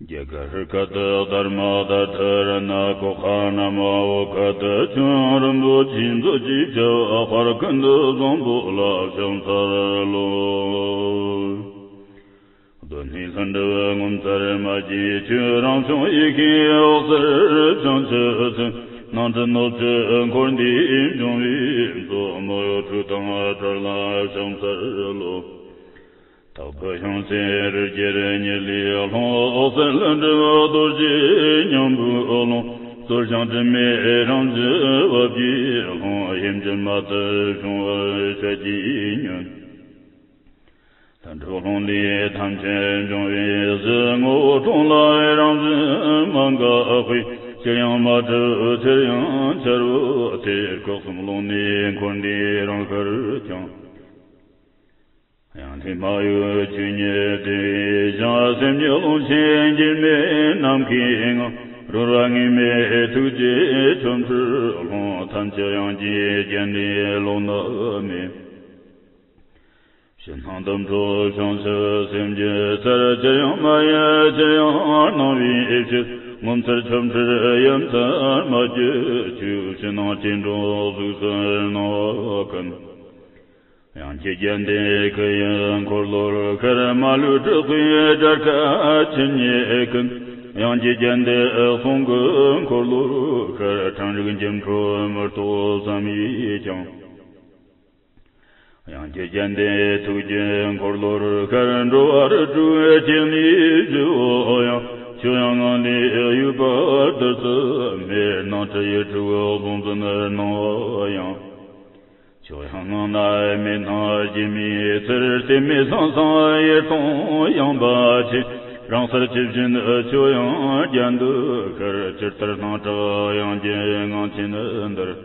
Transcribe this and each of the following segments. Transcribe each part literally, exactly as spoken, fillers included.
རྒྱ་གར་ཁ་ཏུ་དྷརྨ་དྷ་ཏི་ར་ཎ་ཀོ་ཁ་ན་མ་འོ་ཁ་ཏུ་ཆུ་རིན་པོ་ཆེ་མཛོད་ཀྱི་བྱ་བ་དཔལ་ཀུན་ཏུ་བཟང་པོ་ལ་ཕྱག་འཚལ་ལོ། གདོད་ནས་ལྷུན་གྲུབ་ངོ་མཚར་མ་སྐྱེས་ཆོས་རང་བྱུང་ཡེ་ཤེས་འོད་གསལ་བྱང་ཆུབ་སེམས། སྣང་སྲིད་ནོར་བཅུད་འཁོར་འདས་འབྱུང་བའི་མཚོ། མི་གཡོ་འཁྲུལ་དང་བྲལ་ལ་ཕྱག་འཚལ་ལོ། དག་པའི་ཡང་སྲིད་རི་རྒྱལ་ཉི་ལས་ལྷུང་འོད་གསལ་ལྷུན་གྲུབ་རྡོ་རྗེ་སྙིང་པོའི་ཀློང་། རྩོལ་བྱང་དྲི་མེད་རང་བཞིན་བབ་ཀྱི་ཀློང་། ཡུམ་གྱུར་མ་ལྟར་བྱུང་བར་ཤར་གྱི་ཉོན། ལྷུན་གྲུབ་ཀློང་ལས་ཐམས་ཅད་འབྱུང་བའི་གཞི། ངོ་བོ་ཀྲོང་ལ་རང་བཞིན་མ་འགགས་པས། ཅིར་ཡང་མ་གྲུབ་ཅིར་ཡང་འཆར་བའི་ཚེ། སྐུ་གསུམ་ཀློང་ནས་འཁོར་འདས་རང་ཤར་ཀྱང་། ཡང་ལྷའི་མ་ཡུལ་ཆོས་ཉིད་དེ་བཞིན། སེམས་ཉིད་ཀློང་ཆེན་འགྱུར་མེད་ནམ་མཁའི་ངང་། རོལ་བ་དངོས་མེད་ཐུགས་རྗེའི་ཆོ་འཕྲུལ་ཀློང་། ཐམས་ཅད་དབྱིངས་ཀྱི་རྒྱན་ལས་ལོག་ནི་མེད། ཕྱི་སྣང་དུད་འགྲོ་བྱང་ཆུབ་སེམས་ཀྱི་རྩལ། ཅིར་ཡང་མ་ཡལ་ཅིར་ཡང་སྣང་བའི་ཕྱིར། ངོ་མཚར་ཆོ་འཕྲུལ་ཡུམ་ཚད་མ་བརྗོད་ཅིག་ཕྱི་ནང་སྐྱེ་འགྲོ་གཟུགས་སུ་སྣང་བ་ཀུན། དབྱངས་ཀྱི་རྒྱན་ལྡན་སྐུ་ཡི་འཁོར་ལོར་ཤར། མ་ལུས་དྲེགས་པའི་སྒྲ་སྐད་ཆོས་ཉིད་ཀུན། དབྱངས་ཀྱི་རྒྱན་ལྡན་གསུང་གི་འཁོར་ལོར་ཤར། ཕྲེང་རིགས་འགྱུ་འཕྲོད་མུར་ཏོག་ཙམ་ཡིས་ཀྱང་། དབྱངས་ཀྱི་རྒྱན་ལྡན་ཐུགས་ཀྱི་འཁོར་ལོར་ཤར། འགྲོ་བ་རིགས་དྲུག་སྐྱེ་གནས་བཞི་བོ་ཡང་། ཆོས་དབྱིངས་ངང་ལས་གཡོས་པ་རྡུལ་ཙམ་མེད། སྣང་སྲིད་ཡུལ་དྲུག་གཟུང་འཛིན་སྣང་བ་ཡང་། ཆོས་དབྱིངས་ངང་ན་མེད་སྣང་སྐྱེ་མེད་ཚུལ། རྟེན་མེད་ཟང་ཟིང་ཡེ་སྟོང་ཡངས་པ་ཆེ། རང་སར་ཇི་བཞིན་ཆོས་དབྱིངས་རྒྱན་དུ་ཤར། ཇི་ལྟར་སྣང་གྲགས་དབྱངས་ཀྱི་ངང་ཆེན་འདིར།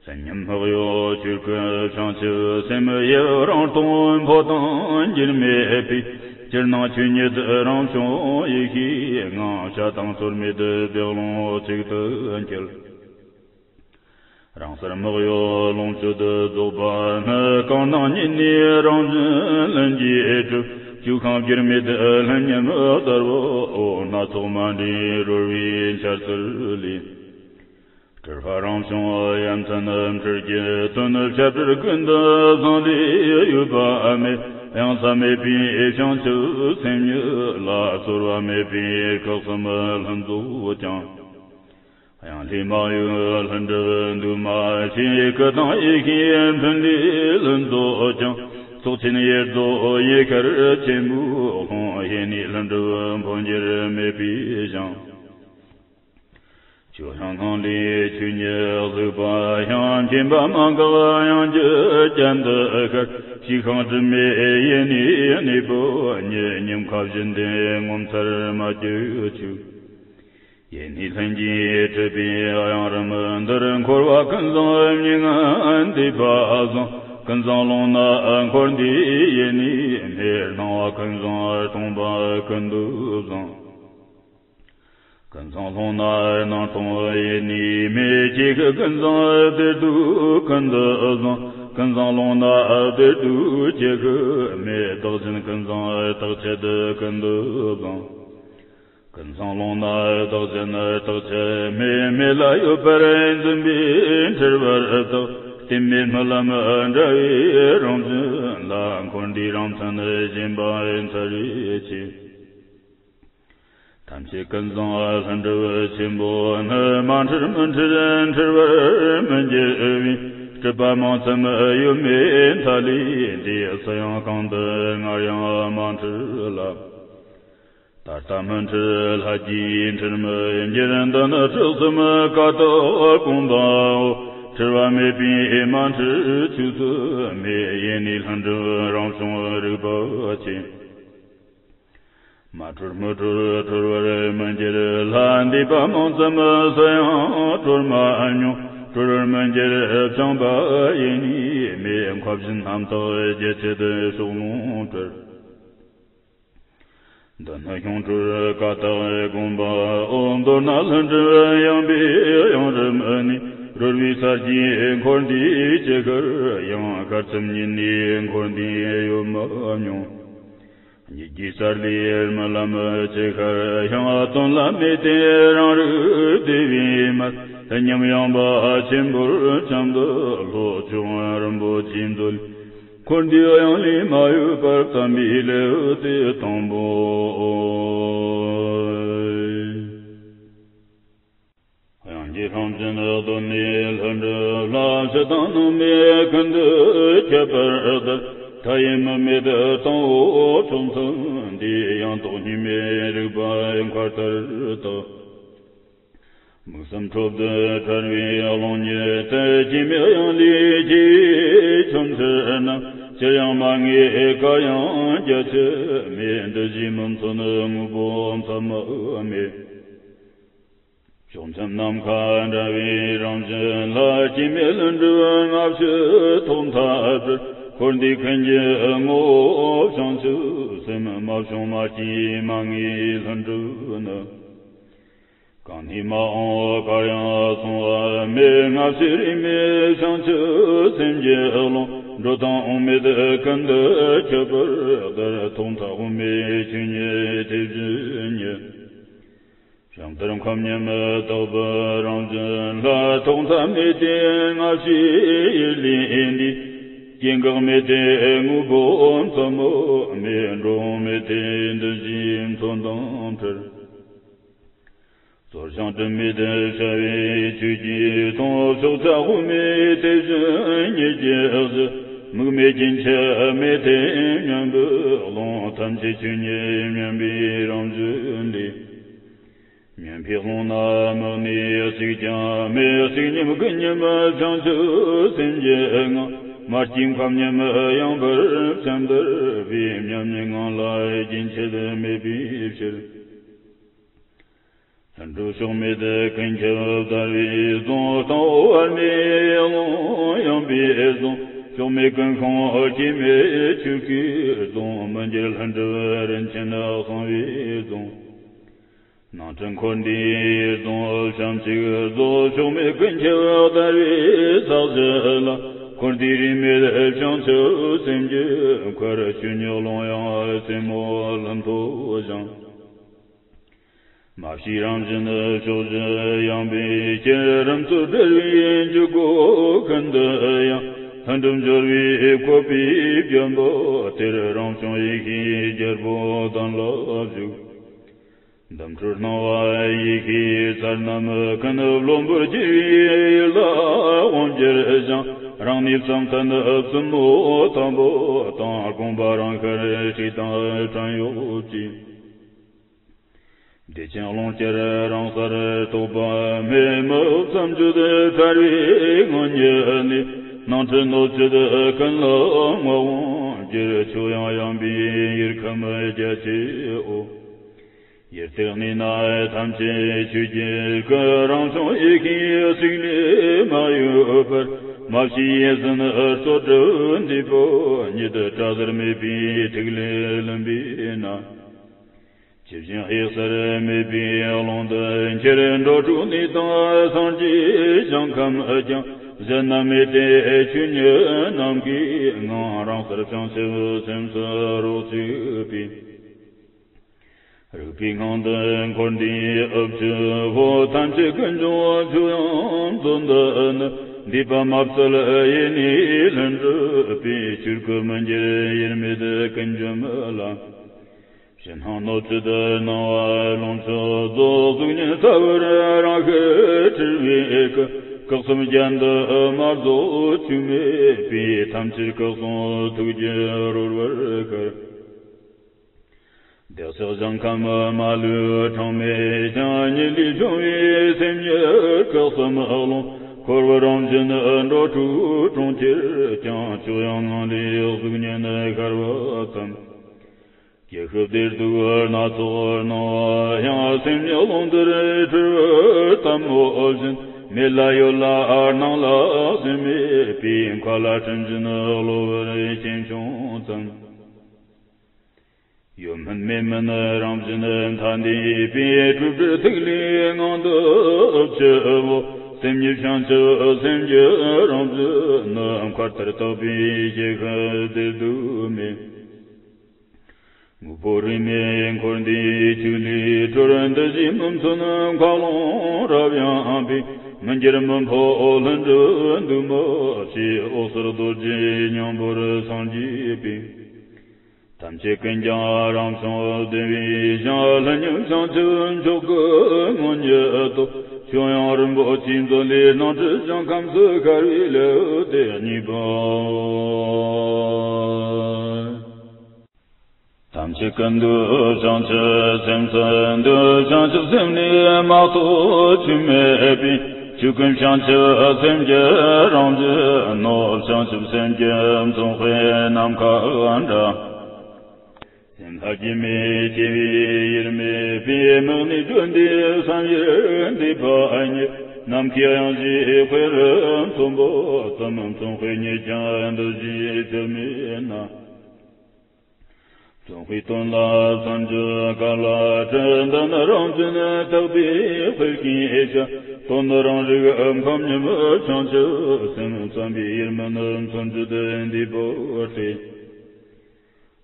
ལྷུན་ཉམས་སྨག་ཡོ་ཆོས་སྐུ་བྱང་ཆུབ་སེམས། ཡུལ་རང་སྟོང་འཕོ་ལྟུང་འགྱུར་མེད་པའི། ཅིར་སྣང་ཆོས་ཉིད་རང་བྱུང་ཡེ་ཤེས་ངང་། བྱ་དང་ཚོར་མེད་བདེ་བློ་གཅིག་ཏུ་འཁྱིལ། རང་སར་སྨག་ཡོ་ལོངས་སྤྱོད་རྫོགས་པ་ནི། གང་སྣང་ཉིད་ནས་རང་བཞིན་ལྷུན་གྱིས་གྲུབ། བཅོས་ཤིང་བསྒྱུར་མེད་ལྷུན་ཉམས་དར་བའོ། སྣ་ཚོགས་མ་འདྲེས་རོལ་བའི་འཆར་ཚུལ་ལས། སྤྲུལ་པ་རང་བྱུང་ཡ་མཚན་འཕྲུལ་གྱི་དོན། ཕྱག་སྤྲུལ་ཀུན་ཏུ་བཟང་ལས་གཡོས་པ་མེད། གཡང་ས་མེད་པའི་བྱང་ཆུབ་སེམས་ཉིད་ལ། རྩོལ་བ་མེད་པའི་སྐུ་གསུམ་ལྷུན་རྫོགས་ཀྱང་། དབྱངས་ལས་མ་གཡོས་ལྷུན་གྲུབ་འདུས་མ་བྱས། སྐུ་དང་ཡེ་ཤེས་འཕྲིན་ལས་ལྷུན་རྫོགས་ཀྱང་། ཚོགས་ཆེན་ཡེ་རྫོགས་ཡུལ་ཤར་ཆེན་པོའི་ཀློང་། ཡེ་ནས་ལྷུན་གྲུབ་འཕོ་འགྱུར་མེད་པའི་ཞིང་། ཆོས་དབྱིངས་ངང་ལས་ཆོས་ཉིད་གཟིགས་པ་ཡང་། མཁྱེན་པ་མ་འགགས་དབྱངས་ཀྱི་རྒྱན་དུ་ཤར། བཅོས་ཤིང་དྲི་མེད་ཡེ་ནས་གནས་པ་ཉིད། ཉིམ་ཁ་བཞིན་ལྡན་ངོ་མཚར་མ་སྐྱེས་ཆོས། ཡེ་ནས་ལྷུན་གྱིས་གྲུབ་པའི་དབྱངས་རིམ་འདིར། འཁོར་བ་ཀུན་བཟང་མྱ་ངན་འདས་པ་བཟང་། ཀུན་བཟང་ཀློང་ན་འཁོར་འདས་ཡེ་ནས་མེད། སྣང་བ་ཀུན་བཟང་སྟོང་པ་ཀུན་ཏུ་བཟང་། ཀུན་བཟང་ཀློང་ན་སྣང་སྟོང་ཡེ་ནས་མེད། ཀྱེ་ཧུད་ཀུན་བཟང་བདེ་སྡུག་ཀུན་ཏུ་བཟང་། ཀུན་བཟང་ཀློང་ན་བདེ་སྡུག་ཀྱེ་ཧུད་མེད། བདག་གཞན་ཀུན་བཟང་རྟག་ཆད་ཀུན་ཏུ་བཟང་། ཀུན་བཟང་ཀློང་ན་བདག་གཞན་རྟག་ཆད་མེད། མེད་ལ་ཡོད་པར་འཛིན་པས་འཁྲུལ་པར་བརྟག། རྟེན་མེད་རྨི་ལམ་འདྲ་བའི་རང་བཞིན་ལ། འཁོར་འདས་རང་མཚན་ཞེན་པ་མཚར་རེ་ཆེ། ཐམས་ཅད་ཀུན་བཟང་ལྷུན་གྲུབ་ཆེན་པོ་ནི། མ་འཁྲུལ་མི་འཁྲུལ་འཁྲུལ་བར་མི་འགྱུར་བའི། སྲིད་པ་མང་ཙམ་ཡོད་མེད་མཐའ་ལས་འདས། སུ་ཡང་གང་དུ་སྔར་ཡང་མ་འཁྲུལ་ལ། ད་ལྟ་མི་འཁྲུལ་ལྷ་རྒྱས་འཁྲུལ་མི་འགྱུར། འདི་ནི་གྲོགས་གསུམ་ཀ་དག་དགོངས་པའོ། འཁྲུལ་བ་མེད་པས་མ་འཁྲུལ་ཆོས་སུ་མེད། ཡེ་ནས་ལྷུན་གྲུབ་རང་བྱུང་རིག་པ་ཆེ། མ་གྲོལ་མི་གྲོལ་གྲོལ་བར་མི་འགྱུར་ལྷ། འདས་པ་མང་ཙམ་སུ་ཡང་གྲོལ་མ་མྱོང་། གྲོལ་བར་མི་འགྱུར་བྱང་པ་ཡེ་ནས་མེད། མཁའ་བཞིན་རྣམ་དག་རྒྱ་ཆེར་ཕྱོགས་ལྷུང་གྲོལ། འདི་ནི་ཁྱུང་སྤྲུལ་ཀ་དག་དགོངས་པའོ། མདོར་ན་ལྷུན་གྲུབ་ཡངས་པའི་དབྱངས་རིམ་ནས། རོལ་བའི་ས་རྒྱས་འཁོར་འདས་ཀྱི་ཤར་ཡང་། ཤར་ཙམ་ཉིད་ནས་འཁོར་འདས་ཡོད་མི་མྱོང་། ཉིད་ རྒྱལ་སར་ལས་རྨི་ལམ་ཅི་ཤར་ཡང་དོན་ལ་མེད་དེ་རང་རིག་བདེ་བའི་མལ། ཉམས་ཡངས་པ་ཆེན་པོར་འཁྱམས་འདི་ལྷོ་ཕྱོགས་རིན་པོ་ཆེའི་མཛོད། འཁོར་འདས་གཡང་ལས་མ་གཡོས་པར་བརྩམས་པའི་ལེའུ་སྟེ་དང་པོ། དབྱངས་ཀྱི་ལྷུན་བཞིན་གདོད་ནས་ལྷུན་གྲུབ་ལ། ཕྱི་དང་ནང་མེད་ཀུན་ཏུ་ཁྱབ་པར་ལྟར། མཐའ་ཡས་མུ་མེད་དང་པོ་ཕྱོགས་མཚམས་འདས། ཡངས་དོག་གཉིས་མེད་རིག་པ་མཁའ་ལྟར་དག། མིག་གསུམ་འཕྲོ་བསྡུ་ཕྲ་བའི་ཀློང་ཉིད་དུ། སྐྱེ་མེད་དབྱིངས་ལས་སྐྱེས་ཆོམ་ཕྱིར་ན། ཅིར་ཡང་མ་ངེས་དཀའ་ཡང་རྒྱ་ཆད་མེད། འདུ་ཤེས་མི་མཚོན་དངོས་པོ་མཚན་མ་མེད། ཕྱོགས་མཚམས་ནམ་མཁའ་འདྲ་བའི་རང་བཞིན་ལ། སྐྱེ་མེད་ལྷུན་གྲུབ་སྔ་ཕྱི་ཐོག་མཐའ་བྲལ། འཁོར་འདས་ཀུན་གྱི་ངོ་བོ་བྱང་ཆུབ་སེམས། མ་བྱུང་མ་སྐྱེས་མ་ངེས་ལྷུན་གྲུབ་ནི། གང་ནས་མ་འོངས་གར་ཡང་སོང་བ་མེད། སྔ་ཕྱི་རིས་མེད་བྱང་ཆུབ་སེམས་ཀྱི་ཀློང་། འགྲོ་དོན་དབང་མེད་ཀུན་ཏུ་ཁྱབ་པར་ལྟར། ཐོག་མཐའ་དབུ་མའི་ཆོས་ཉིད་དེ་བཞིན་ཉིད། བྱང་ལྟར་མཁའ་མཉམ་དག་པའི་རང་བཞིན་ལ། ཐོག་མཐའ་མེད་དེ་སྔ་ཕྱི་ཡི་ལས་འདས། སྐྱེ་འགག་མེད་དེ་དངོས་པོ་མཚན་མ་མེད། འགྲོ་འོང་མེད་དེ་འདུ་ཤེས་མཚོན་དང་བྲལ། རྩོལ་བྱང་སྒྲིབ་མེད་བྱ་བའི་ཆོས་ཀྱི་དོན། ཕྱོགས་མཐའ་དབུ་མའི་དེ་བཞིན་ཉིད་ཀྱི་གཞི། དམིགས་མེད་རྒྱུན་ཆད་མེད་དེ་མཉམ་པའི་ཀློང་། ཐམས་ཅད་ཆོས་ཉིད་མཉམ་པའི་རང་བཞིན་ལས། མཉམ་པའི་ཀློང་ན་མིག་ནས་གཟིགས་ཀྱང་མེད། གཟིགས་མཉམ་ཀུན་མཉམ་བྱང་ཆུབ་སེམས་ཀྱི་ངང་། མ་སྐྱེས་མཁའ་མཉམ་ཡངས་པར་བྱམས་དར་བའི། མཉམ་ཉིད་ངང་ལ་རྒྱུན་ཆད་མེད་པའི་ཕྱིར། ལྷུན་གྲུབ་ཕྱོགས་མེད་ཀུན་ཁྱབ་དར་བའི་རྫོང་། སྟེང་འོག་བར་མེད་ཀློང་ཡངས་པའི་རྫོང་། ཕྱོགས་མེད་ཀུན་ཤོང་སྐྱེ་མེད་ཆོས་ཀྱི་རྫོང་། མི་འགྱུར་ལྷུན་གྲུབ་རིན་ཆེན་གསང་བའི་རྫོང་། ནང་ཁྲོལ་འཁོར་འདས་རྫོང་བྱམས་ཅིག་རྫོགས། ཕྱོགས་མེད་ཀུན་ཁྱབ་དར་བའི་ས་གཞི་ལ། འཁོར་འདས་རིས་མེད་བྱང་ཆུབ་སེམས་ཀྱི་མཁར། ཆོས་ཉིད་ཀློང་ཡངས་རྩེ་མོ་ལྷུན་ཐོག་བཞེངས། མ་སྐྱེས་རང་བཞིན་ཕྱོགས་བཞི་ཡངས་པའི་དཀྱིལ། རིམ་གྲོ་སྦྲེལ་བའི་འཇུག་སྒོ་ཀུན་ཏུ་ཡང་། ལྷུན་གྲུབ་འབྱོར་བའི་བཀོད་པའི་བརྒྱན་པ་དེར། རང་བྱུང་ཡེ་ཤེས་རྒྱལ་པོ་གདན་ལ་བཞུགས། འདམ་སྤྲོར་སྣང་བ་ཡེ་ཤེས་རྩལ་རྣམས་ཀུན། བློ་འབོར་གྱུར་པའི་ཡུལ་ལ་དབང་བསྒྱུར་ཞིང་། རང་གནས་བསམ་གཏན་བཙུན་མོ་དམ་པོ་དང་། དགོངས་པ་རང་ཤར་ཁྲིད་དང་བྲན་གཡོག་བཅས། བདེ་ཆེན་ཀློང་བསྐྱར་རང་སར་རྟོག་པ་མེད། མི་དབུགས་མཚམས་གཅོད་ཕྲ་བའི་ངང་ཉིད་ནས། སྣང་སྲིད་གནོད་བྱེད་ཀུན་ལ་ངག་དབང་བསྒྱུར། ཆོས་དབྱིངས་ཡངས་པའི་ཡུལ་ཁམས་རྒྱ་ཆེའོ། ཡུལ་དེར་གནས་ན་ཐམས་ཅད་ཆོས་ཀྱི་སྐུ། རང་བྱུང་ཡེ་ཤེས་གཟུགས་ལས་མ་གཡོས་པར། མ་སྐྱེས་ཡིད་བཞིན་བསོད་སྒྲུབ་འདས་པ་ཉིད། བྲལ་ཟླར་མེད་པའི་ཐིག་ལེ་ལོན་པས་ན། ཇི་བཞིན་གཡུལ་སར་མེད་པའི་ཀློང་དུ་འཁྱིལ། འགྲོ་དྲུག་གནས་དང་སངས་རྒྱས་ཞིང་ཁམས་ཀྱང་། གཞན་ན་མེད་དེ་ཆོས་ཉིད་ནམ་མཁའི་ངང་། རང་སར་བྱང་ཆུབ་སེམས་སུ་རོ་གཅིག་པས། རིག་པའི་ངང་དུ་འཁོར་འདས་དབུལ་ཕྱུག་པོ། ཐམས་ཅད་ཀུན་འབྱུང་ཆོས་དབྱིངས་མཛོད་འདི་ནི། འདས་པ་མ་བཙལ་ཡེ་ནས་ལྷུན་གྲུབ་པའི། ཆོས་སྐུ་མི་འགྱུར་དབྱེར་མེད་ཀུན་འབྱུང་མི་ལ། ཕྱི་སྣང་གནོད་བྱེད་སྣང་བ་ལོངས་སྤྱོད་རྫོགས། གཟུགས་བརྙན་ས་བོན་རང་ཤར་འཁྲུལ་པའི་སྐུ། སྐུ་གསུམ་རྒྱན་དུ་མ་རྫོགས་ཆོས་མེད་པའི། ཐམས་ཅད་སྐུ་གསུང་ཐུགས་ཀྱི་རོལ་པར་ཤར། བདེ་གཤེགས་ཞིང་ཁམས་མ་ལུས་གྲངས་མེད་ཀྱང་། ཉིད་ལས་བྱུང་བའི་སེམས་ཉིད་སྐུ་གསུམ་ཀློང་། འཁོར་བ་རང་བཞིན་འགྲོ་དྲུག་གྲོང་ཁྱེར་ཀྱང་། ཆོས་དབྱིངས་ངང་ལས་གཟུགས་བརྙན་ཤར་བ་ཙམ། ཀྱི་ཤུབས་དེར་སྡུག་སྣ་ཚོགས་སྣང་བ་ཡང་། སེམས་ཉིད་ཀློང་དུ་འཁྲུལ་པའི་ལྟད་མོ་བཞིན། མེད་ལ་ཡོད་ལ་སྣང་ལ་སེམས་མེད་པའི། མཁའ་ལ་སྤྲིན་བཞིན་གློ་བུར་སྐྱེས་བྱུང་ཙམ། ཡོད་མིན་མེད་མིན་རང་བཞིན་མཐའ་འདས་པའི། སྤྲོས་བྲལ་ཐིག་ལེའི་ངང་དུ་འཆི་བོ། སེམས་ཉིད་བྱང་ཆུབ་སེམས་ཀྱི་རང་བཞིན་ནི། མཁའ་ལྟར་དག་པའི་ཀྱི་ཤུབས་དེར་སྡུག་མེད། དངོས་པོ་རིས་མེད་འཁོར་འདས་ཆོས་ལས་གྲོལ། འདུ་ཤེས་མི་མཚོན་མཁའ་ཀློང་རབ་ཡངས་པའི། མི་འགྱུར་མི་འཕོ་ལྷུན་གྲུབ་འདུས་མ་བྱས། འོད་ཟེར་རྡོ་རྗེའི་སྙིང་པོར་སངས་རྒྱས་པའི། ཐམས་ཅད་ཀུན་ཀྱང་རང་བྱུང་བདེ་བའི་ཞིང་། ལྷུན་གྱིས་བྱང་ཆུབ་མཆོག་གི་མངོན་ཉིད་དོ། ཁྱོད་ཡང་རིན་པོ་ཆེའི་མཛོད་ལས་སྣང་སྲིད་ཞིང་ཁམས་སུ་ཤར་བའི་ལེའུ་སྟེ་གཉིས་པའོ། ཐམས་ཅད་ཀུན་འདུས་བྱང་ཆུབ་སེམས་སུ་འདུས། བྱང་ཆུབ་སེམས་ལས་མ་གཏོགས་ཆོས་མེད་པས། ཆོས་ཀུན་བྱང་ཆུབ་སེམས་ཀྱི་རང་བཞིན་ནོ། བྱང་ཆུབ་སེམས་ཀྱི་མཚོན་དཔེ་ནམ་མཁའ་འདྲ། སེམས་ལྷ་སྐྱེ་མེད་སྐྱེ་བའི་ཡུལ་མེད་པས། མིག་ནི་བརྗོད་འདས་བསམ་ཡུལ་འདས་པ་ཉིད། ནམ་མཁའི་དབྱིངས་ཀྱི་དཔེ་རུ་མཚོན་པོ་ཙམ། མཚོན་དཔེ་ཉིད་ཀྱང་འདུ་ཤེས་ཆོས་མེད་ན། མཚོན་དཔེའི་དོན་ལ་བསམ་བརྗོད་ག་ལ་བྲི། འདི་ནི་རང་བཞིན་དག་པའི་དཔེ་ཀུན་བྱ། དོན་ནི་རང་རིག་ཁམས་ཉིད་མི་བྱང་ཆུབ་སེམས། བསམ་པའི་ཡུལ་མིན་མཚོན་བརྗོད་འདས་པའི་ལྟས།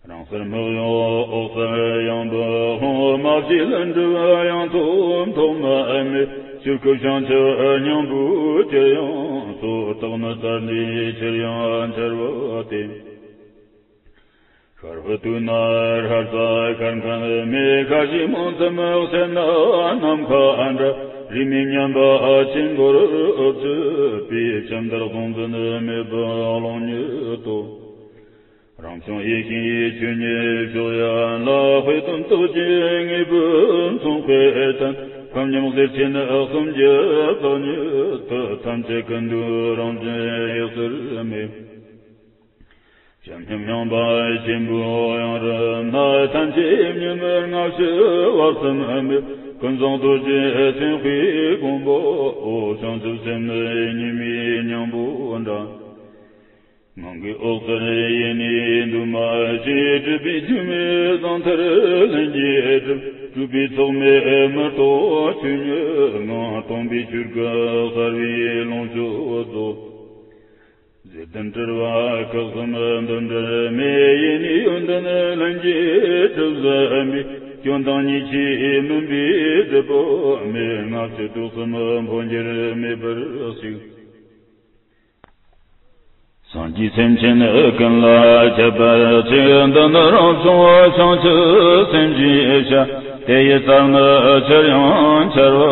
རང་སར་སྨག་ཡོད་འོད་གསལ་ཡང་པོ་ལྷུང་། མ་སྐྱེས་ལྷུན་གྲུབ་ཡང་ཐོབ་ཐོགས་མེད་མེད། ཆོས་སྐུ་བྱང་ཆུབ་སྙིང་པོའི་ཕྱིར་ཡང་སོ། རྟགས་ནི་རྩ་ལས་ཆེར་ཡང་ཆེར་བ་སྟེ། ཤར་བ་དུས་ན་ཧྲལ་ས་ཤར་མཁན་མེད། ཁ་ཞིག་མང་ཙམ་བཤད་ན་ནམ་མཁའ་འདྲ། རིས་མེད་མཉམ་པ་ཆེན་པོར་བརྗོད་པའི། ཁྱབ་འདར་གཟུང་འཛིན་མེད་པའི་གླེང་ཉིད་དོ། རང་བྱུང་ཡེ་ཤེས་ཆོས་ཉིད་ཕྱོགས་ཡན་ལ། དཔེ་དོན་རྟགས་ཀྱི་དངོས་པོའི་མཚོན་དཔེ་བསྟན། ཁམས་མཉམ་གཟེར་ཆེན་གསུམ་གྱི་བདག་ཉིད་དུ། ཐམས་ཅད་ཀུན་འདུས་རང་བཞིན་གཡུལ་ས་མེད། བྱམས་སྙོམས་སྙོམས་པ་ཆེན་པོའི་དབྱིངས་རུ་ན། ཐམས་ཅད་ཡིད་གཉིས་མེད་སྔ་ཕྱི་བར་མཚམས་མེད། ཀུན་བཟང་རྡོ་རྗེ་སེམས་དཔའི་དགོངས་པའོ། བྱང་ཆུབ་སེམས་ནི་ཉི་མའི་སྙིང་པོ་འདྲ། ངང་གིས་འོད་གསལ་ཡེ་ནས་འདུས་མ་བྱས། གྲུབ་པའི་ཆོས་མེད་ཟང་ཐལ་ལྷུན་གྱིས་གྲུབ། གྲུབ་པའི་ཚོགས་མེད་མི་རྟོག་ཆོས་ཉིད་ངང་། སྟོང་པའི་ཆོས་སྐུ་གསལ་བའི་ལོངས་སྤྱོད་རྫོགས། ཟས་ལྡན་སྤྲུལ་པ་སྐུ་གསུམ་འདུ་འབྲལ་མེད། ཡེ་ནས་ཡོན་ཏན་ལྷུན་གྱིས་གྲུབ་ཟིན་པས། སྐྱོན་དང་ཉེས་ཆད་མུན་པའི་སྒྲིབ་པ་མེད། སྔ་ཕྱི་དུས་གསུམ་འཕོ་འགྱུར་མེད་པར་གཤེགས། སངས་རྒྱས་སེམས་ཅན་ཀུན་ལ་ཁྱབ་པར་བྱེད། འདི་ནི་རང་བྱུང་བྱང་ཆུབ་སེམས་ཀྱི་ཞལ། དེ་ཡི་རྩལ་ནི་ཆེར་ཡང་ཆེར་བ་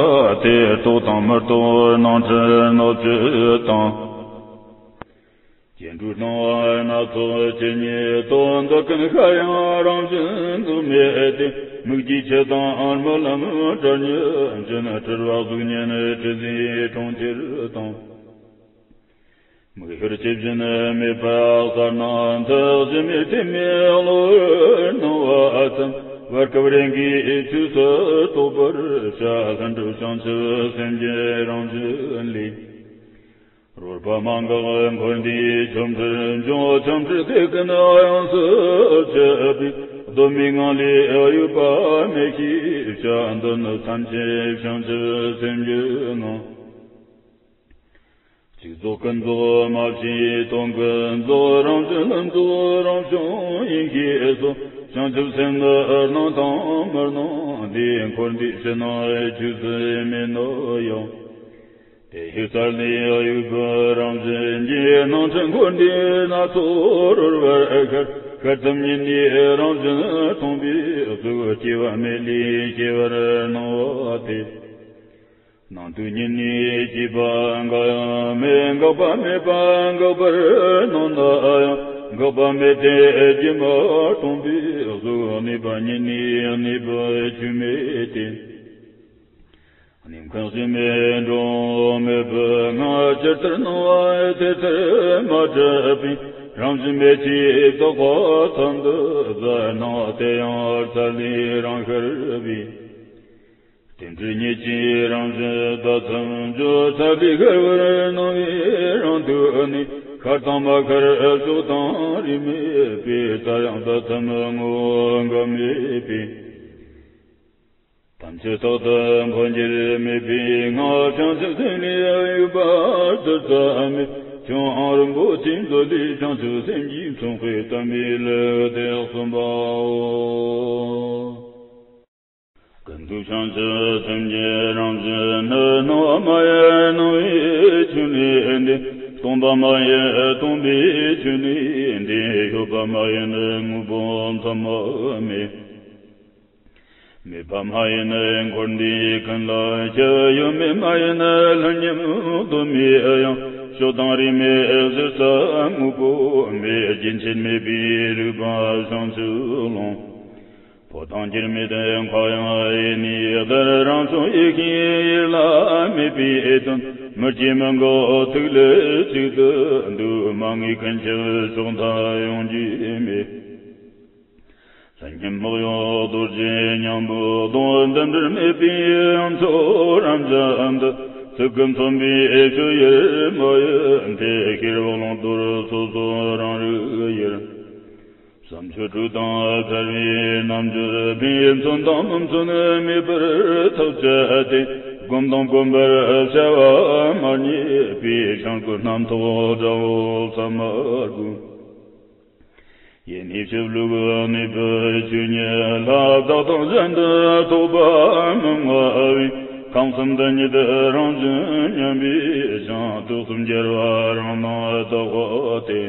སྟེ། རྟོགས་དང་མི་རྟོག་སྣང་སྲིད་སྣོད་བཅུད་དང་། སྐྱེ་འགྲོའི་སྣང་བ་སྣ་ཚོགས་ཇི་སྙེད་དུ། འདི་ཀུན་ཤར་ཡང་རང་བཞིན་དུ་མེད་དེ། མིག་གིས་ཕྱེ་དང་རྨི་ལམ་བྲལ་ཉིད་ཅན། སྤྲུལ་པ་གཟུགས་བརྙན་དྲི་ཟའི་གྲོང་ཁྱེར་དང་། མིག་ཤེས་ཇི་བཞིན་མེད་པ་གསལ་སྣང་མཐའ། གཞི་མེད་ཐེག་མེད་གློ་བུར་སྣང་བ་ཙམ། བར་སྐབས་རེ་འགའི་ཆོས་སུ་རྟོགས་པར་བྱ། ལྷུན་གྲུབ་བྱང་ཆུབ་སེམས་ཀྱི་རང་བཞིན་ལས། རོལ་པ་མ་འགགས་འཁོར་འདས་ཆོ་འཕྲུལ་འབྱུང་། ཆོ་འཕྲུལ་དེ་ཀུན་དབྱིངས་སུ་གྱུར་པའི། གདོད་མའི་ངང་ལས་གཡོ་བ་མེད་ཤེས་བྱ། འདི་ནི་ཐམས་ཅད་བྱང་ཆུབ་སེམས་ཀྱི་ངང་། གཅིག་རྫོགས་ཀུན་རྫོགས་མ་སྐྱེས་དོན་ཀུན་རྫོགས། རང་བཞིན་ལྷུན་རྫོགས་རང་བྱུང་ཡེ་ཤེས་སོ། བྱང་ཆུབ་སེམས་ནི་སྣང་དང་མི་སྣང་འདས། འཁོར་འདས་ཕྱི་ནང་ཆོས་སུ་མེད་ནོ་ཡང་། དེ་ཡི་རྩལ་ནི་དབྱུག་པའི་རང་བཞིན་གྱིས། སྣང་སྲིད་འཁོར་འདས་སྣ་ཚོགས་རོལ་པར་ཤར། ཤར་ཙམ་ཉིད་ནས་རང་བཞིན་སྟོང་པའི་གཟུགས། སྐྱེ་བ་མེད་ལས་སྐྱེ་བར་སྣང་བ་སྟེ། སྣང་དུས་ཉིད་ནས་སྐྱེས་པ་འགའ་ཡང་མེད། འགག་པ་མེད་པ་འགག་པར་སྣང་ན་ཡང་། འགག་པ་མེད་དེ་སྐྱེ་མེད་སྟོང་པའི་གཟུགས། གནས་པ་ཉིད་ནས་གནས་པའི་ཆོས་མེད་དེ། གནས་མཁན་གཞི་མེད་འགྲོ་མེད་པའི་ངང་། ཇི་ལྟར་སྣང་བ་དེ་ལྟར་མ་གྲུབ་པས། རང་བཞིན་མེད་ཅེས་བརྟག་པ་ཙམ་དུ་ཟད། སྣང་བ་དེ་ཡང་རྩལ་ལས་རང་ཤར་བས། རྟེན་འབྲེལ་ཉིད་ཀྱིས་རང་བཞིན་དག་ཙམ་བརྗོད། རྩལ་ལས་ཤར་བར་སྣང་བས་རང་དུ་གནས། ཤར་དང་མ་ཤར་ཕྱོགས་དང་རིས་མེད་པས། རྩལ་ཡང་དག་ཙམ་ངོ་བོ་འགག་མེད་པས། ཐམས་ཅད་རྟག་ཏུ་འཕོ་འགྱུར་མེད་པའི་ངང་། བྱང་ཆུབ་སེམས་ལས་གཡོ་བ་སྤྲུལ་ཙམ་མེད། ཁྱུང་རིན་པོ་ཆེ་མཛོད་ལས་བྱང་ཆུབ་སེམས་ཀྱིས་མཚོན་དཔེ་བསྟན་པའི་ལེའུ་སྟེ་གསུམ་པའོ། ཀུན་ཏུ་བྱང་ཆུབ་སེམས་ཀྱི་རང་བཞིན་ནི། སྣང་བ་མ་ཡིན་སྣང་བའི་ཆོས་ལས་འདས། སྟོང་པ་མ་ཡིན་སྟོང་པའི་ཆོས་ལས་འདས། ཡོད་པ་མ་ཡིན་དངོས་པོ་མཚན་མ་མེད། མེད་པ་མ་ཡིན་འཁོར་འདས་ཀུན་ལ་ཁྱབ། ཡོད་མེད་མ་ཡིན་ལྷུན་ཉམས་གདོད་མའི་དབྱིངས། ཕྱོགས་དང་རིས་མེད་གཞི་རྩ་དངོས་པོ་མེད། རྒྱུན་ཆད་མེད་པའི་རིག་པ་བྱང་ཆུབ་ཀློང་། འཕོ་ལྟུང་འགྱུར་མེད་འཁོར་ཡང་ཡེ་ནས་དག་རང་བྱུང་ཡེ་ཤེས་ཡེ་ལ་མེད་པའི་དོན། མི་སྐྱེ་མི་འགག་ཐིག་ལེ་གཅིག་ཏུ་འདུས། མ་ངེས་ཀུན་ཁྱབ་ཕྱོགས་མཐའ་ཡོངས་རྒྱུ་མེད། ལྷུན་ཉམས་སྨག་ཡོག་རྡོ་རྗེ་སྙིང་པོའི་གདོང་། འདི་འདྲར་མེད་པའི་དབྱངས་མཚོ་རབ་འབྱམས་འདི། ཚིག་གིས་མཚོན་པའི་ཆུ་ཡུར་མི་ཡུར་འདི། ཤེར་བ་ཀློང་རྡོལ་སོ་སོ་རང་རིག་ཡུལ། བསམ་བརྗོད་དྲུག་དང་འཚལ་བའི་རྣམ་འགྱུར་འཕེལ། མཚོན་དང་མི་མཚོན་མེད་པར་ཐག་བཅད་དེ། བསྒོམ་དང་བསྒོམ་པར་བྱ་བ་མ་རྙེད་པའི། བྱིང་རྒོད་རྣམ་རྟོག་དགྲ་བོ་བསམ་མ་དགོས། ཡེ་ནས་ཞིབ་བློས་གནས་པའི་ཆོས་ཉིད་ལ། བདག་དང་གཞན་དུ་རྟོག་པ་མི་མངའ་བས། ཁམས་གསུམ་འདི་ཉིད་རང་བཞིན་མཉམ་པའི་ཞིང་། དུག་གསུམ་རྒྱལ་བ་རང་སྣང་དག་པ་སྟེ།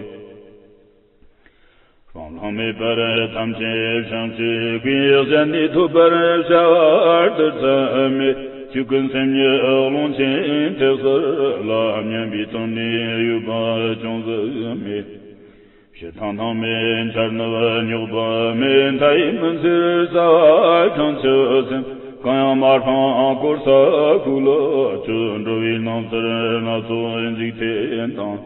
སྤང་བླང་མེད་པར་ཐམས་ཅད་བྱང་ཆུབ་ཀྱི། གཞན་ནས་ཐོབ་པར་བྱ་བ་རྡུལ་ཙམ་མེད། ཆོས་ཀུན་སེམས་ཉིད་ཀློང་ཆེན་ཐེག་གསར་ལ། མཉམ་པའི་དོན་ནི་ཡོད་པ་ཅུང་ཟད་མེད། ཕྱི་དང་ནང་མེད་འཆར་ནུབ་རྙོག་པ་མེད། མཐའ་ཡས་མུན་སེལ་རྩ་བ་བྱང་ཆུབ་སེམས། གང་ཡང་མ་སྤངས་བསྐོར་ས་ཁོག་ལ་སྤྱོད། འགྲོ་བའི་སྣང་ཚུལ་སྣ་ཚོགས་འཇིག་རྟེན་དང་།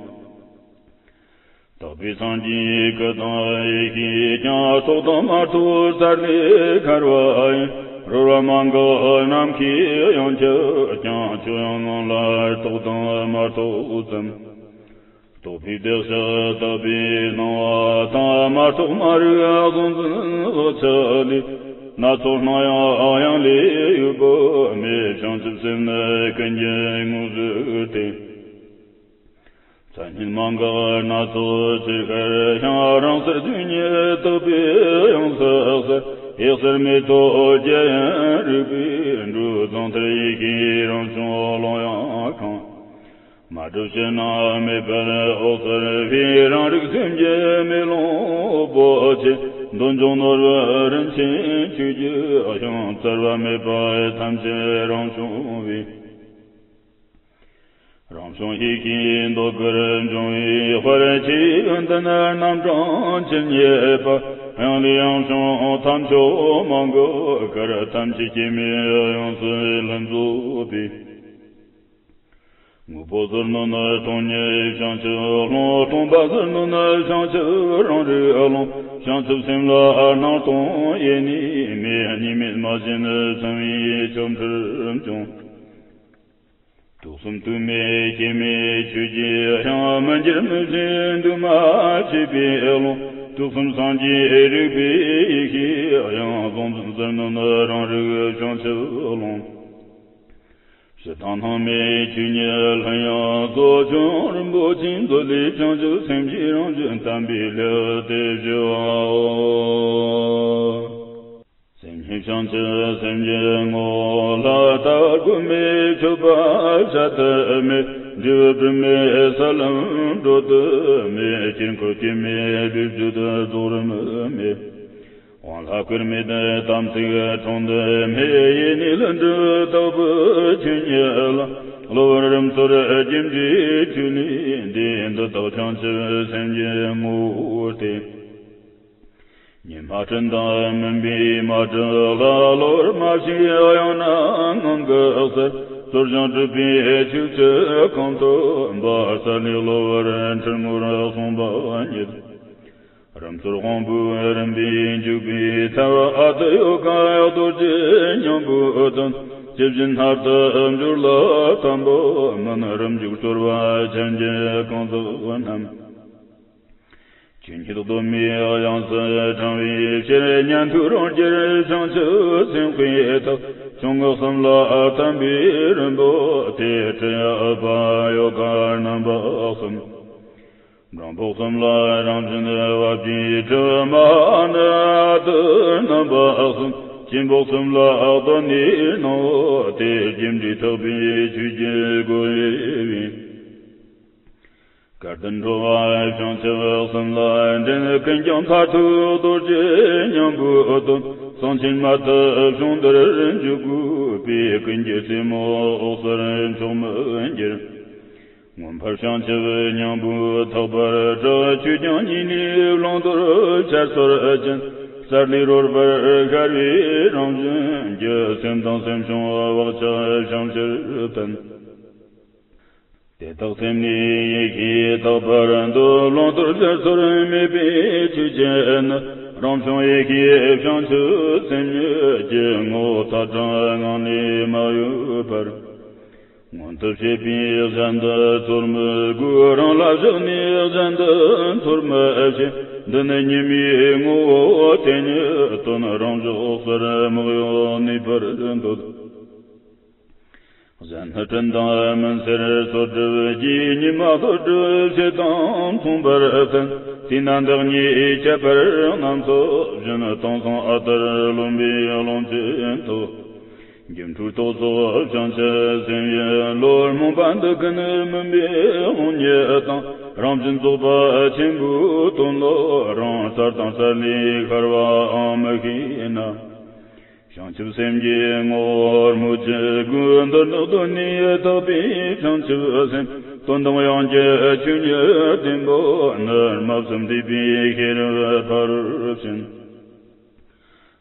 དག་པའི་སངས་རྒྱས་སྐུ་དང་ཡེ་ཤེས་ཀྱང་། རྟོགས་དང་མ་རྟོགས་རྩལ་ལས་ཤར་བ་ཡིན། རོལ་བ་མ་འགགས་ནམ་མཁའི་དབྱིངས་ཁྱབ་ཀྱང་། ཆོས་དབྱིངས་ངང་ལ་རྟོགས་དང་མ་རྟོགས་ཙམ། རྟོགས་པའི་བདེ་གཤེགས་དག་པའི་སྣང་བ་དང་། མ་རྟོགས་མ་རིག་གཟུང་འཛིན་བག་ཆགས་ལས། སྣ་ཚོགས་སྣང་ཡང་དབྱིངས་ལས་ཡོད་པ་མེད། བྱང་ཆུབ་སེམས་ནི་ཀུན་གྱི་དངོས་གཟུགས་ཏེ། མཚན་ཉིད་མ་འགགས་སྣ་ཚོགས་ཆུར་ཤར་ཞིང་། རང་སར་རྡུལ་སྙེད་དག་པའི་དབྱིངས་སུ་གསལ། གཡས་གསེར་མེ་ཏོག་རྒྱལ་ཡུམ་རིག་པའི་འབྲུ། རྫོང་མཐར་ཡེ་ཤེས་རང་བྱུང་ཀློང་ཡངས་ཁང་། མ་གྲུབ་ཕྱི་ནང་མེད་པར་འོད་གསལ་བའི། རང་རིག་སེམས་ཀྱི་མེ་ལོང་པོ་ཆེ། འདོད་འབྱུང་ནོར་བུ་རིན་ཆེན་ཆོས་ཀྱི་ཞིང་། བཙལ་བ་མེད་པ་ཐམས་ཅད་རང་བྱུང་བའི། རང་བྱུང་ཡེ་ཤེས་མདོ་གར་འབྱུང་བའི་དཔལ། ཆེ་ཡོན་ཏན་རྣམ་གྲངས་ཇི་སྙེད་པ། དབྱིངས་ལས་ཡང་བྱུང་ཐམས་ཅད་མ་འགགས་གར། ཐམས་ཅད་སྐྱེ་མེད་དབྱིངས་སུ་ལྷུན་རྫོགས་པའི། དངོས་པོ་ཟུར་གནོན་སྟོང་ཉིད་བྱང་ཆུབ་ཀློང་། སྟོང་པ་ཟུར་གནོན་བྱང་ཆུབ་རང་རིག་ཀློང་། བྱང་ཆུབ་སེམས་ལ་སྣང་སྟོང་ཡེ་ནས་མེད། གཉིས་མེད་མ་ཞེན་ཚངས་པའི་ཆོ་འཕྲུལ་འབྱུང་། དུག་གསུམ་དུག་མེད་སྐྱེ་མེད་ཆོས་ཀྱི་དབྱིངས། མི་འགྱུར་མི་ཞིག་འདུས་མ་བྱས་པའི་ཀློང་། དུག་གསུམ་སངས་རྒྱས་རིག་པའི་ཡེ་ཤེས་དབྱིངས། གཟུང་འཛིན་ཟུར་གནོན་རང་རིག་བྱང་ཆུབ་ཀློང་། ཕྱི་དང་ནང་མེད་ཆོས་ཉིད་ལྷུན་ཡངས་སུ། ཁྱུང་རིན་པོ་ཆེའི་མཛོད་ལས་བྱང་ཆུབ་སེམས་ཀྱི་རང་བཞིན་བསྟན་པའི་ལེའུ་སྟེ་བཞི་པའོ། སེམས་ཉིད་བྱང་ཆུབ་སེམས་ཀྱི་ངོ་བོ་ལ། ལྟ་བ་སྒོམ་མེད་མཆོད་པ་བྱ་དུ་མེད། འབྲས་བུ་སྒྲིབ་མེད་ས་ལམ་བགྲོད་དུ་མེད། དཀྱིལ་འཁོར་སྐྱེ་མེད་ལུས་བཅུད་རྫོགས་རིམ་མེད། དབང་ལྷ་སྐུར་མེད་དམ་ཚིག་འཕྲོག་འདོད་མེད། ཡེ་ནས་ལྷུན་གྲུབ་དག་པའི་ཆོས་ཉིད་ལ། གློ་བུར་རིམ་གྲོར་རྒྱུ་འབྲས་ཆོས་ལས་འདས། འདི་དག་བྱང་ཆུབ་སེམས་ཀྱི་ངོ་བོ་སྟེ། ཉི་མ་སྤྲིན་དང་མུན་པས་མ་དྲིལ་ལ། གློ་བུར་མ་ཞིག་ཡང་ན་ངང་གིས་གསལ། རྩོལ་ཞིང་གྲུབ་པའི་ཆོས་ཀྱི་ཁང་དུ་འབབ། རྩ་ནས་གློ་བུར་འཁྲུལ་ངོར་སོང་བ་ཉིད། རིམ་གྲོར་དབང་པོའི་རིམ་པས་འཇུག་པའི་ཐབས། ཨ་ཏི་ཡོ་ག་རྡོ་རྗེ་སྙིང་པོའི་དོན། ཇི་བཞིན་སྣང་དུ་འབྱོར་ལ་དམ་པ་མིན། རིམ་འཇུག་སྤྲོས་པ་ཅན་གྱི་གང་ཟག་རྣམས། ཆོས་ཉིད་གདོད་མའི་དབྱིངས་སུ་དྲངས་པའི་ཕྱིར། ཉན་ཐོས་རང་རྒྱལ་བྱང་ཆུབ་སེམས་དཔའི་ཐུགས། ཆུང་ངུ་གསུམ་ལ་བསྟན་པའི་རིམ་པ་སྟེ། ཁྲིད་ཡབ་ཡོ་ག་རྣམ་པ་གསུམ། འབྲོང་པོ་གསུམ་ལ་རང་བཞིན་བབ་ཀྱིས་གྲིབ་མ་ནི། དུ་རྣམ་པ་གསུམ་སྐྱེ་འབོག་གསུམ་ལ་གདོད་ནས་སྣང་། དེ་རྒྱུ་འབྲས་ཐེག་པའི་ཆོས་ཀྱི་སྒོ་ཡིན། སྐལ་ལྡན་འགྲོ་བ་བྱང་ཆུབ་གསུམ་ལ་འདྲེན། ཀུན་ཀྱང་མཐར་ཐུག་རྡོ་རྗེ་སྙིང་པོའི་དོན། གསང་ཆེན་མ་ཐུབ་བྱུང་འདིར་འཇུག་དགོས་པས། ཀུན་གྱི་རྩེ་མོ་འོད་གསལ་མཆོག་མི་འགྱུར། མངོན་པར་བྱང་ཆུབ་སྙིང་པོས་ཐག་པར་གྲགས། ཆོས་ཀྱང་ཉིད་ནས་བླང་དོར་འཆར་སོར་ཅན། གསལ་ལེ་རོལ་པར་ཤར་བའི་རང་བཞིན་གྱི། སེམས་དང་སེམས་བྱུང་བག་ཆགས་བྱང་ཕྱིར་བསྟན། དེ་དག་སེམས་ནི་ཡེ་ཤེས་དག་པར་འདོད། བླང་དོར་འཆར་སོར་མེད་པའི་ཆོས་ཅན་ནི། རང་བྱུང་ཡེ་ཤེས་བྱང་ཆུབ་སེམས་ཉིད་ཀྱི། ངོ་བོ་ཐག་དྲངས་ངང་ལས་མ་གཡོས་པར། མངོན་དུ་བྱེད་པའི་གཞན་དུ་ཚོར་མི་དགོས། རང་ལ་བཞག་ནས་གཞན་དུ་ཚོར་མི་བྱེད། འདི་ནི་ཉི་མའི་ངོ་བོ་དེ་ཉིད་དོན། རང་འཇོག་གསལ་མི་གཡོ་ནུས་པར་འདོད། གཞན་ནི་སྤྲིན་དང་མུན་སེལ་སོར་བསྒྲིབས་ཀྱིས། ཉི་མ་ལྷོ་འགྲིབ་ཕྱེད་དང་མཚུངས་པར་བསྟན། དེས་ན་བདག་ཉིད་ཁྱད་པར་རྣམ་ཚོགས་བཞིན། དེང་སང་ཨ་རྟག་རློམ་པའི་ཀློང་ཆེན་ཐོག། སྒྱུ་འཕྲུལ་རྟོག་ཚོགས་བྱང་ཆུབ་སེམས་ཡིན་ལོ། རྨོངས་པ་འདི་ཀུན་མུན་པའི་དབང་ཉིད་དང་། རང་བཞིན་རྫོགས་པ་ཆེན་པོའི་དོན་ལ། རང་གསལ་དང་གསལ་ལས་ཤར་བའང་མི་ཤེས་ན། བྱང་ཆུབ་སེམས་ཀྱི་ངོ་བོར་སྨོས་ཅི་དགོས། འདིར་ནི་གདོད་ནས་དག་པའི་བྱང་ཆུབ་སེམས། དོན་དམ་དབྱིངས་ཀྱི་ཆོས་ཉིད་བདེན་པ་ནི། རྨ་གསུམ་འདུས་པའི་ཤེས་རབ་ཕ་རོལ་ཕྱིན།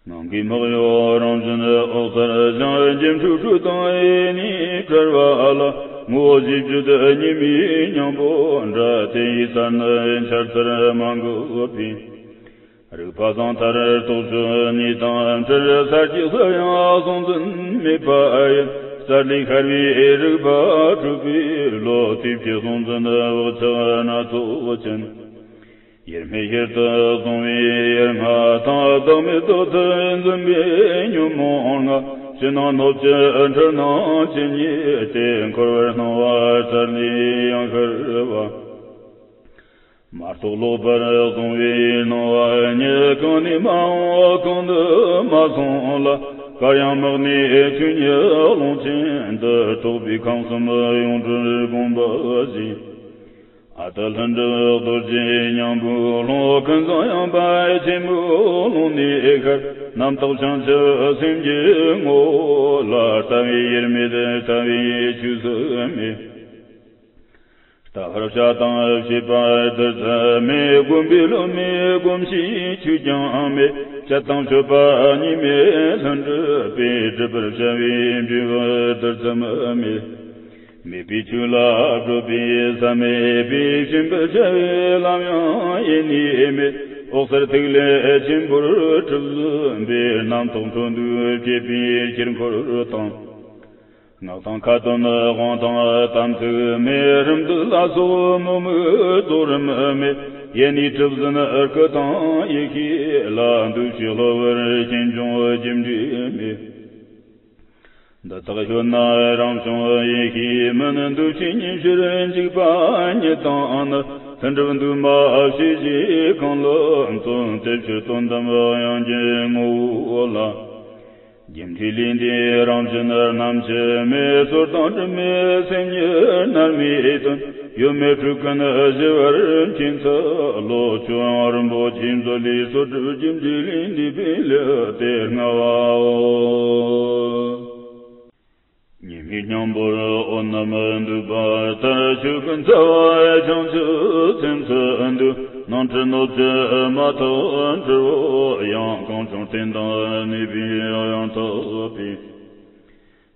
ངང་གིས་མི་གཡོ་རང་བཞིན་འོད་གསལ་ཞིང་། སྒྱུ་འཕྲུལ་སྤྲོས་དང་ཡེ་ནས་བྲལ་བ་ལ། ངོ་བོ་གཞི་བརྗོད་ཉི་མའི་སྙིང་པོ་འདྲ། དེ་ཡི་ས་ནི་འཆར་ཚུལ་མ་འགགས་པས། རིག་པ་ཟང་ཐལ་རྟོག་དཔྱོད་གཉིས་དང་བྲལ། ས་སྐྱེ་ས་ཡང་གཟུང་འཛིན་མེད་པ་ཡིན། གསལ་ལེ་ཤར་བའི་རིག་པ་སྤྲོས་པའི་བློ། དེ་ཕྱིར་གཟུང་འཛིན་བག་ཆགས་སྣ་ཚོགས་ཅན། དབྱེར་མེད་ཡུལ་དུ་གཟུང་བའི་དབྱེར་མ་དང་། བདག་མེད་རྡོ་ཐལ་འཛིན་པའི་ཉོན་མོངས་ལྔ། ཕྱི་ནང་སྣོད་བཅུད་འཁྲུལ་སྣང་ཇི་སྙེད་དེ། འཁོར་བར་སྣང་བ་གསལ་ལེ་ཡང་ཤར་བ། མ་རྟོགས་ལོག་པར་གཟུང་བའི་སྣང་བ་ཉིད། གང་ནས་མ་འོངས་གང་དུ་མ་སོང་ལ། གར་ཡང་མི་གནས་ཆོས་ཉིད་ཀློང་ཆེན་འདི། རྟོགས་པས་ཁམས་གསུམ་ཡོངས་གྲོལ་དགོངས་པ་བཞེས། ཨ་ཏི་ལྷུན་གྲུབ་རྡོ་རྗེ་སྙིང་པོའི་ཀློང་། ཀུན་བཟང་ཡངས་པ་ཆེན་པོའི་ཀློང་ནས་ཤར། རྣམ་དག་བྱང་ཆུབ་སེམས་ཀྱི་ངོ་བོ་ལ། ལྟ་བའི་དབྱེར་མེད་ལྟ་བའི་ཆོས་སུ་མེད། ལྟ་བར་བྱ་དང་བྱེད་པ་རྡུལ་ཙམ་མེད། བསྒོམ་པའི་སློབ་མའི་སྒོམ་བྱེད་ཆོས་ཀྱང་མེད། བྱ་དང་སྤྱོད་པ་གཉིས་མེད་ལྷུན་གྲུབ་པས། སྒྲུབ་པར་བྱ་བའི་འབྲས་བུ་རྡུལ་ཙམ་མེད། མེད་པའི་ཆོས་ལ་སྤྲོ་བའི་ས་མེད་པས། ཞེན་པར་བྱ་བའི་ལམ་ཡང་ཡེ་ནས་མེད། འོད་གསལ་ཐིག་ལེ་ཆེན་པོར་གྲུབ་ཟིན་པས། རྣམ་རྟོག་འཕྲོ་འདུ་བཅས་པའི་དཀྱིལ་འཁོར་དང་། ངག་དང་ཁ་ཏོན་དབང་ཐང་དམ་ཚིག་མེད། རིམ་བསྡུ་ལ་སོགས་མོ་མོའི་རྫོགས་རིམ་མེད། ཡེ་ནས་གྲུབ་ཟིན་སྐུ་དང་ཡེ་ཤེས་ལ། འདུ་ཤེས་ལྷོད་པར་ཞེན་སྦྱོང་རྒྱུ་འབྲས་མེད། འདི་དག་ཤོད་ན་རང་བྱུང་ཡེ་ཤེས་མིན། འདུ་བྱེད་གཉིས་ཕྱིར་འཇིག་པ་ཉིད་དང་ནི། ལྷུན་གྲུབ་འདུས་མ་བྱས་ཞེས་གང་ལ་འཛིན། དེ་ཕྱིར་དོན་དམ་དབྱིངས་ཀྱི་ངོ་བོ་ལ། རྒྱུ་འབྲས་ལས་འདས་རང་བཞིན་རྣམ་དབྱེ་མེད། སྲོལ་དང་སྒྲིབ་མེད་སེམས་ཉིད་རྣལ་མའི་དོན། ཡོད་མེད་སྤྲོས་ཀུན་ཞི་བར་མཁྱེན་ཚུལ་ལོ། ཆོས་དབྱིངས་རིན་པོ་ཆེའི་མཛོད་ལས། སྲོལ་སྒྲུབ་རྒྱུ་འབྲས་ལས་འདས་པའི་ལེའུ་སྟེ་ལྔ་པའོ། ཉི་མའི་སྙིང་པོར་འོད་རྣམས་འདུས་པ་ལྟར། ཆོས་ཀུན་རྩ་བ་བྱང་ཆུབ་སེམས་སུ་འདུས། ནང་ཁྲོལ་སྣོད་བཅུད་མ་ཐག་འཁྲུལ་བའི་དབྱིངས། གང་བྱུང་རྟེན་དང་གནས་པའི་ཡང་དག་པས།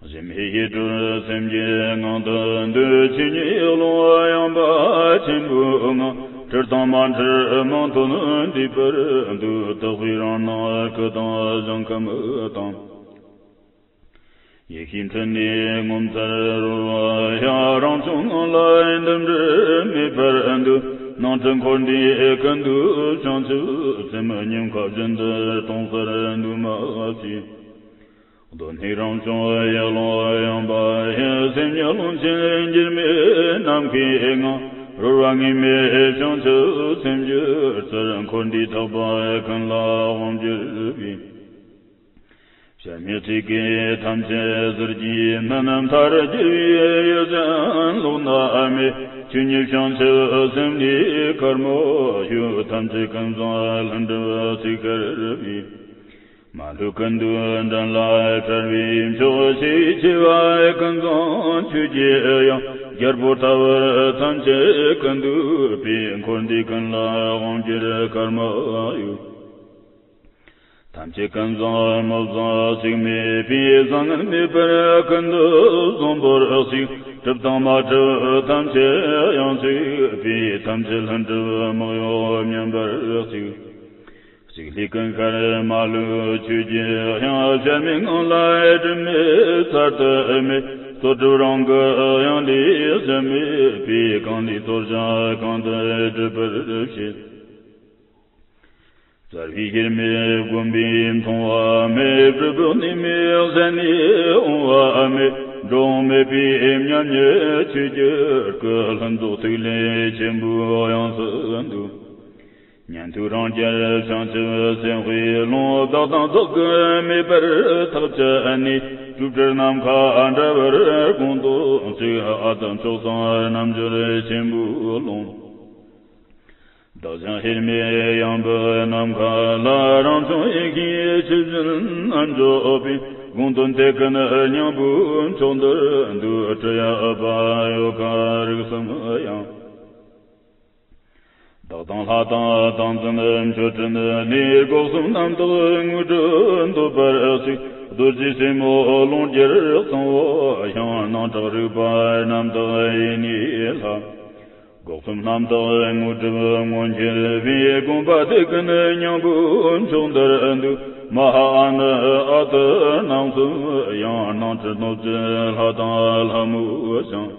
གཞི་མེད་ཡེ་གྲོལ་སེམས་ཀྱི་ངང་དུ་འདུས། ཆོས་ཉིད་ཀློང་ཡངས་པ་ཆེན་པོའི་ངང་། འཁྲུལ་དང་མ་འཁྲུལ་མིང་དོན་འདུས་པར་འདོད། དག་པའི་རང་སྣང་སྐུ་དང་ཞིང་ཁམས་དང་། ཡེ་ཤེས་འཕྲིན་ལས་ངོ་མཚར་རོལ་པ་ཡང་། རང་བྱུང་ངང་ལ་འདི་འདྲ་མེད་པར་འདུས། ནང་ཁྲོལ་འཁོར་འདས་ཀུན་འདུས་བྱང་ཆུབ་སེམས། ཉིད་ཁ་བཞིན་དུ་སྟོང་གསལ་འདུས་མ་བྱས། གདོད་ནས་རང་བྱུང་ཡེ་ཀློང་ཡངས་པ་ཡི། སེམས་ཉིད་ཀློང་ཆེན་འགྱུར་མེད་ནམ་མཁའི་ངང་། རོལ་བ་ངེས་མེད་བྱང་ཆུབ་སེམས་ཀྱི་རྩལ། འཁོར་འདས་ཐེག་པ་ཀུན་ལ་དབང་བསྒྱུར་བའི། ཤར་མའི་ཚིག་གིས་ཐམས་ཅད་ཟུར་གྱིས་མནན། མཐར་གྱུར་པའི་ཡུལ་ཅན་ལོགས་ན་མེད། ཆོས་ཉིད་བྱང་ཆུབ་སེམས་འདི་དཀར་མོ་ཡོད། ཐམས་ཅད་ཀུན་བཟང་ལྷུན་གྲུབ་ཚིག་ཀར་བོས། མ་ལུས་ཀུན་ཏུ་འགྲན་ལ་བྲལ་བའི་མཆོག། ཞི་བའི་ཆེ་བ་ཀུན་བཟང་ཆོས་ཀྱི་དབྱངས། རྒྱལ་པོ་ལྟ་བུར་ཐམས་ཅད་ཀུན་འདུས་པའི། འཁོར་འདས་ཀུན་ལ་དབང་བསྒྱུར་ཀརྨ་ཡུལ། ཐམས་ཅད་ཀུན་བཟང་མི་བཟང་ཚིག་མེད་པའི། བཟང་ངན་མེད་པར་ཀུན་ཏུ་བཟང་པོར་གཟིགས། གྲུབ་དང་མ་གྲུབ་ཐམས་ཅད་ཡང་གཟིགས་པའི། ཐམས་ཅད་ལྷུན་གྲུབ་མིག་ཡོར་མཉམ་པར་གཟིགས། གཅིག་ལས་ཀུན་ཤར་མ་ལུས་ཆོས་ཀྱི་དབྱིངས། གཞལ་མེད་ངང་ལ་དྲི་མེད་ཚར་དུ་མེད། རྩོལ་སྒྲུབ་རང་གི་དབྱིངས་ལས་གཞལ་མེད་པའི། གང་ལས་རྩོལ་བྱ་གང་དུ་སྒྲུབ་པར་བྱེད། རྩལ་བའི་དབྱེར་མེད་བསྒོམ་པས་མཐོང་བ་མེད། སྤྲུལ་པའི་གནས་མེད་ཟད་ནས་འོང་བ་མེད། འགྲོ་འོང་མེད་པའི་མཉམ་ཉིད་ཆོས་ཀྱི་སྐུ། ལྷུན་རྫོགས་ཐིག་ལེ་ཆེན་པོའི་དབྱིངས་སུ་འདུ། ཉན་ཐོས་རང་རྒྱལ་བྱང་ཆུབ་སེམས་དཔའི་ཀློང་། བདག་དང་བདག་གི་མེད་པར་ཐག་བཅད་ནས། སྤྲོས་བྲལ་ནམ་མཁའ་འདྲ་བར་དགོངས་དོན་གཅིག། ཨ་ཏི་མཆོག་གསུམ་རྣལ་འབྱོར་ཆེན་པོའི་ཀློང་། བདག་ཀྱང་དབྱེར་མེད་ཡངས་པའི་ནམ་མཁའ་ལ། རང་བྱུང་ཡེ་ཤེས་ཆུ་བཞིན་འཇོག་པའི། དགོངས་དོན་དེ་ཀུན་སྙིང་པོའི་མཆོག་འདིར་འདུས། དྲི་ཡ་ཨུཏྤལ་ཡོ་ག་རིགས་གསུམ་ཡང་། བདག་དང་ལྷ་དང་ཏིང་འཛིན་མཆོད་སྤྲིན་ལས། སྒོ་གསུམ་རྣམ་དག་དངོས་གྲུབ་འདོད་པར་གཟིགས། རྡོ་རྗེ་སེ་མོ་ཀློང་གྱུར་གཙང་བོ་ཡང་། སྣང་གྲགས་རིག་པ་རྣམ་དག་ཡེ་ནས་ལྷ། སྒོ་གསུམ་རྣམ་དག་དངོས་གྲུབ་མངོན་གྱུར་པའི། དགོངས་པ་དེ་ཀུན་སྙིང་པོའི་མཆོག་འདིར་འདུས། མ་ཧཱ་ཨ་ནི་ཨ་ཏི་རྣམ་གསུམ་ཡང་། སྣང་སྲིད་སྣོད་བཅུད་ལྷ་དང་ལྷ་མོ་ཞིང་།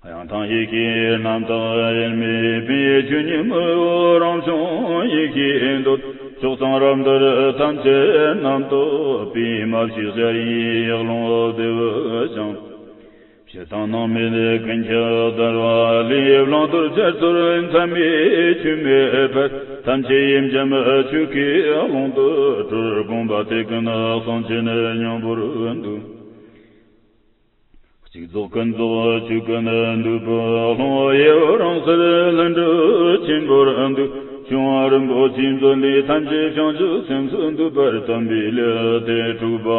གཡང་དང་ཡེ་ཤེས་རྣམ་དག་དབྱེར་མེད་པའི། ཆོས་ཉིད་མི་གཡོ་རང་བྱུང་ཡེ་ཤེས་འདོད། ཕྱོགས་གཙང་རབ་འདིར་ཐམས་ཅད་རྣམ་རྟོག་པའི། མ་ཕྱེད་གསལ་བའི་ཡར་ཀླུང་བདེ་བའི་ཞིང་། ཕྱི་དང་ནང་མེད་ཀུན་ཁྱབ་བརྡལ་བ་ལས། བླང་དོར་འཆལ་ཚུལ་མཚན་མའི་ཆོས་མེད་པར། ཐམས་ཅད་ཡེ་འབྱམས་ཆོས་ཀྱི་ཀློང་དུ་གྲོལ། དགོངས་པ་དེ་ཀུན་གསུང་ཆེན་སྙིང་པོར་འདུས། གཅིག་རྫོགས་ཀུན་རྫོགས་ཆོས་ཀུན་འདུས་པའི་ཀློང་། ཡེ་འོད་རང་གསལ་ལྷུན་གྲུབ་ཆེན་པོར་འདུས། ཆོས་དབྱིངས་རིན་པོ་ཆེའི་མཛོད་ལས། ཐམས་ཅད་བྱང་ཆུབ་སེམས་སུ་འདུས་པར་བསྟན་པའི་ལེའུ་སྟེ་དྲུག་པའོ།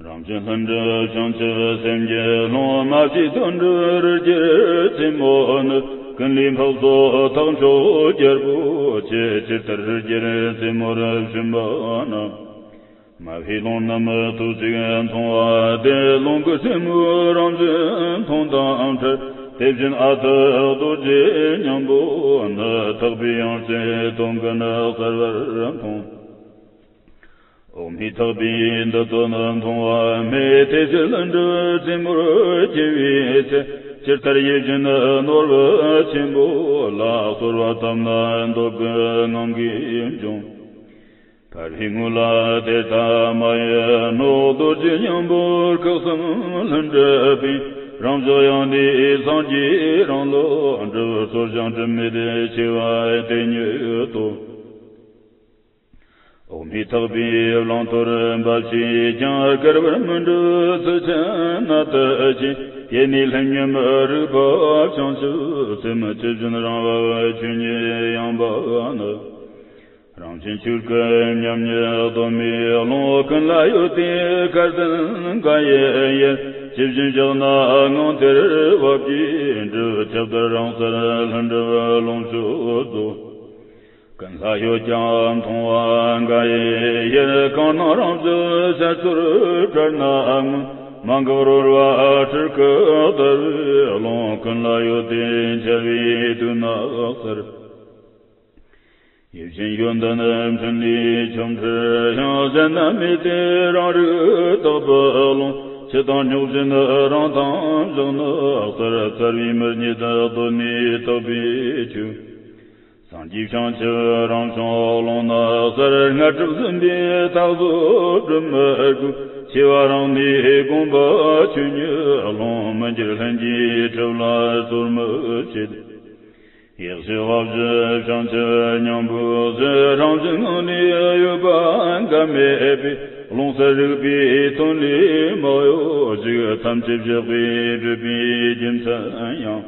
རང་བཞིན་ལྷུན་གྲུབ་བྱང་ཆུབ་སེམས་ཀྱི་ཀློང་། མ་ཕྱེད་དོན་གྲུབ་རི་རྒྱལ་རྩེ་མོ་ནི། ཀུན་ལས་འཕགས་སོགས་ཐེག་མཆོག་རྒྱལ་པོ་ཆེ། ཇི་ལྟར་རི་རྒྱལ་རྩེ་མོར་བྱོན་པ་ན། མ་ཕྱེད་ཀློང་རྣམས་སྟོབས་གཅིག་མཐོང་བ་དེ། ཀློང་གི་རྩེ་མོའི་རང་བཞིན་མཐོང་དང་འཕྲད། དེ་བཞིན་ཨ་ཏི་རྡོ་རྗེ་སྙིང་པོ་ནི། ཐེག་པའི་ཡང་རྩེ་དོན་ཀུན་གསལ་བར་མཐོང་། འོག་མིན་ཐེག་པའི་འདི་དོན་མཐོང་བ་མེད། དེ་ཕྱིར་ལྷུན་གྲུབ་རྩེ་མོར་སྐྱེ་བའི་ཚེ། ཇི་ལྟར་ཡིད་བཞིན་ནོར་བུ་ཆེན་པོ་ལ། གསོལ་བ་བཏབ་ན་འདོད་དགུ་ངང་གིས་འབྱུང་། ཕལ་པའི་དངོས་ལ་དེ་ལྟ་མ་ཡིན་ནོ། རྡོ་རྗེ་སྙིང་པོ་སྐུ་གསུམ་ལྷུན་གྲུབ་པའི། རང་བྱུང་དབྱིངས་འདི་སངས་རྒྱས་རང་ལུགས་འགྲུབ། རྩོལ་བྱང་དྲི་མེད་ཆེ་བ་དེ་ཉིད་དོ། འོག་མིན་ཐེག་པའི་བླང་དོར་འབའ་ཞིག་ཀྱང་། བསྐལ་པར་མི་འགྲུབ་ཚུལ་ཆེན་ནི་དེ་ཅི། ཡེ་ནས་ལྷུན་མཉམ་རིག་པ་བྱང་ཆུབ་སེམས། ཇི་བཞིན་རང་བབས་ཆོས་ཉིད་ཡངས་པ་ནི། རང་བཞིན་ཆོས་སྐུ་མཉམ་ཉིད་སྟོང་པའི་ཀློང་། ཀུན་ལ་ཡོད་དེ་སྐལ་ལྡན་འགའ་ཡི་ཡུལ། ཇི་བཞིན་བཞག་ན་ངང་དེར་བབས་ཀྱིས་འགྲུབ། ཁྱབ་བརྡལ་རང་གསལ་ལྷུན་གྲུབ་ལོངས་སྤྱོད་རྫོགས། ཀུན་ལྷ་ཡོད་ཀྱང་མཐོང་བ་འགའ་ཡི་ཡུལ། གང་སྣང་རང་བཞིན་འཆལ་ཚུལ་བྲལ་ན་མངོན། མ་འགགས་རོལ་པ་སྤྲུལ་སྐུ་བརྡལ་བའི་ཀློང་། ཀུན་ལ་ཡོད་དེ་འཆལ་བས་དུས་ན་གསལ། ཡིད་བཞིན་ཡོན་ཏན་འཕྲིན་ལས་ཆོ་འཕྲུལ་ཡང་། གཞན་ན་མེད་དེ་རང་རིག་དག་པའི་ཀློང་། ཆུ་དང་སྨྱུག་བཞིན་རང་དང་བཞག་ནི་གསལ། རྩལ་བས་མི་རྙེད་གདོད་ནས་དག་པའི་ཆོས། སངས་རྒྱས་བྱང་ཆུབ་རང་བྱུང་ཀློང་ན་གསལ། དངར་སྒྲིབ་ཟིན་པའི་མཐའ་རྫོགས་སྒྲིབ་མི་དགོས། ཆེ་བ་རང་ནི་དགོངས་པ་ཆོས་ཉིད་ཀློང་། མི་འགྱུར་ལྷུན་གྱིས་གྲུབ་ལ་ཚོར་མི་བྱེད། ཡེ་ཤེས་དབང་བཞི་བྱང་ཆུབ་སྙིང་པོའི་ཟེར། རང་བཞིན་ངང་ནས་ཡོད་པ་འགའ་མེད་པའི། ཀློང་གསལ་རིག་པའི་དོན་ལས་མ་གཡོས་ཤིང་། ཐམས་ཅད་བཞག་པའི་སྒྲུབ་པའི་རྒྱུ་མཚན་ཡང་།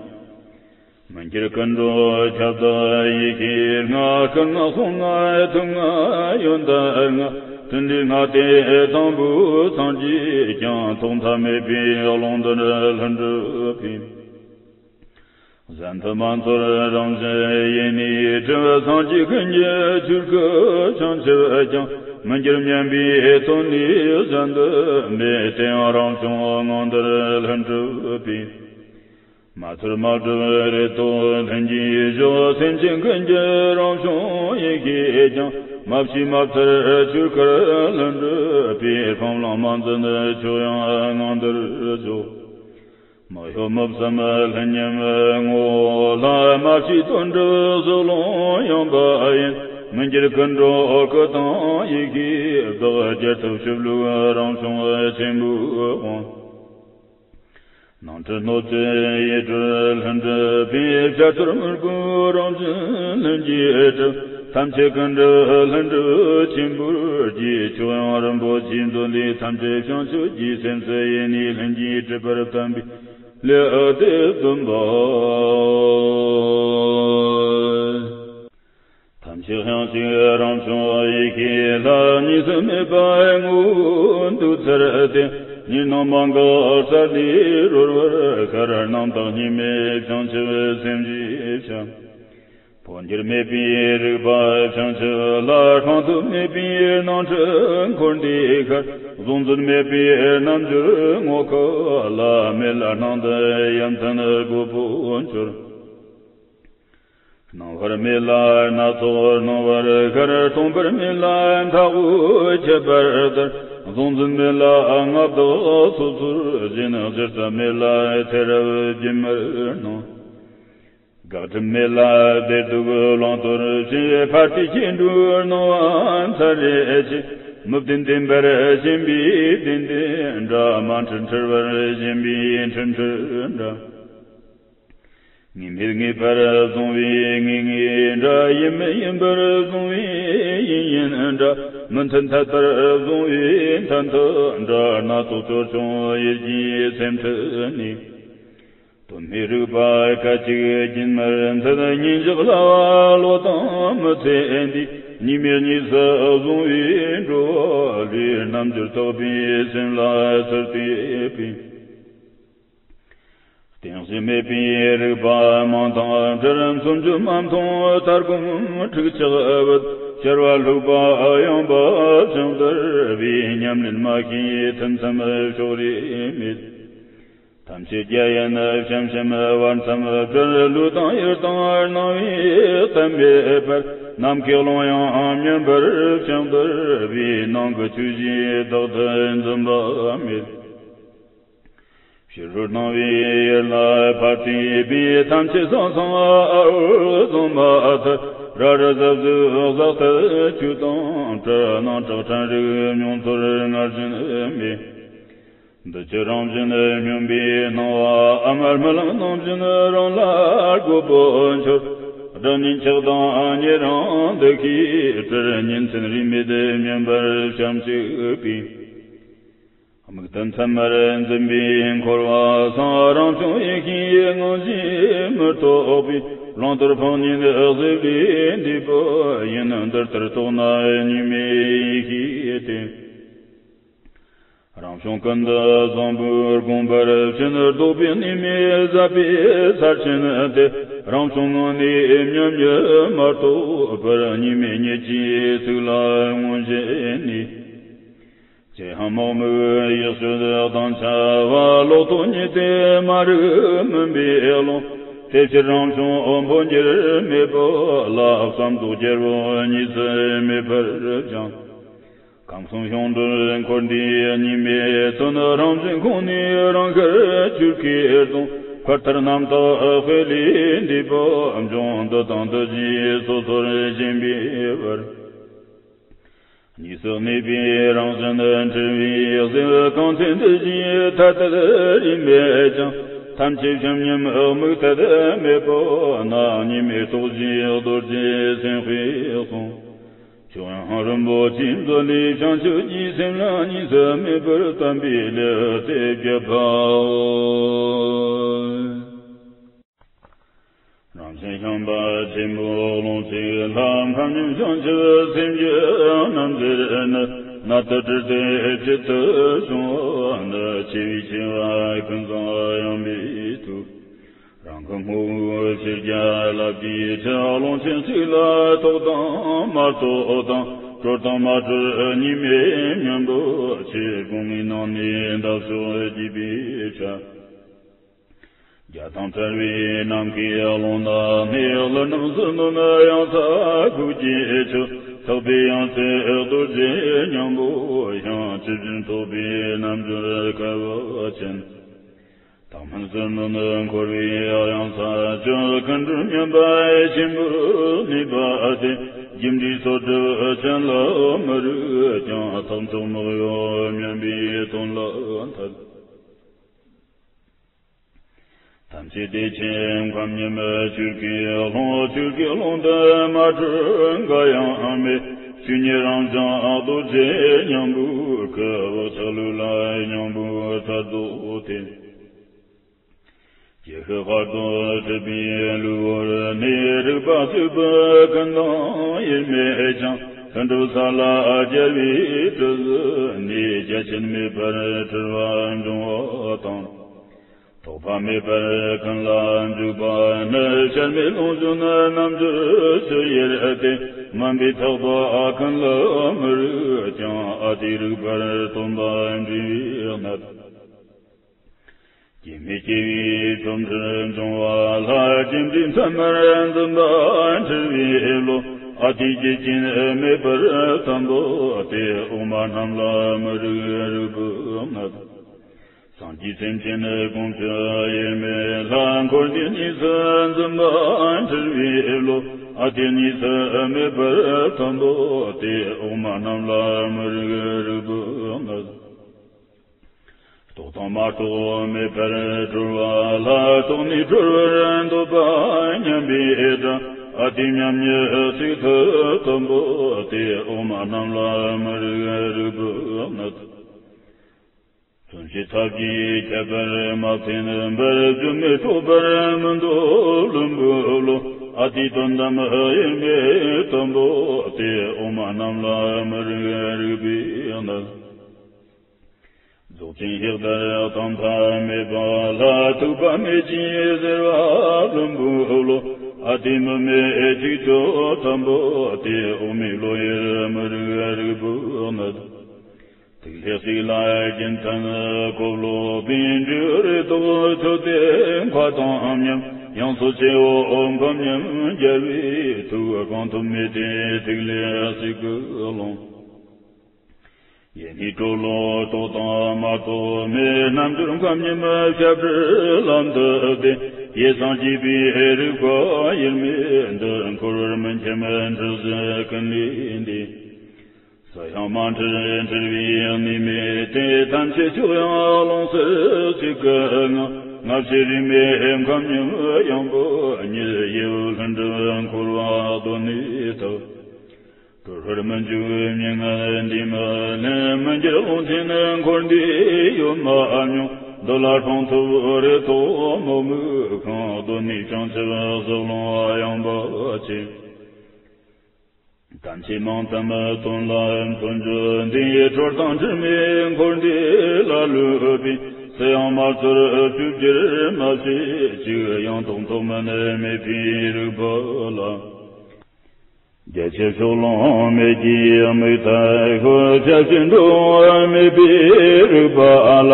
མི་འགྱུར་ཀུན་འགྲོ་ཁྱབ་བདག་ཡེ་ཤེས་ལྔ། སྐུ་ལྔ་གསུང་ལྔ་ཐུན་ལྔ་ཡོན་ཏན་ལྔ། ཕྲིན་ལས་ལྔ་སྟེ་དང་པོའི་སངས་རྒྱས་ཀྱང་། ཐོག་མཐའ་མེད་པའི་ཀློང་འདིར་ལྷུན་གྲུབ་པས། གཞན་དུ་མ་ཚོར་རང་བཞིན་ཡེ་ནས་གྲུབ། སངས་རྒྱས་ཀུན་གྱི་ཆོས་སྐུ་བྱང་ཆུབ་ཀྱང་། མི་འགྱུར་མཉམ་པའི་དོན་ལས་གཞན་དུ་མེད། དེ་ཡང་རང་བྱུང་ངང་འདིར་ལྷུན་གྲུབ་པས། མ་ཚོར་མ་གྲུབ་རེ་དོགས་ལྷུན་གྱིས་ཞོག། སེམས་ཅན་ཀུན་གྱི་རང་བྱུང་ཡེ་ཤེས་ཀྱང་། མ་སྐྱེས་མ་ཚར་ཆོས་སྐུར་ལྷུན་གྲུབ་པས། སྤང་བླང་མ་འཛིན་ཆོས་དབྱིངས་ངང་འདིར་ཞོག། མི་གཡོ་མི་ཟུམ་ལྷུན་ཉམས་ངོ་བོ་ལྷ། མ་སྐྱེས་དོན་གྲུབ་སོགས་ཀློང་ཡངས་པ་ཡིན། མི་འགྱུར་ཀུན་འགྲོ་སྐུ་དང་ཡེ་ཤེས་བདག། རྒྱལ་ཐབས་ཆོས་ལུགས་རང་བྱུང་ཆེན་པོའི་དབང་། ནང་ཁྲོལ་སྣོད་བཅུད་ཡེ་གྲོལ་ལྷུན་གྲུབ་པས། བྱ་རྩོལ་མི་དགོས་རང་བཞིན་ལྷུན་གྱིས་གྲུབ། ཐམས་ཅད་ཀུན་གྲུབ་ལྷུན་གྲུབ་ཆེན་པོའི་རྒྱས། ཆོས་དབྱིངས་རིན་པོ་ཆེའི་མཛོད་ལས། ཐམས་ཅད་བྱང་ཆུབ་ཀྱི་སེམས་སུ་ཡེ་ནས། ལྷུན་གྱིས་གྲུབ་པར་བསྟན་པའི་ལེའུ་སྟེ་བདུན་པ། ཐམས་ཅད་དབྱིངས་གཅིག་རང་བྱུང་ཡེ་ཤེས་ལྷ། གཉིས་སུ་མེད་པའི་ངོ་བོ་འདུས་ཚུལ་ཏེ། གཉིས་སྣང་མ་འགགས་རྩལ་ལས་རོལ་བར་ཤར། རྣམ་དག་གཉིས་མེད་བྱང་ཆུབ་སེམས་ཞེས་བྱ། འཕོ་འགྱུར་མེད་པའི་རིག་པ་བྱང་ཆུབ་ལྷ། ཤིན་ཏུ་མེད་པའི་སྣང་སྲིད་འཁོར་འདས་ཤར། གཟུང་འཛིན་མེད་པའི་རྣལ་འབྱོར་ངོ་མཁའ་ལ། མེ་ལྷ་སྣང་མཐའི་ཡ་མཚན་དགོད་པོ་འཆོར། སྣང་བར་མེད་ལ་སྣ་ཚོགས་སྣང་བར་ཤར། སྟོང་པར་མེད་ལ་མཐའ་དབུས་ཁྱབ་པར་ལྟར། གཟུང་འཛིན་མེད་ལ་མངའ་བདག་སོ་སོར་བཞེངས། གཞི་རྩ་མེད་ལ་ཚེ་རབས་རྒྱུན་མར་སྣང་། དགག་སྒྲུབ་མེད་ལ་བདེ་སྡུག་བླང་དོར་ཕྱིར། ཕར་བལྟས་ཁྱེད་འགྲོའི་སྣང་བ་མཚར་རེ་ཆེ། མི་བདེན་བདེན་པར་ཞེན་པའི་བདེན་བདེན་འདྲ། མ་འཁྲུལ་འཁྲུལ་བར་ཞེན་པའི་འཁྲུལ་འཁྲུལ་འདྲ། ངེས་མེད་ངེས་པར་བཟུང་བའི་ངེས་ངེས་འདྲ། ཡིན་མིན་ཡིན་པར་བཟུང་བའི་ཡིན་ཡིན་འདྲ། མི་མཐུན་འཐད་པར་བཟུང་བའི་མཐའ་མཐུན་འདྲ། སྣ་ཚོགས་ཅོལ་ཆུང་ཡིད་ཀྱི་སེམས་ཁྲིད་ནས། དོན་མེད་རིག་པ་སྐད་ཅིག་རྒྱུན་མར་འཐད། ཉིན་ཞག་ལྷ་བ་ལོ་དང་མི་ཚེ་འདི། གཉིས་མེད་གཉིས་སུ་བཟུང་བའི་འགྲོ་བ་ལས། རྣལ་འབྱོར་རྟོགས་པའི་སེམས་ལ་ཚུར་བལྟས་པས། རྟེན་གཞི་མེད་པའི་རིག་པ་མང་དང་བྲལ། མཚོན་བརྗོད་མ་མཐོང་ལྟར་སྒོམ་ཁྲིག་ཆགས་བུད། ཤར་བ་ལྷུག་པ་ཡངས་པ་བྱང་དུ་རུབ་པའི། ཉམས་ལེན་མ་ཤེས་ཐུན་མཚམས་ཕྱོགས་རིས་མེད། ཐམས་ཅད་རྒྱ་ཡན་བྱམས་ཤིང་བར་མཚམས་བྲལ། ལུས་དང་ཡིད་དང་སྣང་བའི་གཏན་མེད་པར། ནམ་མཁའི་ཀློང་ཡངས་མཉམ་པར་བྱང་དུ་རུབ་པའི། ནང་གི་ཆོས་བཞིའི་བདག་ཏུ་འཛིན་པ་མེད། ཕྱི་རོལ་སྣང་བའི་ཡུལ་ལ་ཕར་བལྟས་པས། ཐམས་ཅད་སང་སང་ཨ་འུར་བཟུང་མ་ཐག་ར་རི་གཟབ་གཟུགས་གཟགས་ཐལ་ཆོས་དང་བྲལ། སྣང་གྲགས་ཕྲན་རིག་མྱོང་ཚོར་སྔར་བཞིན་མེད། འདུ་བྱེད་རང་བཞིན་སྙོམས་པའི་སྣང་བའམ། རྨི་ལམ་སྣང་བཞིན་རང་ལ་རྒོད་པོ་འཆོར། སྒྲ་ཉིད་ཆགས་སྡང་ཉེ་རིང་འདུ་ཤེས་བྲལ། ཉིན་མཚན་རིས་མེད་མཉམ་པར་བྱམས་ཅིག་པའི། དམིགས་གཏད་མཚན་མར་འཛིན་པའི་འཁོར་བ་སང་། རང་བྱུང་ཡེ་ཤེས་ངང་བཞིན་མི་རྟོག་པའི། བླང་དོར་ཕངས་ཉེན་གཟིབ་ལས་འདས་པ་ཡིན། འདི་ལྟར་རྟོགས་ན་གཉིས་མེད་ཡེ་ཤེས་ཏེ། རང་བྱུང་ཀུན་ཏུ་བཟང་པོའི་དགོངས་པར་ཕྱིན། ལྡོག་པའི་གནས་མེད་ཟབ་པའི་ས་ཆེན་ཏེ། རང་བྱུང་ངང་ནས་མཉམ་ཉིད་མ་རྟོགས་པར། གཉིས་མེད་ཉིད་ཀྱི་ཚིག་ལ་མངོན་ཞེན་ནས། ཅི་ཡང་མང་མོས་ཡིད་དཔྱོད་དང་འཆར་བ། ལོག་རྟོག་ཉིད་དེ་མ་རིག་མུན་པའི་ཀློང་། དེ་ཕྱིར་རང་བྱུང་འཕོ་འགྱུར་མེད་པ་ལ། བསམ་རྟོག་རྒྱལ་པོ་གཉིས་སུ་མེད་པར་སྦྱངས། ཁམས་གསུམ་ཤིང་དྲུང་འཁོར་འདས་གཉིས་མེད་དོན། རང་བཞིན་ཁོང་ནས་རང་ཤར་ཆོས་སྐུའི་དོན། འཁོར་མཐར་རྣམ་དག་དཔེ་ལས་འདས་པ་འབྱུང་། འདི་དང་འདི་བཞིན་སོ་སོར་ཞེན་པའི་བར། གཉིས་སུ་གནས་པའི་རང་བཞིན་འཁྲུལ་བའི་གཟེར་གང་ཚེ་འདི་བཞིན་ཐ་དད་རིས་མེད་ཀྱང་། ཐམས་ཅད་བྱམས་མཉམ་དམིགས་གཏད་མེད་པ་ན། གཉིས་མེད་རྟོགས་བྱའི་རྡོ་རྗེ་སེམས་དཔའི་གསུང་། ཕྱོགས་ཡང་རིན་པོ་ཆེའི་མཛོད་ལས་བྱང་ཆུབ་ཀྱི་སེམས་ལ་གཉིས་སུ་མེད་པར་བསྟན་པའི་ལེའུ་སྟེ་བརྒྱད་པའོ། རང་བཞིན་ཤིང་རྟ་ཆེན་པོ་ཀློང་ཆེན་ལྷ། ཁམས་མཉམ་བྱང་ཆུབ་སེམས་ཀྱི་རྣམ་འགྱུར་ནི། གནད་དུ་དྲིལ་ཏེ་ཇི་ལྟར་བྱུང་བ་ནི། ཆེ་བའི་ཆེ་བ་ཀུན་བཟང་ཡངས་པའི་ཐུགས། རང་གི་ངོ་བོ་ཕྱི་རྒྱལ་ལ་བསྡུས་ཕྱིར། ཀློང་ཆེན་གཅིག་ལ་རྟོགས་དང་མ་རྟོགས་དང་། གྲོལ་དང་མ་གྲོལ་གཉིས་མེད་སྙམ་པའི་ཕྱིར། དགུང་ལྔའི་ནང་ནས་འདབ་གཤོག་རྒྱས་པའི་ཆར། རྒྱ་དང་བྲལ་བའི་ནམ་མཁའི་ཀློང་ན་གནས། ཀླུ་རྣམས་ཟིལ་གནོན་གཡང་ས་ཁུག་ཀྱི་ཆུ། ཐེག་པའི་ཡང་རྩེ་རྡོ་རྗེ་སྙིང་པོ་ཞིང་། ཇི་བཞིན་རྟོགས་པའི་རྣལ་འབྱོར་སྐལ་བ་ཅན། ཐེག་དམན་ཟིལ་གནོན་འཁོར་བའི་གཡང་ས་ཆུ། ཀུན་འགྲོལ་སྨྱོན་པ་ཆེན་པོར་གནས་པ་སྟེ། རྒྱུ་འབྲས་ཚོགས་སྒྲུབ་ཅན་ལ་མི་རིགས་ཀྱང་། ཐེག་མཆོག་མི་གཡོ་སྨྱོན་པའི་དོན་ལ་ཐལ། ཐམས་ཅད་བདེ་ཆེན་ཁམས་མཉམ་ཆོས་ཀྱི་ཀློང་། ཆོས་ཀྱི་ཀློང་དུ་མ་གྲོལ་འགའ་ཡང་མེད། ཆོས་ཉིད་རང་བྱུང་རྡོ་རྗེ་སྙིང་པོའི་སྐུ། བག་ཆགས་ལུས་ལ་སྙིང་པོའི་རྩལ་རྫོགས་ཏེ། ཀྱེ་ཧུད་དཔལ་དུ་གྲུབ་པའི་ལུས་པོར་གནས། རིག་པ་གསལ་བུ་ཀུན་དང་དབྱེར་མེད་ཅིང་། ལྷུན་གྲུབ་ས་ལ་རྒྱལ་བའི་གྲུ་ཟུར་གནས། རྒྱ་ཆེན་མེད་པར་གྲོལ་བ་འབྱུང་བ་དང་། ཐོགས་པ་མེད་པར་ཀུན་ལ་འཇུག་པ་ནི། བྱར་མེད་ལུང་བཞིན་རྣལ་འབྱོར་ཆུ་ཡིར་ཏེ། དམན་པའི་ཐེག་པ་ཀུན་ལ་མི་རིགས་ཀྱང་། ཨ་ཏིའི་རིག་པར་སྟོན་པ་འབྲས་བུའི་གནད། སྐྱེ་མེད་སྐྱེ་བའི་ཆོ་འཕྲུལ་འབྱུང་བ་ལ། སྐྱེ་འབྲས་མཚན་མར་འཛིན་པ་འཁྲུལ་བའི་བློ། ཨ་ཏིའི་རྒྱུད་ཅན་མེད་པར་བསྟན་པ་སྟེ། འོག་མ་རྣམས་ལ་མི་རིགས་རིག་པའི་གནད། སངས་རྒྱས་སེམས་ཅན་དགོངས་ཕྱིར་དབྱེར་མེད་ལྷ། འཁོར་འདས་གཉིས་སུ་འཛིན་པ་འཁྲུལ་བའི་བློ། ཨ་ཏི་གཉིས་སུ་མེད་པར་མཐོན་པོ་སྟེ། འོག་མ་རྣམས་ལ་མི་རིགས་རིག་པའི་གནད། རྟོགས་དང་མ་རྟོགས་མེད་པར་གྲོལ་བ་ལ། རྟོགས་ནས་གྲོལ་བར་འདོད་པ་མཉམ་པའི་དགྲ། ཨ་ཏི་མཉམ་ཉིད་གཅིག་ཏུ་མཐོན་པོ་སྟེ། འོག་མ་རྣམས་ལ་མི་རིགས་རིག་པའི་གནད། མཚོན་བྱེད་ཐབས་ཀྱིས་ཁྱད་པར་མ་ཕྱིན་པར། རྒྱུ་མེད་འཕྲོག་པར་མི་འདོད་བླུན་པོའི་བློ། ཨ་ཏིའི་དོན་དམ་དབྱེར་མེད་མཐོན་པོ་སྟེ། འོག་མ་རྣམས་ལ་མི་རིགས་རིག་པའི་གནད། རྫོགས་ཆེན་གཤེགས་པར་གཏན་ཐ་མེད་པ་ལ། ཐུག་པ་མེད་ཅིང་གཟེར་བ་བླུན་པོའི་བློ། ཨ་ཏིའི་མི་མེད་གཅིག་ཏུ་མཐོན་པོ་སྟེ། འོག་མའི་བློ་ཡུལ་མི་རིགས་རིག་པའི་གནད། ཐིག་ལེ་གཅིག་ལ་རྒྱུན་མཐུན་གོ་ལོག་པའི། འབྲས་བུ་རེ་དོགས་ཆོས་དེ་འཁོར་དང་མཉམ། ཡང་སོ་ཆེ་བོ་ཁམས་མཉམ་རྒྱལ་བའི་ཐུགས། གང་ཐུབ་མེད་དེ་ཐིག་ལེ་གཅིག་གི་ཀློང་། ཡེ་ནས་གྲོལ་ལོ་རྟོགས་དང་མ་རྟོགས་མེད། རྣལ་འབྱོར་ཁམས་མཉམ་ཞབས་དྲུང་ལམ་དུ་བདེ། ཡེ་སངས་རྒྱས་པའི་རིག་པ་དབྱེར་མེད་འདི། འཁོར་བར་མི་འཁྱམས་འབྲུ་བཞི་ཀུན་ལས་འདས། སུ་ཡང་མ་འཁྲུལ་འཁྲུལ་བའི་གནས་མེད་དེ། ཐམས་ཅད་ཕྱོགས་ཡང་ཀློང་གསལ་གཅིག་གི་ངང་། སྔ་ཕྱི་རིས་མེད་ཁམས་མཉམ་ཡངས་པོ་ཉིད། ཡེ་བོ་ལྷུན་གྲུབ་འཁོར་བ་གདོད་ནས་དག། གྲོལ་བར་མི་འཇུག་མྱ་ངན་འདས་མི་ལེན། མི་འགྱུར་ཀློང་ཆེན་འཁོར་འདས་ཡོད་མ་མྱོང་། འདི་ལ་སྲུང་ཐུབ་རེ་དོགས་མི་དམིགས་ཤིང་། གདོད་ནས་བྱང་ཆུབ་ཟབ་ལོངས་ཡངས་པ་ཆེ། ཐམས་ཅད་མིང་ཙམ་དོན་ལ་མཚོན་རྒྱུ་འདི། གྲོལ་དང་འཁྲུལ་མེད་འཁོར་འདས་ལ་བསླུས་པའི། སུ་ཡང་མ་ཚོར་བཅོས་བསྒྱུར་མ་བྱེད་ཅིག། ཡང་དག་མཐོ་དམན་མེད་པའི་རིག་པ་ལ། རྒྱ་ཆེར་ཕྱོགས་ལོང་མེད་ཀྱི་དམིགས་ཐད་ཤོད། ཆ་ཤས་འགྲོ་བ་མེད་པའི་རིག་པ་ལ།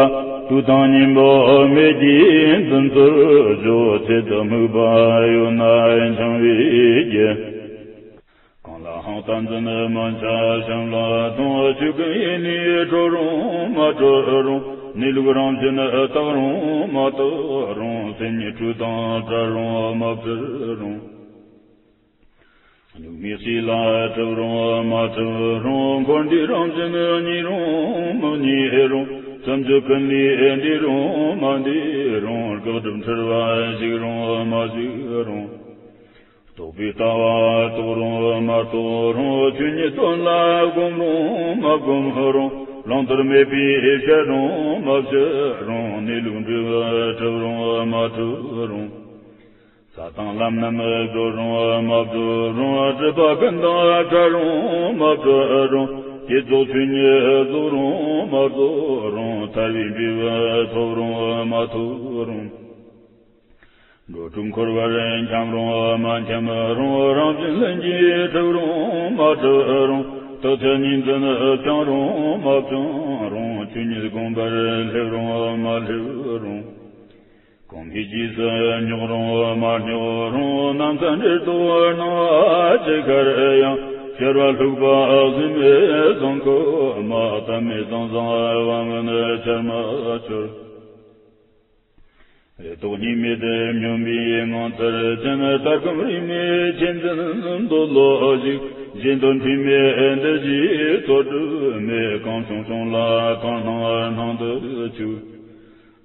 དུས་དང་གཉེན་པོ་མེད་ཀྱི་འཛིན་ཚུལ་འཇོག། ཆེད་དུ་དམིགས་པ་ཡོད་ན་འཆིང་བའི་རྒྱུ། གང་ལའང་བསྟན་འཛིན་མི་འཆའ་བྱམས་ལ་གཏོང་། ཆོས་ཀུན་ཡེ་ནས་གྲོལ་རུང་མ་གྲོལ་རུང་། གནས་ལུགས་རང་བཞིན་དག་རུང་མ་དག་རུང་། སེམས་ཉིད་འཁྲུལ་དང་བྲལ་རུང་མ་བྲལ་རུང་། གཉུག་མའི་གཤིས་ལ་གྲུབ་རུང་མ་གྲུབ་རུང་། འཁོར་འདས་རང་བཞིན་གཉིས་རུང་མི་གཉིས་རུང་། བསམ་བརྗོད་ཀུན་ལས་འདས་རུང་མ་འདས་རུང་། དགག་སྒྲུབ་འཁྲུལ་བ་ཞིག་རུང་མ་ཞིག་རུང་། རྟོག་པའི་ལྟ་བ་རྟོགས་རུང་མ་རྟོགས་རུང་། ཆོས་ཉིད་དོན་ལ་བསྒོམ་རུང་མ་བསྒོམ་རུང་། བླང་དོར་མེད་པས་བཤད་རུང་མ་བཤད་རུང་། གནས་ལུགས་འབྲས་བུ་གྲུབ་རུང་མ་གྲུབ་རུང་། ས་དང་ལམ་རྣམས་སྒྲོལ་རུང་མ་སྒྲོལ་རུང་། སྒྲིབ་པ་ཀུན་དང་བྲལ་རུང་མ་བྲལ་རུང་། བསྐྱེད་རྫོགས་ཆོས་ཉིད་རྫོགས་རུང་མ་རྫོགས་རུང་། ཐར་པའི་འབྲས་བུ་ཐོབ་རུང་མ་ཐོབ་རུང་། འགྲོ་དྲུག་འཁོར་བར་འཁྱམས་རུང་མ་འཁྱམས་རུང་། རང་བཞིན་ལྷུན་གྱིས་གྲུབ་རུང་མ་གྲུབ་རུང་། རྟག་ཆད་གཉིས་འཛིན་བྱང་རུང་མ་བྱང་རུང་། ཆོས་ཉིད་བསྒོམ་པར་སླེབས་རུང་མ་སླེབས་རུང་། གོང་འཕེལ་རྗེས་སུ་སྙོག་རུང་མ་སྙོག་རུང་། ནམ་མཁའ་འགྲོ་དོན་སྣང་བ་ཇི་གར་ཡང་། ཤར་བ་ལྷུག་པ་ལྷུན་མེད་ཟངས་ཁོག་མ། ལྟ་མེད་ཟང་ཟིང་བ་མིན་ཆར་མ་ཆུར། རེ་དོགས་གཉིས་མེད་སྨྱོན་པའི་ངང་ཚུལ་ཅན། ལྟ་སྒོམ་རིས་མེད་ཆོས་འཛིན་འདོད་བློ་ཞིག་གཞན་དོན་འཁྲུལ་མེད་འདི་ཞིག་ཚོགས་སྒྲིབ་མེད། གང་བྱུང་བྱུང་ལ་གང་སྣང་སྣང་དུ་བཅུག་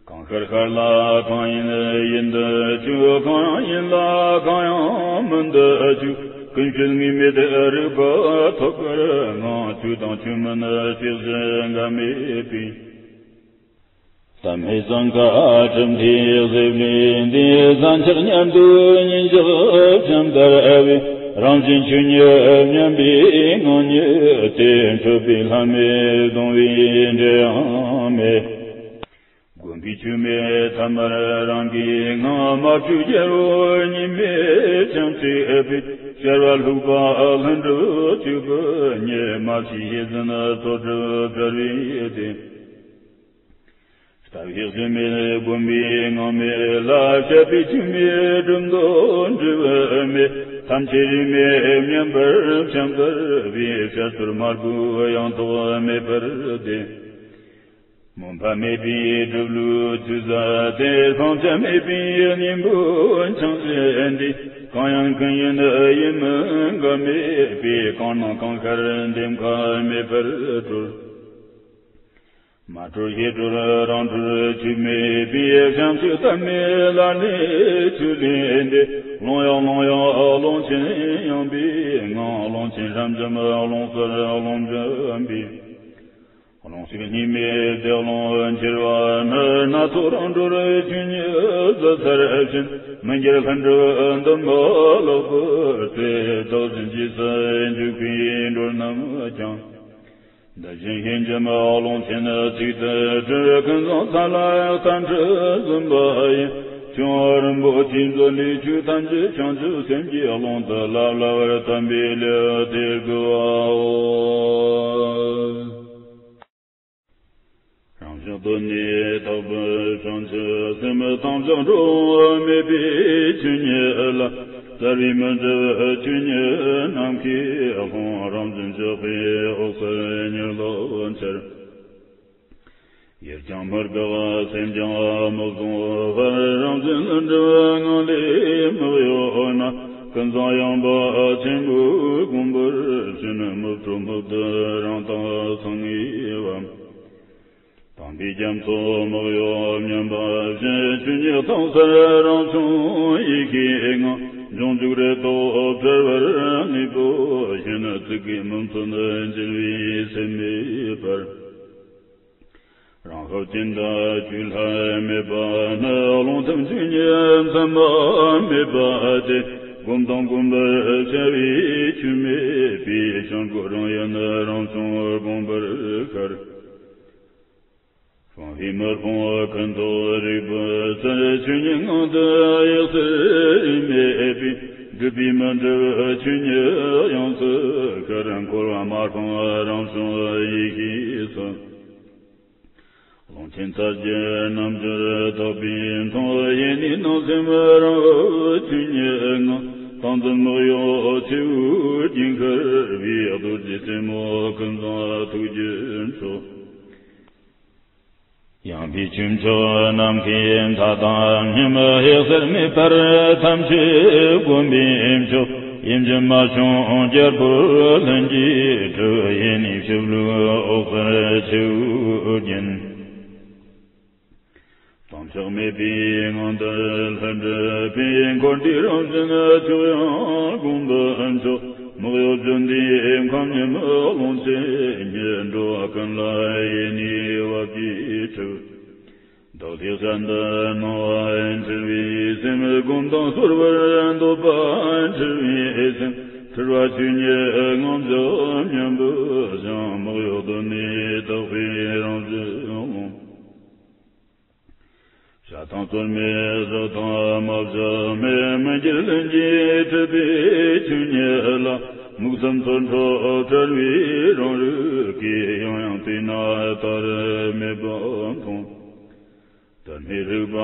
གང་ཤར་ཤར་ལ་གང་ཡིན་ཡིན་དུ་བཅུག་གང་ཡང་ཡིན་ལ་གང་ཡང་མིན་དུ་བཅུག་ཀུན་སྤྱོད་དངོས་མེད་རིག་པ་ཐོབ་པར་ངང་། ཆོས་དང་ཆོས་མིན་ཤེས་བཞིན་འགལ་མེད་པའི། ལྟ་མེད་ཟངས་ཁ་གྲུབ་མཐའི་གཟེབ་ལས་འདས། ཟངས་ཆགས་ཉམས་རྟོགས་ཉིན་ཞག་འཆམ་ལྟར་བའི། རང་བཞིན་ཆོས་ཉིད་མཉམ་པའི་ངང་ཉིད་དེ། འཕྲོད་པའི་ལྷམ་མེ་གདུང་བའི་འབྲས་ཡང་མེད། བསྒོམས་པས་ཆོས་མེད་ཐ་མར་རང་གི་ངང་། མ་བཅོས་རྒྱལ་པོ་གཉིས་མེད་ཕྱག་མཆོད་པའི། ཤར་བ་ལྷུག་པ་ལྷུན་གྲུབ་གཅིག་པུ་ཉིད། མ་ཕྱིས་ཤེས་ཟིན་ཚོགས་སྒྲིབ་བྲལ་བའི་དེ། ལྟ་བའི་གཞི་མེད་བསྒོམས་པའི་ངང་མེད་ལ། བཤད་པས་ཆོས་མེད་སྒྲུབ་འདོད་འབྲས་བུ་མེད། ཐམས་ཅད་རིས་མེད་མཉམ་པར་འཆམ་དར་བའི། བཤད་སྲོལ་མ་རྒོད་ཡང་དག་མེད་པར་བདེ། མུན་པ་མེད་པའི་སྒྲུབ་ལུགས་ཆོས་ཟབ་སྟེ། སྤང་བྱ་མེད་པའི་གཉེན་པོ་འཆང་བྱེད་འདི། གང་ཡིན་ཀུན་ཡིན་ཡིན་མིན་འགལ་མེད་པས། གང་སྣང་གང་ཤར་འདེམས་ཁ་མེད་པར་གྲོལ། མ་གྲོལ་ཞེ་གྲོལ་རང་གྲོལ་ཆོས་མེད་པའི། བྱང་ཆུབ་ལྟ་མེད་ལ་ནི་ཆོས་ལས་འདས། ཀློང་ཡངས་ཀློང་ཡངས་ཀློང་ཆེན་ཡངས་པའི་ངང་། ཀློང་ཆེན་ཧྲམ་འཇམ་ཀློང་གསལ་ཀློང་འཇམ་པའི། ཀློང་ཞིག་གཉིས་མེད་བདེ་ཀློང་འཁྱིལ་བ་ནི། སྣ་ཚོགས་རང་གྲོལ་ཆོས་ཉིད་བཟོད་ཚར་ཕྱིན། མི་འགྱུར་ལྷུན་གྲུབ་འདུན་པ་ལོག་པར་ཚེ། བདག་འཛིན་རྗེས་སུ་འཇུག་པའི་འགྲོ་རྣམས་ཀྱང་། འདི་བཞིན་ཞིང་འཇམ་ཀློང་ཆེན་ཚིག་ཏུ་གྲུབ། ཀུན་བཟང་ས་ལ་རྟ་མཁྲིས་ཟིན་པ་ཡི། ཆོས་དབྱིངས་རིན་པོ་ཆེའི་མཛོད་ལས་ཆོས་ཐམས་ཅད་བྱང་ཆུབ་སེམས་ཀྱི་ཀློང་དུ་བསླབ་བསླབ་པར་བསྟན་པའི་ལེའུ་སྟེ་དགུ་པའོ། རང་བཞིན་གདོད་ནས་དག་པའི་བྱང་ཆུབ་སེམས། དང་ཞག་འགྲོ་བ་མེད་པའི་ཆོས་ཉིད་ལ། རྩ་བའི་མི་འགྲུབ་ཆོས་ཉིད་ནམ་མཁའི་ཀློང་། རང་བཞིན་གཤེགས་པའི་འོད་གསལ་གཉིད་ལོག་འཆར། ཡིད་ཀྱང་མི་དགའ་སེམས་ཀྱང་མི་བཟུང་བར། རང་བཞིན་ལྷུན་གྲུབ་ངང་ལས་མི་གཡོ་ན། ཀུན་བཟང་ཡངས་པ་ཆེན་པོའི་དགོངས་པར་ཞེན། མི་སྤྲོ་མི་བདེ་རང་དང་སང་ངེ་བ། དམ་པའི་རྒྱ་མཚོ་མི་གཡོ་མཉམ་པ་བཞིན། ཆོས་ཉིད་སྟོང་གསལ་རང་བྱུང་ཡེ་ཤེས་ངང་། འབྱུང་འཇུག་རེ་དོགས་བྲལ་བར་གནས་པ་བཞིན། ཚིག་གིས་མི་མཚོན་འཇིལ་བའི་སེམས་མེད་པར། རང་ཤར་གྱེན་དུ་གྱུར་ལྷ་མེད་པ་ནི། རླུང་ཐིམ་ཆོས་ཉིད་མཚན་མ་མེད་པ་སྟེ། བསྒོམ་དང་བསྒོམ་པར་བྱ་བའི་ཆོས་མེད་པས། བྱང་སྒོ་རང་ཡིན་རང་བྱུང་དགོངས་པར་ཤར། སྤངས་པས་མི་སྤོང་ཀུན་རྟོག་རིག་པའི་ཚུལ། ཆོས་ཉིད་ངང་དུ་ཡེ་ཤེས་རིས་མེད་པས། སྒྲིབ་པས་མི་འགྲུབ་ཆོས་ཉིད་ཡོངས་སུ་ཤར། འཁོར་བ་མ་སྤངས་རང་བྱུང་ཡེ་ཤེས་སུ། ཀློང་ཆེན་ཚར་གྱི་རྣམ་འགྱུར་དག་པས་མཐོང་། ཡེ་ནས་སྣང་སེམས་རང་ཆོས་ཉིད་ངང་། སྟངས་འཛིན་མི་གཡོ་ཆེ་བོའི་རྒྱུན་ཤར་བའི། རྡོ་རྗེ་རྩེ་མོ་ཀུན་བཟང་ཐུགས་རྗེའི་མཆོག་ཡངས་པའི་ཆོས་མཆོག་ནམ་མཁའི་མཐའ་དང་མཉམ། ཡེ་ཤེས་མེད་པར་ཐམས་ཅད་བསྒོམ་པའི་མཆོག་ཡིན་གྱི་མ་བྱུང་རྒྱལ་པོ་ལྷུན་གྱིས་གྲུབ། ཡེ་ནས་ཞབས་ལུགས་འོད་གསལ་ཆེའུ་རྒྱན། དྭངས་ཕྱོགས་མེད་པའི་ངང་དུ་ལྷུན་གྲུབ་པའི། འཁོར་འདས་རང་བཞིན་ཁྱོད་ཡང་དགོངས་པ་མཆོག་དམིགས་ཡུལ་བཅུད་འདིའི་ཁམས་ཉིད་མི་ལོངས་ཆོས་ཉིད། འགྲོ་བ་ཀུན་ལ་ཡེ་ནས་བབས་ཀྱིས་འཁྲུལ། བདག་ལྟའི་ཞལ་འདི་སྣང་བ་འཁྲུལ་བའི་སེམས། སྒོམ་དང་གསོལ་བར་འདོད་པ་འཁྲུལ་བའི་སེམས། འཁྲུལ་བ་ཆོས་ཉིད་ངང་བཞག་མཉམ་པར་བཞག་དམིགས་ཡུལ་དོན་ནི་དག་པའི་རང་བཞིན་ལོངས། བྱ་དང་ཚོད་མེད་བཞག་དང་མ་བཞག་མེད། མི་འགྱུར་ལྷུན་གྱིས་གྲུབ་པའི་ཆོས་ཉིད་ལ། དམིགས་བསམ་ཚོན་ཁྲ་བྲལ་བའི་རང་རིག་གིས། ཡང་ཡང་བལྟས་ན་ལྟ་རུ་མེད་པ་མཐོང་། དོན་མེད་རིག་པ་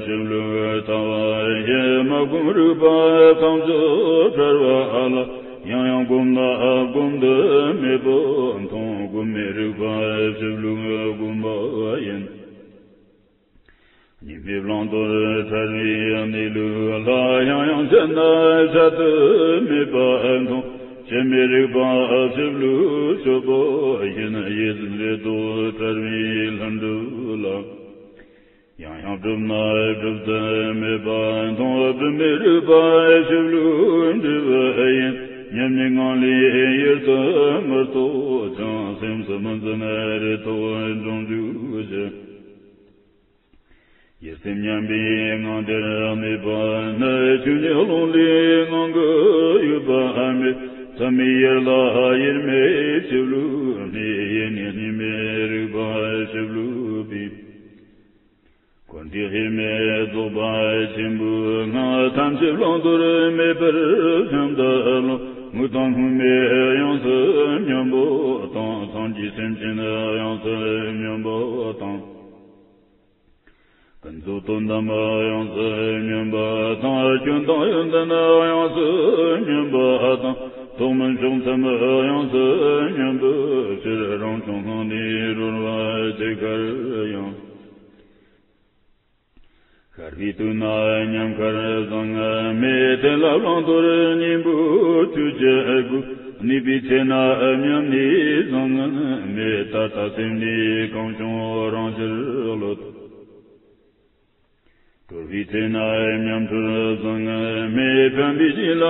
ཞིབ་ལུས་ལྟ་བ་ཡིས། མ་བསྒོམས་རིག་པ་ཐམས་ཅད་བྲལ་བ་ལ། ཡང་ཡང་བསྒོམས་ན་བསྒོམ་དུ་མེད་པ་མཐོང་། བསྒོམ་མེད་རིག་པ་ཞིབ་ལུས་བསྒོམ་པ་ཡིན། གཉིས་མེད་བླང་དོར་བྲལ་བའི་གནས་ལུགས་ལ། ཡང་ཡང་དཔྱད་ན་དཔྱད་དུ་མེད་པ་མཐོང་། དཔྱད་མེད་རིག་པ་ཞིབ་ལུས་སྤྱོད་པ་ཡིན། ཡིད་བཞིན་རེ་དོགས་བྲལ་བའི་ལྷུན་གྲུབ་ལ། ཡང་ཡང་བསྒྲུབས་ན་བསྒྲུབ་ཏུ་མེད་པ་མཐོང་། སྒྲུབ་མེད་རིག་པ་ཞིབ་ལུས་འགྲུབ་པ་ཡིན། ཉམས་ཉིད་ངང་ལས་ཡུལ་དུ་མི་རྟོག་ཅིང་། སེམས་སུ་མི་འཛིན་རེ་དོགས་འབྱུང་འཇུག་ཕྱིར། ཡིད་སེམས་མཉམ་པའི་ངང་དེར་གནས་པ་ནི། ཆོས་ཉིད་ཀློང་ལས་ངང་གི་ཡོད་པ་མེད། མཚན་མའི་ཡུལ་ལ་དབྱེར་མེད་ཞིབ་ལུས་གནས། ཡེ་ནས་གཉིས་མེད་རིག་པ་ཞིབ་ལུས་པའི། འཁོར་འདས་དབྱེར་མེད་རྫོགས་པ་ཆེན་པོའི་ངང་། ཐམས་ཅད་བླང་དོར་མེད་པར་བྱང་དུ་ལོངས། དམིགས་དང་དམིགས་མེད་དབྱིངས་སུ་མཉམ་པོ་དང་། སངས་རྒྱས་སེམས་ཅན་དབྱིངས་སུ་མཉམ་པོ་དང་། ཀུན་རྫོབ་དོན་དམ་དབྱིངས་སུ་མཉམ་པ་དང་། སྐྱོན་དང་ཡོན་ཏན་དབྱིངས་སུ་མཉམ་པ་དང་། རྟོག་མིན་ཕྱོགས་མཚམས་དབྱིངས་སུ་མཉམ་པའི་ཕྱིར། རང་བྱུང་སྔོན་ནས་གྲོལ་བ་ཇི་སྐད་ཡང་། ཤར་བའི་དུས་ན་ཉམས་ཁར་བཟང་ངན་མེད། དེ་ལ་བླང་དོར་གཉེན་པོ་ཆོས་ཀྱི་སྒོ། གནས་པའི་ཚེ་ན་མཉམ་གནས་བཟང་ངན་མེད། ད་ལྟ་སེམས་ནི་གང་བྱུང་རང་ཕྱིར་ལོག། གྲོལ་བའི་ཚེ་ན་མཉམ་གྲོལ་བཟང་ངན་མེད། ཕན་པའི་རྒྱུ་ལ་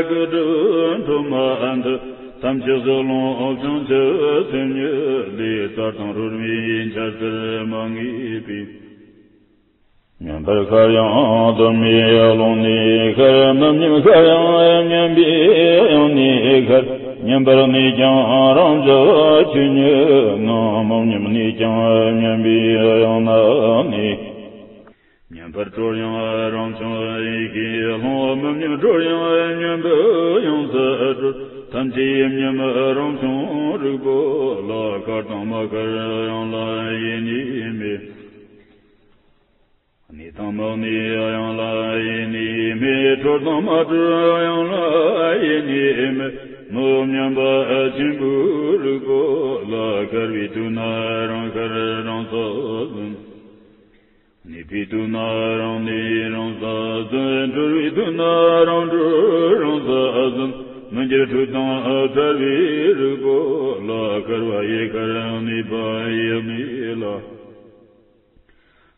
སྐུ་སྒྲུབ་འཕྲོ་མ་མཐུད། ཐམས་ཅད་གཟིགས་ལོངས་བྱང་ཆུབ་སེམས་ཉིད་ལས། བཙལ་དང་རོལ་པའི་འཆར་ཚུལ་མ་ངེས་པས། མཉམ་པར་ཤར་ཡང་གདོད་མའི་ཀློང་ནས་ཤར། མི་མཉམ་ཤར་ཡང་མཉམ་པའི་དབྱིངས་ནས་ཤར། མཉམ་པར་གནས་ཀྱང་རང་བཞག་ཆོས་ཉིད་ངང་། མི་མཉམ་གནས་ཀྱང་མཉམ་པའི་དབྱིངས་ན་གནས། མཉམ་པར་གྲོལ་ཡང་རང་བྱུང་ཡེ་ཤེས་ཀློང་། མི་མཉམ་གྲོལ་ཡང་མཉམ་པའི་དབྱིངས་སུ་གྲོལ། ཐམས་ཅད་ཡུལ་མཉམ་རང་བྱུང་རིག་པ་ལ། ཤར་དང་མ་ཤར་དབྱིངས་ལ་ཡེ་ནས་མེད། གནས་དང་མ་གནས་དབྱིངས་ལ་ཡེ་ནས་མེད། གྲོལ་དང་མ་གྲོལ་དབྱིངས་ལ་ཡེ་ནས་མེད། མི་མཉམ་པ་ཆེན་པོའི་རིག་པ་ལ། ཤར་བའི་དུས་ན་རང་ཤར་རང་ས་ཟིན། གནས་པའི་དུས་ན་རང་གནས་རང་ས་ཟིན། གྲོལ་བའི་དུས་ན་རང་གྲོལ་རང་ས་ཟིན། མི་འགྱུར་འཁྲུལ་དང་བྲལ་བའི་རིག་པ་ལ། ཤར་བ་ཡེ་ཤར་གནས་པ་ཡེ་གནས་ལ།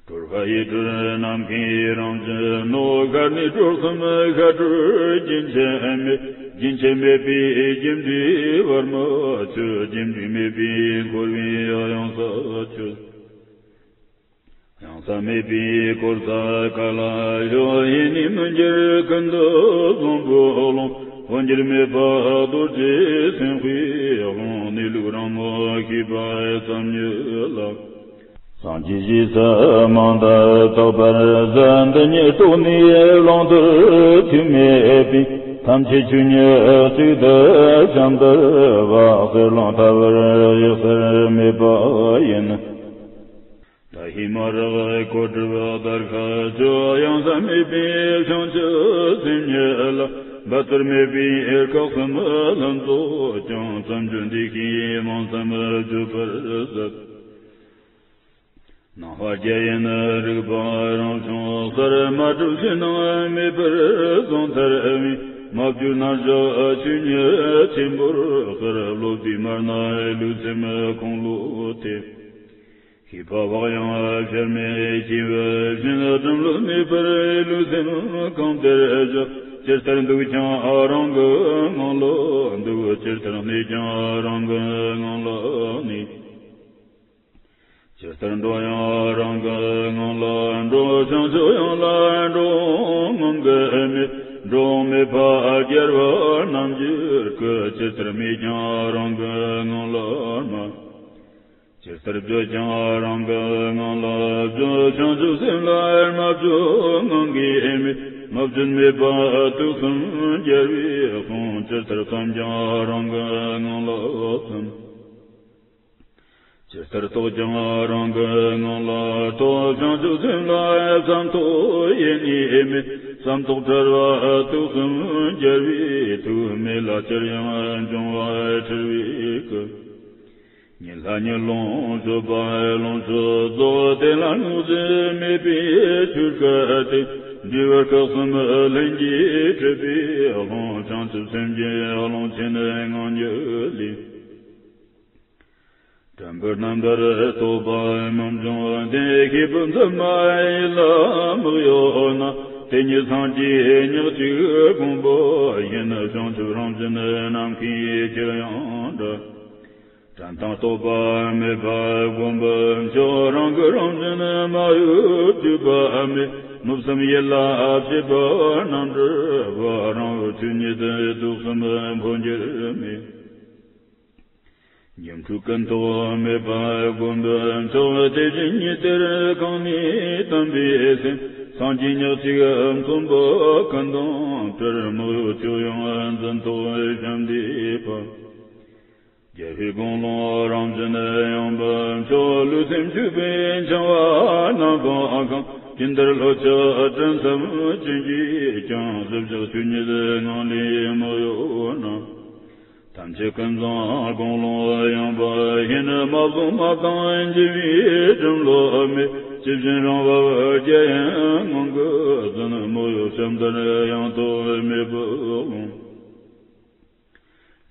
གྲོལ་བ་ཡེ་གྲོལ་ནམ་མཁའི་རང་བཞིན་ནོ། ཤར་ནས་གྲོལ་གསུམ་ཤར་གྲོལ་རྒྱུན་ཆད་མེད། རྒྱུན་ཆད་མེད་པའི་རྒྱུ་འབྲས་བར་མ་ཆོད། རྒྱུ་འབྲས་མེད་པའི་འཁོར་བའི་གཡང་ས་ཆོད། གཡང་ས་མེད་པའི་འཁོར་ས་ག་ལ་ཡོད། ཡེ་ནས་མི་འགྱུར་ཀུན་ཏུ་བཟང་པོའི་ཀློང་། འཕོ་འགྱུར་མེད་པ་རྡོ་རྗེ་སེམས་དཔའི་ཀློང་། གནས་ལུགས་རང་ངོ་ཤེས་པ་ཙམ་ཉིད་ལ། སངས་རྒྱས་ཞེས་སུ་མིང་འདི་བཏགས་པར་གཟིགས། འདི་ཉིད་རྟོགས་ནས་བླང་དོར་མཐུ་མེད་པའི། ཐམས་ཅད་ཆོས་ཉིད་གཅིག་ཏུ་བྱམས་དུ་བ། གསེར་ལུང་ཐལ་བར་གཡུག་སར་མེད་པ་ཡིན། ད་ཧི་མ་རག་གོ་གྲུབ་དར་ཁ་ཆོ། གཡང་ས་མེད་པའི་བྱང་ཆུབ་སེམས་ཉིད་ལ། འབད་རྩོལ་མེད་པའི་སྐབས་སུ་མི་ལྷུན་རྫོགས་ཀྱང་། བརྩམས་ཆོས་འདི་ཤེས་མང་ཙམ་བརྗོད་པར་ཟད། སྣང་བ་བརྒྱ་ཡན་རིག་པ་རང་བྱུང་གསལ། མ་གྲུབ་ཕྱི་ནང་མེད་པར་བཟུང་ཐལ་བའི། མ་བཅོས་རྣམ་གཞག་ཆོས་ཉིད་ཆེན་པོར་སྤེལ། བློ་བདེ་དམར་ནག་ལུས་སེམས་ཁོང་ལོག་སྟེ། ཤེས་པ་བག་ཡངས་ཤར་མེད་སྐྱེས་བུ་བཞིན། སྒྲིམ་ལུགས་མེད་པར་ལུས་སེམས་གང་དེར་བཞག་ཇི་ལྟར་འདུག་ཀྱང་རང་གི་ངང་ལ་འདུག་ཇི་ལྟར་གནས་ཀྱང་རང་གི་ངང་ལ་གནས། ཇི་ལྟར་འགྲོ་ཡང་རང་གི་ངང་ལ་འགྲོ། བྱང་ཆུབ་ཡང་ལ་འགྲོ་འོང་ངང་གིས་མེད། འགྲོ་འོང་མེད་པ་རྒྱལ་བ་རྣམས་ཀྱི་སྐུ། ཇི་ལྟར་མེད་ཀྱང་རང་གི་ངང་ལ་མེད། ཇི་ལྟར་བརྗོད་ཀྱང་རང་གི་ངང་ལ་བརྗོད། བྱང་ཆུབ་སེམས་ལ་མ་བརྗོད་ངང་གིས་མེད། མ་བརྗོད་མེད་པ་དུག་གསུམ་རྒྱལ་བའི་གསུང་། ཇི་ལྟར་བསམ་ཀྱང་རང་གི་ངང་ལ་བསམ། ཇི་ལྟར་རྟོགས་ཀྱང་རང་གི་ངང་ལ་རྟོགས། བྱང་ཆུབ་སེམས་ལ་བསམ་རྟོགས་ཡེ་ནས་མེད། བསམ་རྟོགས་བྲལ་བ་དུག་གསུམ་རྒྱལ་བའི་དུག་མེ་ལ་ཅིར་ཡང་འབྱུང་བ་འཁྲུལ་བའི་སྐུ། ཉིད་ལྷ་ཉིད་ལོངས་སྤྱོད་པ་ལོངས་སྤྱོད་རྫོགས། དེ་ལ་གནོད་འཚེ་མེད་པའི་ཆོས་སྐུ་སྟེ། འབྲས་བུ་སྐུ་གསུམ་ལྷན་གྱིས་གྲུབ་པའི་ཀློང་། བྱང་ཆུབ་སེམས་ཀྱི་ཀློང་ཆེན་ངང་ཉིད་ལས། དྲན་པའི་རྣམ་པར་རྟོག་པ་མི་འབྱུང་སྟེ། ཤེས་པའི་འཛིན་མ་ཡིད་ལ་མི་གཡོ་ན། དེ་ཉིད་སངས་རྒྱས་ཉག་གཅིག་དགོངས་པ་ཡིན། བྱང་ཆུབ་རང་བཞིན་ནམ་མཁའི་ཁྱབ་ཡངས་འདྲ། དྲན་དང་རྟོག་པ་མེད་པ་སྒོམ་པས་མཆོག་རང་གི་རང་བཞིན་མ་གཡོས་བརྗོད་པ་མེད། མི་བསམ་ཡིད་ལ་བྱེད་པ་རྣམས་གྲུབ་པ། རང་འོད་ཆོས་ཉིད་དུག་གསུམ་འཕོ་འགྱུར་མེད། སྒྱུ་འཕྲུལ་ཀུན་རྟོག་མེད་པ་སྒོམ་པས་མཆོག་དེ་བཞིན་ཉིད་དེར་གང་གནས་དམ་པའི་སེམས། སངས་རྒྱས་ཉག་གཅིག་མཚོན་པ་ཀུན་དང་བྲལ། མི་གཡོ་ཁྱོད་ཡང་འཛིན་རྟོག་བྱམས་བདེ་བ། རྒྱལ་བའི་དགོངས་ཀློང་རང་བཞིན་ཡངས་པ་མཆོག་ལུས་སེམས་འཁྱུད་པའི་འཆིང་བ་རྣམ་སྤངས་ཤིང་། ཇི་ལྟར་ལྷོད་ཆགས་དྲན་བསམ་ཅི་མཆིས་ཀྱང་། གཟིགས་ཕྱག་ཆོས་ཉིད་ངང་ལས་མི་གཡོ་ན། ཐམས་ཅད་ཀུན་བཟང་དགོངས་ཀློང་ཡངས་པ་ཡིན། མ་བཟུང་མ་བཏང་འགྱུ་བའི་སྒྲིམ་ལུགས་མེད། ཇི་བཞིན་རང་བབས་རྒྱ་ཡན་ངང་གིས་ཟིན། མི་གཡོ་བྱམས་ལྡན་ཡང་དག་མེད་པའི་ཀློང་།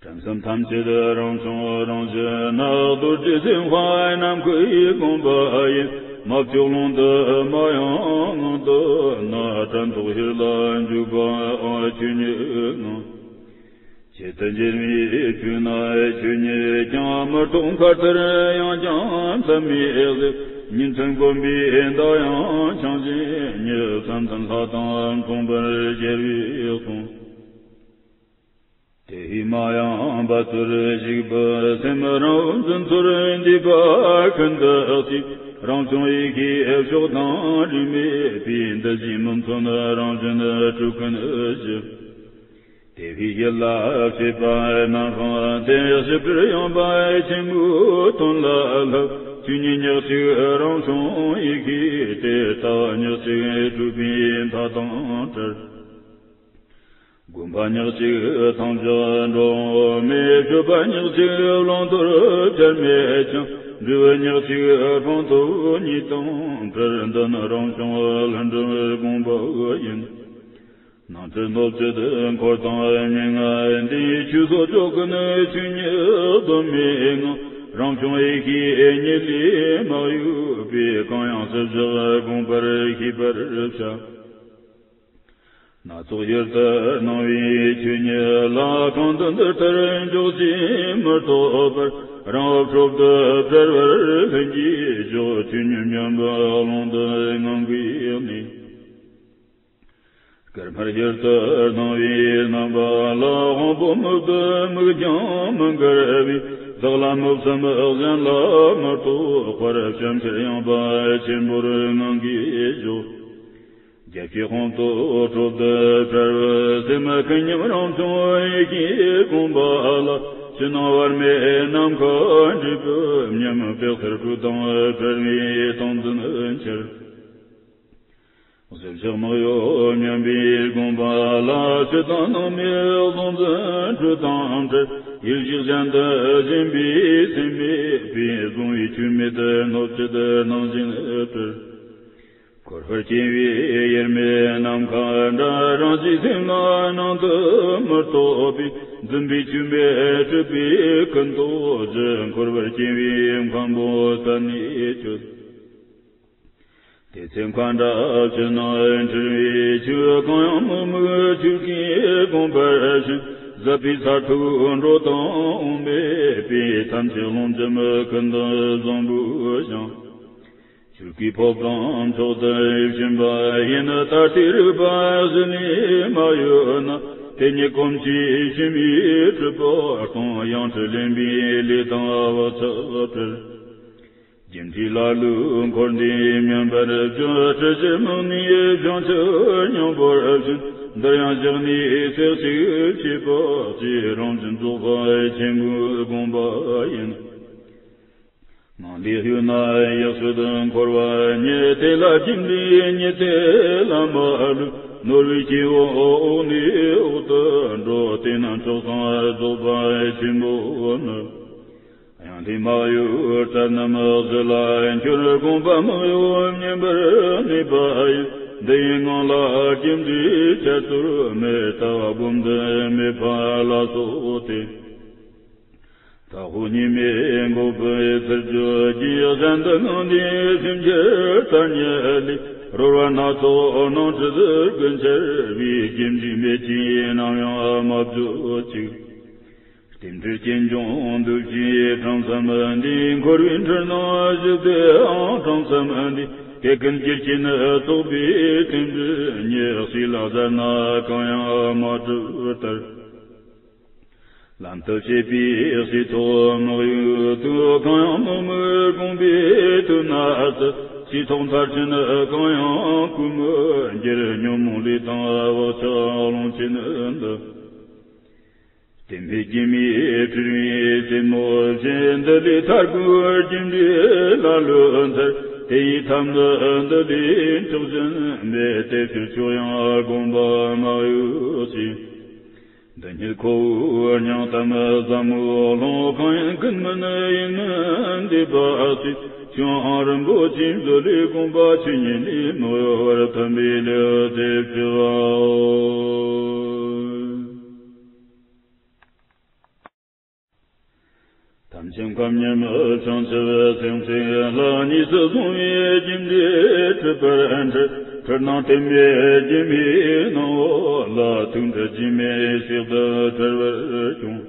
དྲན་བསམ་ཐམས་ཅད་རང་བྱུང་རང་བཞིན་ནི། རྡོ་རྗེ་སེམས་དཔའ་ནམ་མཁའི་དགོངས་པ་ཡིན། མ་བཅོས་ཀློང་དུ་མ་ཡེངས་ངང་དུ་ནི། དྲན་རྟོག་ཡིད་ལ་འཇུག་པའང་ཆོས་ཉིད་ངང་། ཆེད་དུ་འགྱུར་བའི་ཆོས་ནི་ཆོས་ཉིད་ཀྱང་། མི་རྟོག་མཁའ་ལྟར་ཡངས་ཀྱང་མཚམས་མེད་ཟེར། ཉིན་མཚན་གོམས་པའི་མདའ་ཡང་འཆང་བཞིན་ཉིད། བསམ་གཏན་ལྷ་དང་མཚུངས་པར་རྒྱལ་བའི་གསུང་། དེ་ཡི་མ་ཡེངས་པ་ཚུལ་གཅིག་པུ་སེམས། རང་འོད་འཛིན་ཚུལ་འདུས་པ་ཀུན་ཏུ་གཅིག། རང་བྱུང་ཡེ་ཤེས་མཆོག་དང་དྲི་མེད་པའི། འདི་ཞེས་མི་མཚོན་རང་བཞིན་སྤྲུལ་ཀུན་གཞི། དེ་བས་ཡིད་ལ་བྱེད་པ་རྣམ་སྤངས་ཏེ། གཞི་གྲུབ་ཡངས་པ་ཆེན་པོའི་དོན་ལ་བསླབ། ཆོས་ཉིད་ཉག་གཅིག་རང་བྱུང་ཡེ་ཤེས་ཏེ། ལྟ་བ་ཉག་གཅིག་གྲུབ་པའི་མཐའ་དང་བྲལ། སྒོམ་པ་ཉག་གཅིག་ཐང་ལྗང་འགྲོ་མེད། སྤྱོད་པ་ཉག་གཅིག་བླང་དོར་བྱར་མེད་ཅིང་། འབྲས་བུ་ཉག་གཅིག་སྤངས་རྟོགས་གཉིས་དང་བྲལ། འདི་ནི་རང་བྱུང་ལྷུན་གྲུབ་དགོངས་པ་ཡིན། སྣང་སྲིད་སྣོད་བཅུད་འཁོར་དང་མྱ་ངན་འདས། ཆོས་སོགས་ཕྱོགས་ཀུན་ཆོས་ཉིད་གདོད་མའི་ངང་། རང་བྱུང་ཡེ་ཤེས་ཉིད་ལས་མ་གཡོས་པས། གང་ཡང་སྲིད་ཞག་དགོངས་པར་ཤེས་པར་བྱ། སྣ་ཚོགས་ཡུལ་དུ་སྣང་བའི་ཆོས་ཉིད་ལ། གང་དུ་འདི་ལྟར་འཇོག་ཅེས་མི་སྟོན་པར། རང་བབས་འཕྲོ་བསྡུ་བྲལ་བར་ལྷུན་གྱིས་འཇོག་ཆོས་ཉིད་མཉམ་པའི་ཀློང་དུ་ངང་གིས་གནས། སྐར་མར་ཡུལ་དུ་སྣང་བའི་རྣམ་པ་ལ། དབང་པོ་མི་སྡུག་མིག་རྒྱང་མི་འགལ་བས། བདག་ལ་མི་བསམ་གཞན་ལ་མི་རྟོག་པར། བྱམས་ཤར་ཡངས་པ་ཆེན་པོར་ངང་གིས་འཇོག་རྒྱ་ཆེའི་དབང་དུ་འཕྲོ་བསྡུ་བྲལ་བའི་སེམས། ཀུན་མཉམ་རང་བྱུང་ཡེ་ཤེས་དགོངས་པ་ལ། ཕྱི་ནང་བར་མེད་ནམ་མཁའ་འདྲེས་པའི་མཉམ། པད་ཚལ་སྤྲོས་དང་བྲལ་བའི་སྟངས་འཛིན་འཆར། གཟིགས་ཕྱག་མི་གཡོ་མཉམ་པའི་དགོངས་པ་ལ། ཕྱི་དང་ནང་མེད་གཟུང་འཛིན་སྤྲོས་དང་བྲལ། ཡེ་ཤེས་གཞན་དུ་ཞེན་པའི་སེམས་མེད་པས། གཟུང་བའི་ཆོས་མེད་སྣོད་བཅུད་སྣང་བཞིན་བྲལ། འཁོར་བར་སྐྱེ་བའི་དབྱེར་མེད་ནམ་མཁའ་འདྲ། རང་གི་སེམས་ལ་སྣང་དུ་མི་རྟོག་པའི། འཛིན་པའི་སྐྱོན་མེད་གྲུབ་པའི་ཀུན་རྟོག་གཞི། འཁོར་བར་སྐྱེ་བའི་མཁན་པོ་བསྟན་ནས་བསྐྱོད། དེ་ཚེ་མཁའ་འགྲོ་ཕྱི་ནང་འཁྲུལ་བའི་ཆོས། གང་ཡང་མི་དམིགས་ཆོས་ཀྱི་དགོངས་པར་ཞེན། ཟབ་པའི་མཐར་ཐུག་འགྲོ་དོན་དབང་མེད་པའི། ཐམས་ཅད་ཀློང་ཆེན་མི་ཀུན་ཏུ་བཟང་པོའི་ཞིང་། ཆོས་ཀྱི་ཕོ་བྲང་མཆོག་ཏུ་ཕྱིན་པ་ཡིན། ད་ལྟའི་རིག་པ་གཞི་ནས་མ་གཡོས་ན། དེ་ཉིད་གོམས་ཀྱིས་ཕྱི་མའི་སྒྲིབ་པ་སྟོང་། ཡང་ཁྲིད་ལེན་པའི་ལས་དང་བག་ཆགས་བྲལ། སྒྱུ་འཕྲུལ་ལ་ལུས་འཁོར་འདས་མཉམ་པར་སྤྱོད། སྲིད་ཕྱིར་རྨང་ནས་བྱང་ཆུབ་སྙིང་པོར་ཕྱིན། འདིར་ཡང་ཞག་ནས་ཚེ་གཅིག་བྱེད་པ་ཅིག་རང་བཞིན་རྫོགས་པ་ཆེན་པོའི་དགོངས་པ་ཡིན། ངང་ལས་གཡོས་ན་ཡག་ཤོས་འཁོར་བ་ཉིད། དེ་ལ་སྒྱུ་འཕྲུལ་ཉིད་དེ་ལ་མ་ལུས། ནོར་བུའི་སྐྱེ་བོ་འོག་ནས་འོག་ཏུ་འགྲོ། དེས་ན་མཆོག་གསུམ་རྫོགས་པ་ཆེན་པོ་ནི། ཡང་དེ་མ་གཡོས་རྩ་རྣམས་གཟི་ལ་འགྱུར། དགོངས་པ་མི་གཡོ་བསྙེན་པར་ནུས་པ་ཡིན། འདི་ཡི་ངང་ལ་སྒྱུ་འཕྲུལ་འཆད་རྩོད་མེད། ལྟ་བ་སྒོམ་འདི་མེད་པ་ལ་སོགས་ཏེ། ལྷ་ཁང་ཉི་མའི་འགོག་པའི་ཚུལ་བརྗོད་ཀྱིས། གཞན་དུ་ངང་འདས་སེམས་ཁྱེར་ལྟར་ཉིད་ལས། རོལ་བ་སྣ་ཚོགས་སྣང་སྲིད་ཀུན་འཆར་བའི། སྒྱུ་འཕྲུལ་མེད་ཅིང་ནམ་ཡང་མ་བརྗོད་ཅིག་རྟེན་འབྲེལ་རྐྱེན་བྱུང་འདུ་བྱེད་གྲངས་མཚམས་འདས། འཁོར་བའི་འཁྲུལ་སྣང་ཞི་བདེའང་གྲངས་མཚམས་འདས། དེ་ཀུན་རྒྱུ་རྐྱེན་རྟོག་པའི་རྟེན་འབྲེལ་ཉིད། ཞིག་ལ་གཟར་ན་གང་ཡང་མ་གྲུབ་ལྟར། ལམ་དུ་བྱེད་པའི་ཞེན་ཐོ་མི་གཡོ་དུས། གང་ཡང་མི་དམིགས་དགོངས་པའི་དུས་ན་སུ། ཞེན་ཐོ་མཐར་ཕྱིན་གང་ཡང་གོམས་མི་འགྱུར། ཉོན་མོངས་ལས་དང་བག་ཆགས་ཀློང་ཆེན་འདི། དེ་མེད་སྒྱུ་མའི་སྤྲུལ་པའི་རྩེ་མོ་བཞིན། འདི་ལས་ཐར་དགོས་སྒྱུ་འཕྲུལ་ལ་ལུས་འཚལ། དེ་ཡི་ཐབས་ནི་འདི་ལས་མཆོག་གཞན་མེད། དེ་ཕྱིར་ཕྱོགས་ཡང་དགོངས་པ་མ་གཡོས་ཤིང་། འདི་ཉིད་ཁོ་བོའི་སྙིང་གཏམ་ཟབ་མོའི་ལུང་། གང་ཡིན་ཀུན་མིན་ཡིན་མིན་འདས་པ་སྲིད། ཆོས་དབྱིངས་རིན་པོ་ཆེའི་མཛོད་ལས་དགོངས་པ་ཆོས་ཉིད་ལས་མི་གཡོ་བར་ཐོན་པའི་ལེའུ་སྟེ་བཅུ་པའོ། ཐམས་ཅད་ཁམས་ཉིད་མི་བྱང་ཆུབ་སེམས་ཀྱི་ལྷ། གཉིས་སུ་བཟུང་བའི་སྒྱུ་འཕྲུལ་གྲུབ་པར་འཁྲིལ། འཁྲུལ་སྣང་དྲི་མེད་སྒྱུ་མའི་སྣང་བ་ལ། ཐུགས་འདྲ་སྒྱུ་མའི་ཞགས་སུ་འཁྲིལ་བར་བྱུང་།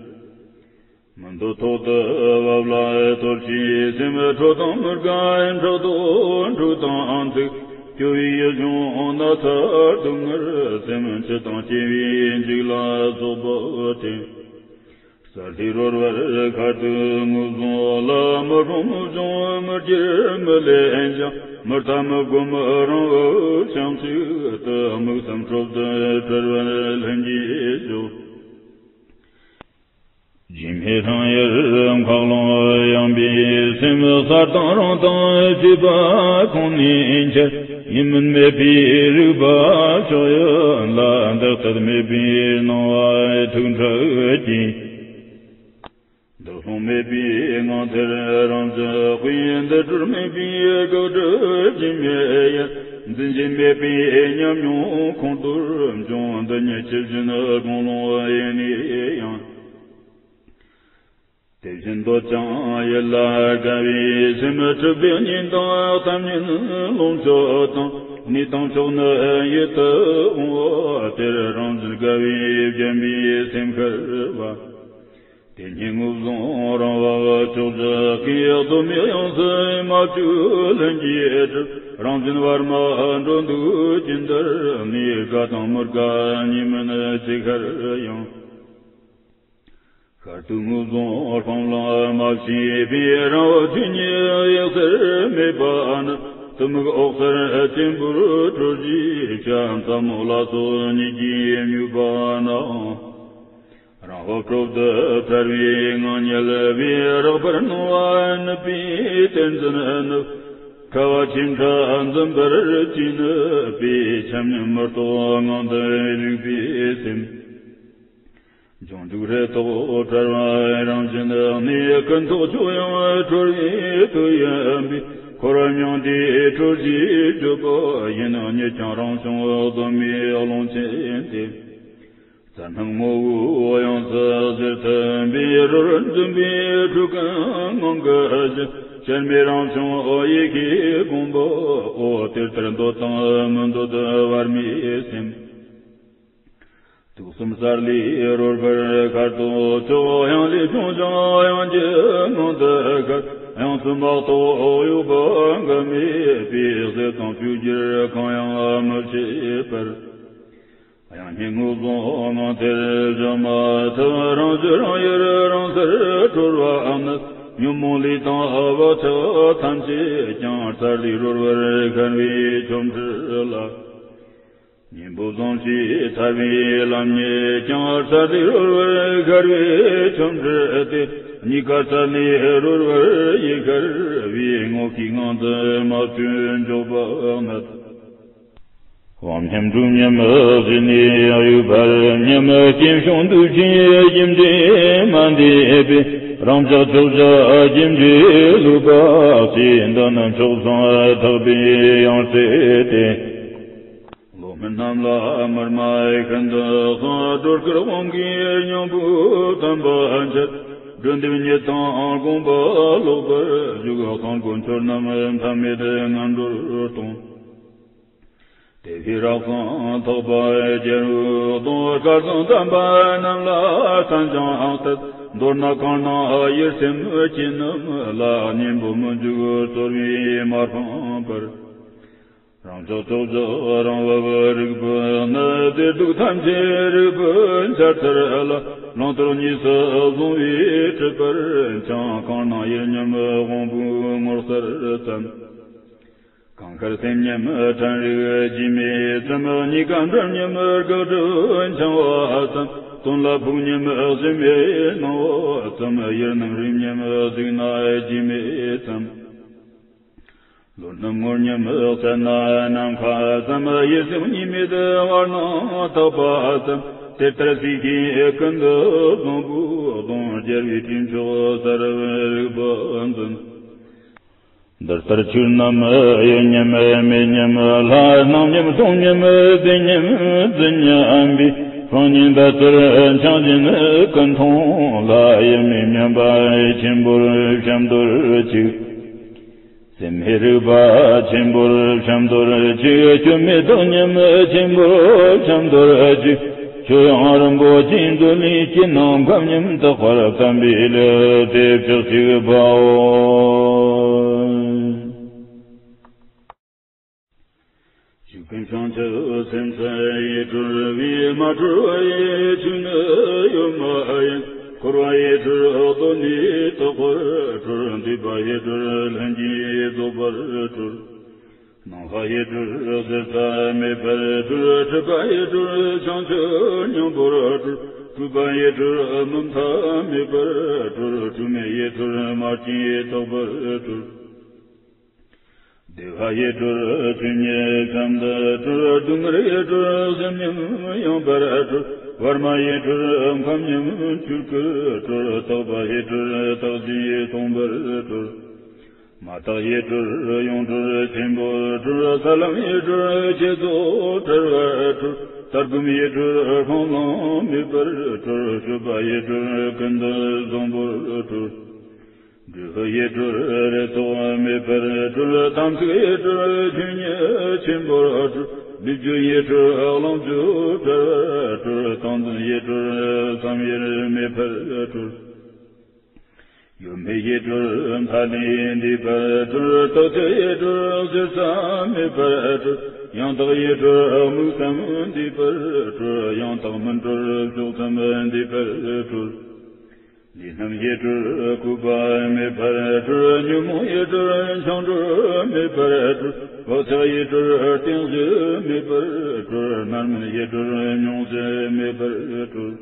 མི་འདོད་ཐོག་ཏུ་བབ་ལ་གཏོར་བྱའི་སེམས། ཁྲོ་དང་མུར་ག་ཕྲག་དོག་འཁྲུག་དང་འདུག་སྐྱོ་བའི་ཡིད་བྱུང་ན་ཚ་སྡུག་བསྔལ་སེམས། འཆི་དང་སྐྱེ་བའི་འཇིགས་ལ་སོགས་པ་དྲན། རྩ་ལས་རོལ་བར་ཁ་ཐུག་ངོས་བཟུང་ལ། མི་སྒོམ་མི་སྦྱོང་མི་སྒྱུར་མི་ལེན་ཅིང་། མི་ལྟ་མི་སྒོམ་རང་བབས་བྱང་ཆུབ་ཏུ། དམིགས་སམ་འཕྲོ་བརྡུང་བྲལ་བར་ལྷུན་གྱིས་ཞོག་སྒྱུ་མའི་སྣང་ཡུལ་འཁོར་ལོ་ཡངས་པའི་སེམས། གསལ་དྭངས་རང་དང་བཅས་པ་ཁོང་ནས་འཆར། ཡིན་མིན་མེད་པའི་རིག་པ་ཕྱོགས་ཡུལ་ལ། འདི་ལྟར་མེད་པའི་སྣང་བ་ཐུགས་འཕྲད་ཀྱིས། འདོད་སློང་མེད་པའི་ངང་དེར་རང་བཞིན་དཔེ། འདི་སྦྲུལ་མེད་པའི་གག་སྒྲིབ་སྒྱུ་མའི་ཡུལ། འཛིན་བྱེད་མེད་པའི་ཉམས་མྱོང་ཁོང་དུ་འབྱུང་། འདི་ཉིད་ཆུ་བཞིན་དགོངས་ཀློང་ཡེ་ནས་ཡང་། དེ་བཞིན་འདོད་ཅིང་ཡིད་ལ་དགའ་བའི་སེམས། འཁྲུལ་པའི་གཉེན་དང་གཏམ་ཉིད་ལོངས་སྤྱོད་དང་། གནས་དང་ཕྱོགས་ནི་ཡིད་དུ་འོང་བ་དེར། རང་བཞིན་དགའ་བས་བརྒྱན་པའི་སེམས་ཤར་བ། དེ་ཉིད་ངོས་བཟུང་རང་བབས་ཕྱོགས་བཅུ་ཀུན། གདོད་མའི་དབྱིངས་སུ་མ་བཅོས་ལྷུན་གྱིས་གྲུབ། རང་བཞིན་བར་མ་འགྲོ་འདུག་ཅིང་འདིར་གནས། དགའ་དང་མི་དགའ་གཉིས་མིན་ཅི་ཤར་ཡང་། ཤར་དུས་ངོས་བཟུང་སྤང་བླང་མ་བྱས་པའི། རང་བབས་ཆོས་ཉིད་གཡུལ་སར་མེད་པ་ནི། གཏི་མུག་འོད་གསལ་ཆེན་པོར་གྲོལ་བྱའི་ཆ། ཟབ་མོ་ལ་སོགས་ཉིད་ཀྱིས་མྱོས་པ་ནའང་། རང་བབས་གྲོལ་དུ་ཐར་བའི་ངང་ཉལ་བས། རགས་པར་སྣང་བ་ནུབ་པའི་ཏིང་འཛིན་ནུབ། ཁ་བ་ཆེམ་ཕྲ་འཛིན་པར་བྱས་ནུབ་པའི། ཆ་མཉམ་མི་རྟོག་ངང་དུ་རིག་པའི་སེམས། འབྱུང་འཇུག་རེ་དོགས་བྲལ་བ་རང་བཞིན་གནས། ཀུན་རྟོག་ཆོས་དབྱིངས་གྲོལ་བའི་དུས་ཡིན་པས། འཁོར་བ་མྱང་འདས་འཁྲུལ་ཞིག་བརྗོད་པ་ཡིན། ཉིད་ཀྱང་རང་བྱུང་གདོད་མའི་ཀློང་ཆེན་ཏེ། རྩ་རྣམས་ངོ་བོའི་དབྱིངས་སུ་གཟེར་ཐིམ་པས། རོལ་འཛིན་པའི་འཁྲུལ་ཀུན་ངང་གི་གཞི། དཔྱད་མེད་རང་བྱུང་ཡེ་ཤེས་དགོངས་པའོ། དེ་ལྟར་འདོད་དང་མི་འདོད་བར་མའི་སེམས། དུག་གསུམ་གསལ་ལེ་རོལ་པར་ཤར་དུ་ཆོག། དབྱིངས་ལས་བྱུང་ཞིང་དབྱིངས་ཀྱི་ངང་དུ་ཤར། དབྱིངས་སུ་མ་གཏོགས་གཡོ་བ་འགའ་མེད་པས། གསེར་དང་བཅུད་ཀྱིས་གང་ཡང་མི་ཕྱེད་པར། དབྱིངས་ཉིད་ངོས་བཟུང་ངང་དེར་བཞག་མ་ཐག། རང་བཞིན་རང་ཡུལ་རང་སར་གྲོལ་བ་ནི། ཉོན་མོངས་ལས་དང་བག་ཆགས་ཐམས་ཅད་ཀྱང་། རྩ་ལས་རོལ་པར་ཤར་བའི་ཆོ་འཕྲུལ་ལ། གཉེན་པོ་བཟང་ཞེས་ཐར་པའི་ལམ་ཉིད་ཀྱང་། རྩ་ལས་རོལ་པར་ཤར་བའི་ཆོ་འཕྲུལ་ཏེ། གཉིས་ཀ་རྩ་ལས་རོལ་པར་ཡེ་ཤར་བའི། ངོ་ཤེས་ངང་དུ་མ་བཅོས་འཇོག་པ་ནི། དབང་མཉམ་གྲུབ་མཉམ་གཞི་ནས་ཡོད་པར་མཉམ། སྐྱེ་བྱུང་འདུ་བྱེད་རྒྱུ་འབྲས་མ་འདྲེས་པས། རང་ཅག་ཕྱོགས་བཅུ་རྒྱུ་འབྲས་ལུགས་པ་ཅི། འདི་ནི་མཆོག་ཟུང་ཐེག་པའི་ཡང་སྲིད་དེ། བློ་མུན་རྣམས་ལ་མར་མེ་ཤིན་ཏུ་གསུངས། སྒྲོ་སྐུར་དབང་གིས་སྙིང་པོ་དམ་པ་འཆར། སྒྲོན་འདེབས་ཉིད་དང་དགོངས་པ་ལོག་པར་བཞུགས། གསང་སྒོ་མཆོད་རྣམས་མཐའ་མེད་ངན་འགྲོར་གཏོང་། དེ་བས་རབ་གསང་ཐེག་པ་རྒྱལ་པོའི་གདུང་། སྐལ་བཟང་དམ་པ་རྣམས་ལ་བསྟན་ཅིང་གཏད། མདོར་ན་གང་སྣང་ཡིད་སེམས་ཅན་རྣམས་ལ། གཉེན་པོ་མི་འཇིགས་གསོལ་བས་མ་ཕངས་པར། རང་ཅག་ཕྱོགས་བཅུ་རང་བབས་རིགས་པའི་ནི། བདེ་སྡུག་ཐམས་ཅད་རིགས་པས་འཆར་ཚུལ་ལ། བླང་དོར་གཉིས་སུ་བཟུང་བའི་སྲིད་པར་འཆང་། གང་སྣང་ཡིད་ཉམས་དབང་པོའི་ངོ་གསལ་ཙམ། གང་ཤར་སེམས་ཉམས་ཕྲན་རིགས་རྒྱུས་མེད་ཙམ། གཉིས་ཀ་འབྲུམ་ཉམས་དགག་སྒྲུབ་འཆང་བ་ཙམ། དོན་ལ་ཕུགས་ཉམས་གཞི་མེད་སྣང་བ་ཙམ། ཡུལ་རྣམས་རིམ་ཉམས་གཟུགས་ན་རྒྱུས་མེད་ཙམ། བློ་རྣམས་ངོར་ཉམས་བསད་ན་ནམ་མཁའ་ཙམ། ཡིད་སེམས་གཉིས་མེད་བར་སྣང་དག་པ་ཙམ། དེ་ལྟར་སྲིད་ཞིའི་ཀུན་ཏུ་བཟང་པོའི་གདུང་། རྒྱལ་བའི་སྤྲིན་མཆོག་ཟ་རུ་རིག་པ་འཛིན། འདི་ལྟར་ཆོས་རྣམས་ཡོད་མཉམ་མེད་མཉམ་ལ། སྣང་མཉམ་སྟོང་མཉམ་བདེན་མཉམ་རྫུན་མཉམ་པའི། སྤང་གཉེན་འབད་རྩོལ་འཆང་བཞིན་ཀུན་མཐོང་ལ། ཡུལ་མེད་མཉམ་པ་ཆེན་པོར་ཕྱམ་དོར་ཅིག། སེམས་མེད་རིག་པ་ཆེན་པོར་ཕྱམ་དོར་ཅིག། སྐྱོན་མེད་བདག་མཉམ་ཆེན་པོར་ཕྱམ་དོར་ཅིག། ཆོས་དབྱིངས་རིན་པོ་ཆེའི་མདོ་ལས། སྐྱེ་སྣང་ཁམས་ཉམས་དག་པར་བསྟན་པའི་ལེའུ་སྟེ་བཅུ་གཅིག་པའོ། ཆོས་ཀུན་བྱང་ཆུབ་སེམས་སུ་ཡིད་གྲོལ་བས། མ་གྲོལ་བ་ཡི་ཆོས་ནི་ཡོད་མ་ཡིན། འཁོར་བ་ཡི་གྲོལ་གདོད་ནས་དག་པར་གྲོལ། འདུས་པ་ཡི་གྲོལ་ལྷུན་གྱིས་རྫོགས་པར་གྲོལ། སྣང་ལྷ་ཡི་གྲོལ་གཟེར་ས་མེད་པར་གྲོལ། སྲིད་པ་ཡི་གྲོལ་བྱང་ཆུབ་སྙིང་པོར་གྲོལ། སྤྲོས་པ་ཡི་གྲོལ་མུ་མཐའ་མེད་པར་གྲོལ། སྤྲོས་མེད་ཡི་གྲོལ་མ་སྐྱེས་རྟག་པར་གྲོལ། བདེ་བ་ཡི་གྲོལ་ཆོས་ཉིད་ཙམ་དུ་གྲོལ། སྡུག་བསྔལ་ཡི་གྲོལ་སེམས་ཉམས་ཡངས་པར་གྲོལ། བར་མ་ཡི་གྲོལ་ཁམས་ཉམས་ཆོས་སྐུར་གྲོལ། རྟག་པ་ཡི་གྲོལ་རྟག་གཅིག་སྟོང་པར་གྲོལ། མ་དག་ཡི་གྲོལ་ཡོངས་གྲོལ་ཆེན་པོར་གྲོལ། ས་ལམ་ཡི་གྲོལ་ཆེད་རྫོགས་བྲལ་བར་གྲོལ། ལྟ་སྒོམ་ཡི་གྲོལ་སྤང་བླང་མེད་པར་གྲོལ། སྤྱོད་པ་ཡི་གྲོལ་ཀུན་ཏུ་བཟང་པོར་གྲོལ། འབྲས་བུ་ཡི་གྲོལ་རེ་དོགས་མེད་པར་གྲོལ། དམ་ཚིག་ཡི་གྲོལ་ཆོས་ཉིད་ཆེན་པོར་གྲོལ། སྡིག་སྤྱོད་ཡི་གྲོལ་ལོངས་སྤྱོད་བྲལ་བར་གྲོལ། ཏིང་འཛིན་ཡི་གྲོལ་བསམ་ཡུལ་མེད་པར་གྲོལ། ཡོད་མེད་ཡི་གྲོལ་མཐའ་ལས་འདས་པར་གྲོལ། རྟག་ཆད་ཡི་གྲོལ་ཟད་ས་མེད་པར་གྲོལ། ཡང་དག་ཡི་གྲོལ་དམིགས་བསལ་འདས་པར་གྲོལ། ཡང་དག་མུན་གྲོལ་ཕྱོགས་ཙམ་འདས་པར་གྲོལ། ལས་རྣམས་ཡི་གྲོལ་བཀོད་པ་མེད་པར་གྲོལ། ཉོན་མོངས་ཡི་གྲོལ་འཆིང་གྲོལ་མེད་པར་གྲོལ། བག་ཆགས་ཡི་གྲོལ་རྟེན་གཞི་མེད་པར་གྲོལ། རྣམ་སྨིན་ཡི་གྲོལ་མྱོང་གཞི་མེད་པར་གྲོལ།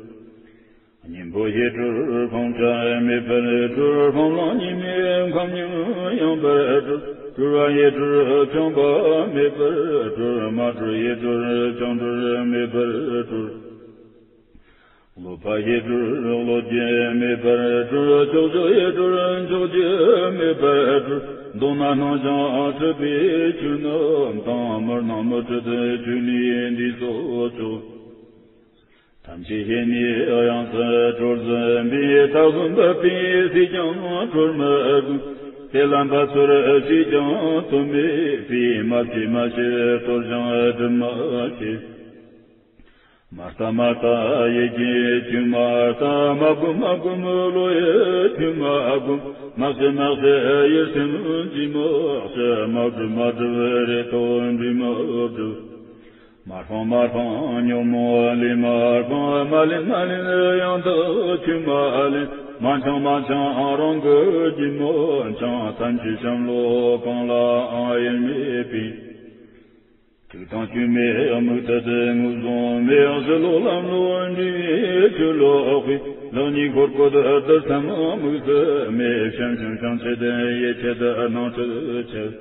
གཉེན་པོ་ཡི་གྲོལ་སྤང་བྱ་མེད་པར་གྲོལ། སྤང་བླང་གཉིས་མེད་ཁམས་ཉམས་ཡངས་པར་གྲོལ། གྲོལ་བ་ཡི་གྲོལ་འཆིང་བ་མེད་པར་གྲོལ། མ་གྲོལ་ཡི་གྲོལ་འཆིང་གྲོལ་མེད་པར་གྲོལ། བསླབ་པ་ཡི་གྲོལ་བསླབ་རྒྱུ་མེད་པར་གྲོལ། ཕྱོགས་བཅུ་ཡི་གྲོལ་འཇོག་རྒྱུ་ མེད་པར་གྲོལ། མདོར་ན་སྣང་ཞིང་འཁྲུལ་པའི་ཆོས་རྣམས་དང་། མི་སྣང་མི་འཁྲུལ་ཆོས་ཉིད་འདི་སོགས་མཆོག། ཐམས་ཅད་ཞེན་ནས་ཡོངས་སུ་གྲོལ་ཟིན་པའི། ཐག་བཟུང་འབབ་པའི་ཟས་ཀྱང་གྲོལ་མི་དགོས། དེ་ལ་འབབ་ཚོར་ཞིག་ཀྱང་དོན་མེད་པས། མ་སྐྱེས་མ་ཤི་གྲོལ་ཞིང་སྒྲིབ་མ་སྐྱེ། མ་ལྟ་མ་ལྟ་ཡིད་ཀྱི་ཆོས་མ་ལྟ། མ་བསྒོམ་མ་བསྒོམ་བློ་ཡི་ཆོས་མ་བསྒོམ། མ་ཤི་མ་ཤི་ཡིད་སེམས་ཀྱིས་མི་ཤི། མ་བསྒྲིབས་མ་བསྒྲིབས་རེ་དོགས་འདྲིས་མི་བསྒྲིབས། མ་སྤང་མ་སྤང་ཉོན་མོངས་ལས་མ་སྤངས། མ་ལེན་མ་ལེན་ཡང་དག་ཆོས་མ་ལེན། མ་འཆང་མ་འཆང་རང་གི་རྒྱུད་མི་འཆང་། ཐམས་ཅད་བྱམས་བློ་གང་ལའང་དབྱེར་མེད་པས། དྲུག་དང་སྐྱོན་མེད་དམིགས་གཏད་དེ་ངོས་བཟུང་མེད། ཕྱི་ལོག་ལམ་ལོག་འབྲས་བུའི་ཆོས་ལོག་པས། ལེགས་ཉེས་འཁོར་བསྐོར་དུ་བསམ་དམིགས་སུ་མེད། བྱམས་ཞིང་བྱམས་བྱེད་དེ། ཡིད་ཆད་དུ་སྣང་སྲིད་ཆད།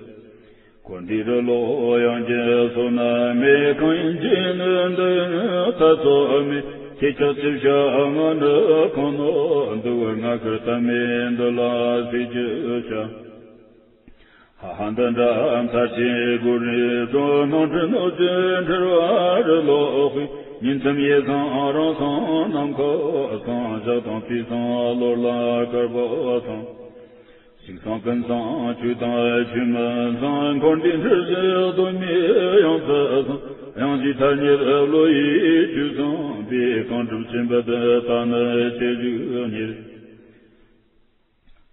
འཁོར་འདས་རི་ལོག་ཡང་ཅིག་བསོད་ནམས་མེད། གང་ཡིན་ཅི་ཡིན་འདི་ཡིན་ད་ཚོད་མེད། ཁྱེད་ཅག་ཅི་བྱ་ང་ནི་གང་ནོ། འདི་བར་ང་ཁར་ཐབས་མེད་འདི་ལ་སྲིད་ཅི་བྱ། ཧ་ཧ་འདི་འདྲ་མཐར་ཕྱིན་སྒོ་རེ་སོང་། སྣང་འཁྲུལ་སྣོད་བཅུད་འཁྲུལ་བ་རི་ལོག་པས། ཉིང་མཚམས་ཡེ་སངས་རང་སངས་ནམ་མཁའ་སངས། ཞག་དང་དུས་སངས་གློ་ལ་བསྐལ་པ་སངས། ཞིག་སངས་ཀུན་སངས་ཆོས་དང་ཆོས་མིན་སངས། འཁོར་འདས་འཁྲུལ་ཞིག་གདོད་མའི་ཡང་སུ་སངས། ཡང་ཞིག་ཐ་སྙད་བློ་ཡི་ཆོས་སངས་པས། གང་གྲུབ་ཕྱིན་པ་དེ་ལྟ་ནི་ཁྱེད་ཞིག་ཉིད།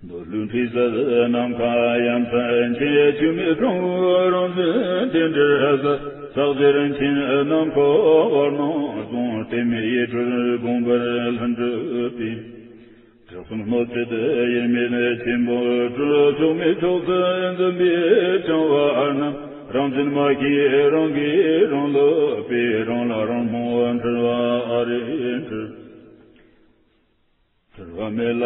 འདོད་ལུགས་འཁྲུལ་ཟད་ནམ་མཁའ་ཡ་མཚན་ཆེ། ཆོས་མེད་སྤྲང་བོའི་རང་བཞིན་དེ་འདྲར་གཟིགས། ཟག་བཅས་རིན་ཆེན་ནམ་མཁའ་བར་སྣང་བཟུང་། གཏད་མེད་ཡིད་གྲོལ་དགོངས་པར་ལྷུན་གྲུབ་པས། དྲི་གསུམ་སྣོད་བཅུད་དབྱེར་མེད་ཆེན་པོར་གྲོལ། ཕྱོགས་མེད་ཕྱོགས་སུ་འཛིན་པའི་བྱང་བ་རྣམས། རང་བཞིན་མ་ཤེས་རང་གིས་རང་བསླུས་པས། རང་ལ་རང་སྨོད་འཁྲུལ་བ་ཨ་རེ་འཁྲུལ། འཁྲུལ་བ་མེད་ལ་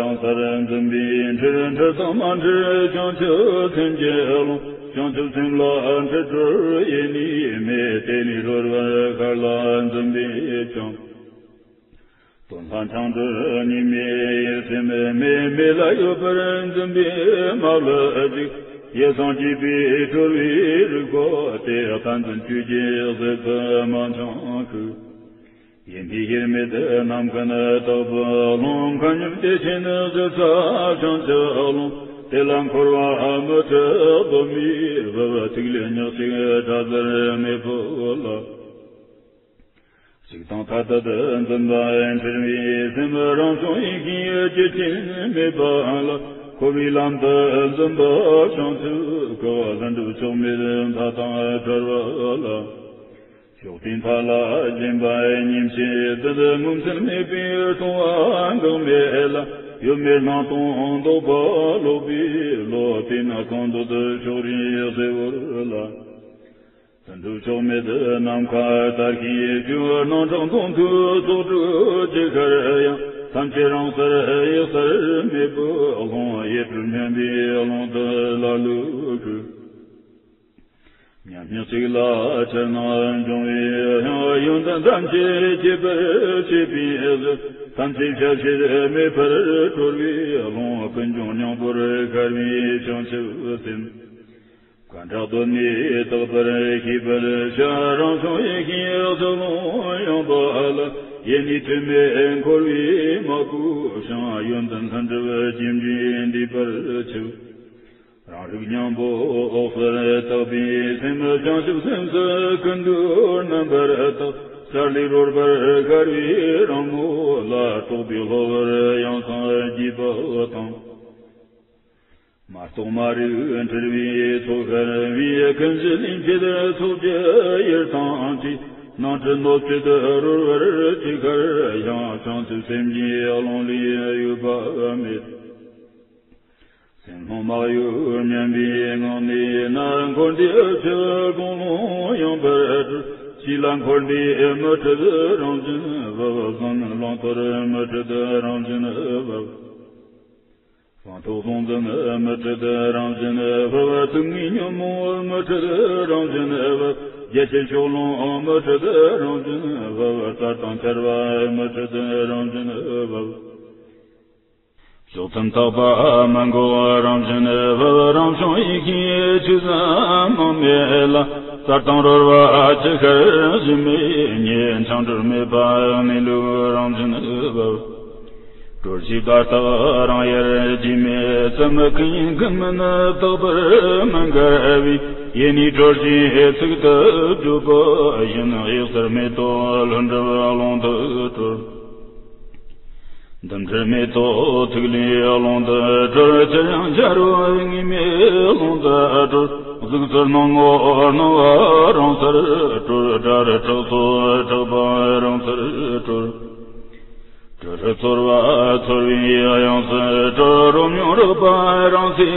ཡང་དག་འཛིན་པའི་འཁྲུལ། འཁྲུལ་དང་མ་འཁྲུལ་བྱང་ཆུབ་སེམས་ཀྱི་ཀློང་། བྱང་ཆུབ་སེམས་ལ་འཁྲུལ་གྲོལ་ཡེ་ནས་མེད། དེ་ནས་གྲོལ་བར་ཤར་ལ་འཛིན་པས་ཀྱང་། དོན་ལྷ་འཆང་གྲོལ་གཉིས་མེད་ཡེ་སེམས་མེད། མེད་ལ་ཡོད་པར་འཛིན་པས་མ་བསླུ་ཅིག། ཡེ་སངས་རྒྱས་པས་གྲོལ་བའི་རིག་པ་དེ། བསྟན་འཛིན་ཆོས་ཀྱི་གཟེབ་ཏུ་མ་འཆང་ཤིག། ཡེ་ནས་ཡེ་མེད་ནམ་མཁའ་ནི་དག་པའི་ཀློང་། མཁའ་མཉམ་བདེ་ཆེན་ནི་གཟིགས་ས་བྱང་ཆུབ་ཀློང་། དེ་ལ་འཁོར་བ་མི་འཁྲུལ་གདོད་མའི་དབུས། ཐིག་ལེ་ཉག་གཅིག་འདྲ་ཟེར་མེད་པ་ལ། ཞིག་དང་ཐ་དད་འཛིན་པ་འཁྲུལ་བའི་སེམས། རང་བྱུང་ཡེ་ཤེས་རྒྱུད་ཆེན་མེད་པ་ལ། འཁོར་བའི་ལམ་དུ་འཛིན་པ་བྱང་ཆུབ་བཀག། ལྷུན་གྲུབ་ཕྱོགས་མེད་མཐའ་དང་བྲལ་བ་ལ། ཕྱོགས་དེའི་མཐའ་ལ་སྦྱིན་པ་ཉིན་བྱེད་དུ། ངོ་མཚར་མེད་པའི་སྟོང་པ་འགག་མེད་ལ། ཡོད་མེད་སྣང་སྟོང་ལྡོག་པ་ལོག་པའི་བློ། དེས་ན་གང་འདོད་དུ་ཕྱོགས་རིས་གཟེར་བོར་ལ། ལྷུན་གྲུབ་ཕྱོགས་མེད་ནམ་མཁའ་ལྟར་ཤེས་ཤིག། སྣང་གྲགས་མདུང་ཐུང་ཚོགས་དྲུག་ཅི་ཤར་ཡང་། ཐམས་ཅད་རང་སར་ཡེ་སར་མེད་པའི་ཀློང་། ཡེ་གྲོལ་མཉམ་པའི་ཀློང་དུ་ལ་ལུ་ཤོད། མཉམ་ཉིད་གཅིག་ལ་ཕྱིར་སྣང་འབྱུང་བའི་ཡང་། ཡོན་ཏན་ཐམས་ཅད་སྐྱེད་པར་བྱེད་པའི་གཟུགས། ཐམས་ཅད་ཞབས་ཕྱིར་མེད་པར་གྲོལ་བའི་ཀློང་། ཀུན་འབྱུང་སྙིང་པོར་ཤར་བའི་བྱང་ཆུབ་སེམས། གང་དག་གདོད་ནས་དག་པར་ཤེས་པར་བྱ། རང་བྱུང་ཡེ་ཤེས་གཟུགས་ཀློང་ཡངས་པ་ལ། ཡེ་ནས་དྲི་མེད་འཁོར་བས་མ་གོས་ཤིང་། ཡོན་ཏན་ལྷུན་གྲུབ་རྒྱས་འབྲིང་འདུས་པར་ཆུག། རང་རིག་སྙིང་པོ་འོད་གསལ་དག་པའི་སེམས། བྱང་ཆུབ་སེམས་སུ་ཀུན་འདུས་རྣམ་པར་དག། ཤར་ལས་རོལ་པར་ཤར་བའི་རང་ངོ་ལ། རྟོག་པས་ལྷོ་བར་ཡང་སངས་རྒྱས་པ་དང་། མ་རྟོགས་མ་རིག་འཁྲུལ་བའི་ཚོགས་ཤར་བའི། ཀུན་གཞི་ལྷན་སྐྱེས་ཚོགས་ཀྱི་ཡུལ་དང་བྲལ། སྣང་འཁྲུལ་སྣོད་བཅུད་རོལ་པར་ཅི་ཤར་ཡང་། བྱང་ཆུབ་སེམས་ཀྱི་ཀློང་ལས་འོད་པ་མེད། སེམས་ལྷུང་མ་གཡོས་མཉམ་པའི་ངང་ནས་ན། འཁོར་འདས་འུ་ཚོའི་དགུང་ལོང་ཡངས་པར་གྲོལ། ཕྱི་ལ་འཁོར་འདས་མི་འཁྲུལ་རང་བཞིན་བབ། གཟུང་ནས་བླང་དོར་མི་འཁྲུལ་རང་བཞིན་བབ། སྤངས་རྟོགས་གཟུང་འཛིན་མི་འཁྲུལ་རང་བཞིན་བབ། སྡུག་བསྔལ་ཉོན་མོངས་མི་འཁྲུལ་རང་བཞིན་བབ། རྒྱལ་ཆེན་ཕྱོགས་ལྷུང་མི་འཁྲུལ་རང་བཞིན་བབ། གསར་དང་འཆར་བ་མི་འཁྲུལ་རང་བཞིན་བབ། ཕྱོགས་མཚམས་དག་པ་མི་འགོག་རང་བཞིན་བབ། རང་བྱུང་ཡེ་ཤེས་ཆོས་ཟབ་མོ་མེད་ལ། གསལ་དྭངས་རོལ་པ་ཆུ་ཤར་གཞི་མེད་ཉིད། འཆིང་གྲོལ་མེད་པ་གནས་ལུགས་རང་བཞིན་བབ། གྲོལ་བྱེད་པ་རྟག་རང་ཡལ་རྒྱུ་མེད་ཙམ། ཀུན་ཡིན་ཀུན་མིན་རྟག་པར་མི་འགལ་བའི། ཡེ་ནས་གྲོལ་ཞེས་ཚིག་ཏུ་བརྗོད་པ་བཞིན། གཡུལ་ཟ་མེ་ཏོག་ལྷུན་གྲུབ་ཀློང་དུ་གྲོལ། འདུམ་འགྲིལ་མེ་ཏོག་ཐིག་ལེའི་ཀློང་དུ་གྲོལ། ཅིར་ཡང་འཆར་བའི་དངོས་མེད་ཀློང་དུ་གྲོལ། གཟུགས་ཚོར་སྣང་ངོར་སྣང་བ་རང་སར་གྲོལ། སྒྲ་རུ་གྲགས་ཚོར་གྲགས་པ་རང་སར་གྲོལ། དྲི་རུ་ཚོར་བ་ཚོར་བའི་དབྱིངས་སུ་གྲོལ། རོ་མྱོང་རེག་པ་རང་སའི་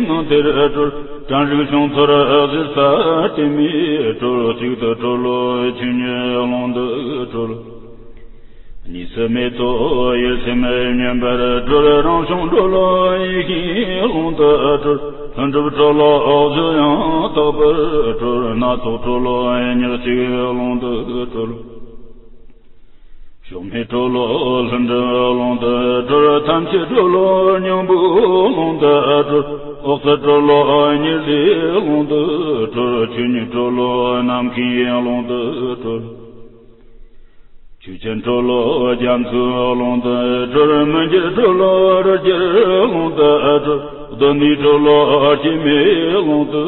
ངང་དེར་གྲོལ། དྲན་རིག་བྱུང་ཚོར་གཞི་རྩ་གཏད་མེད་གྲོལ། གཅིག་ཏུ་གྲོལ་ལོ་ཆོས་ཉིད་ཀློང་དུ་གྲོལ། གཉིས་སུ་མེད་ཚོགས་ཡེ་སེམས་མཉམ་པར་གྲོལ། རང་བྱུང་གྲོལ་ལོ་ཡེ་ཤེས་ཀློང་དུ་གྲོལ། ལྷུན་གྲུབ་གྲོལ་ལོ་གཞི་དབྱིངས་རྟག་པར་གྲོལ། སྣ་ཚོགས་གྲོལ་ལོ་ཉག་གཅིག་ཀློང་དུ་གྲོལ། ཕྱོགས་མེད་གྲོལ་ལོ་ལྷུན་གྲུབ་ཀློང་དུ་གྲོལ། ཐམས་ཅད་གྲོལ་ལོ་སྙིང་པོའི་ཀློང་དུ་གྲོལ། འོད་གསལ་གྲོལ་ལོ་ཉི་ཟླའི་ཀློང་དུ་གྲོལ། ཆོས་ཉིད་གྲོལ་ལོ་ནམ་མཁའི་ཀློང་དུ་གྲོལ། ཆོས་ཅན་གྲོལ་ལོ་རྒྱ་མཚོའི་ཀློང་དུ་གྲོལ། མི་འགྱུར་གྲོལ་ལོ་རི་རྒྱལ་ཀློང་དུ་གྲོལ། གདོད་ནས་གྲོལ་ལོ་སྐྱེ་མེད་ཀློང་དུ་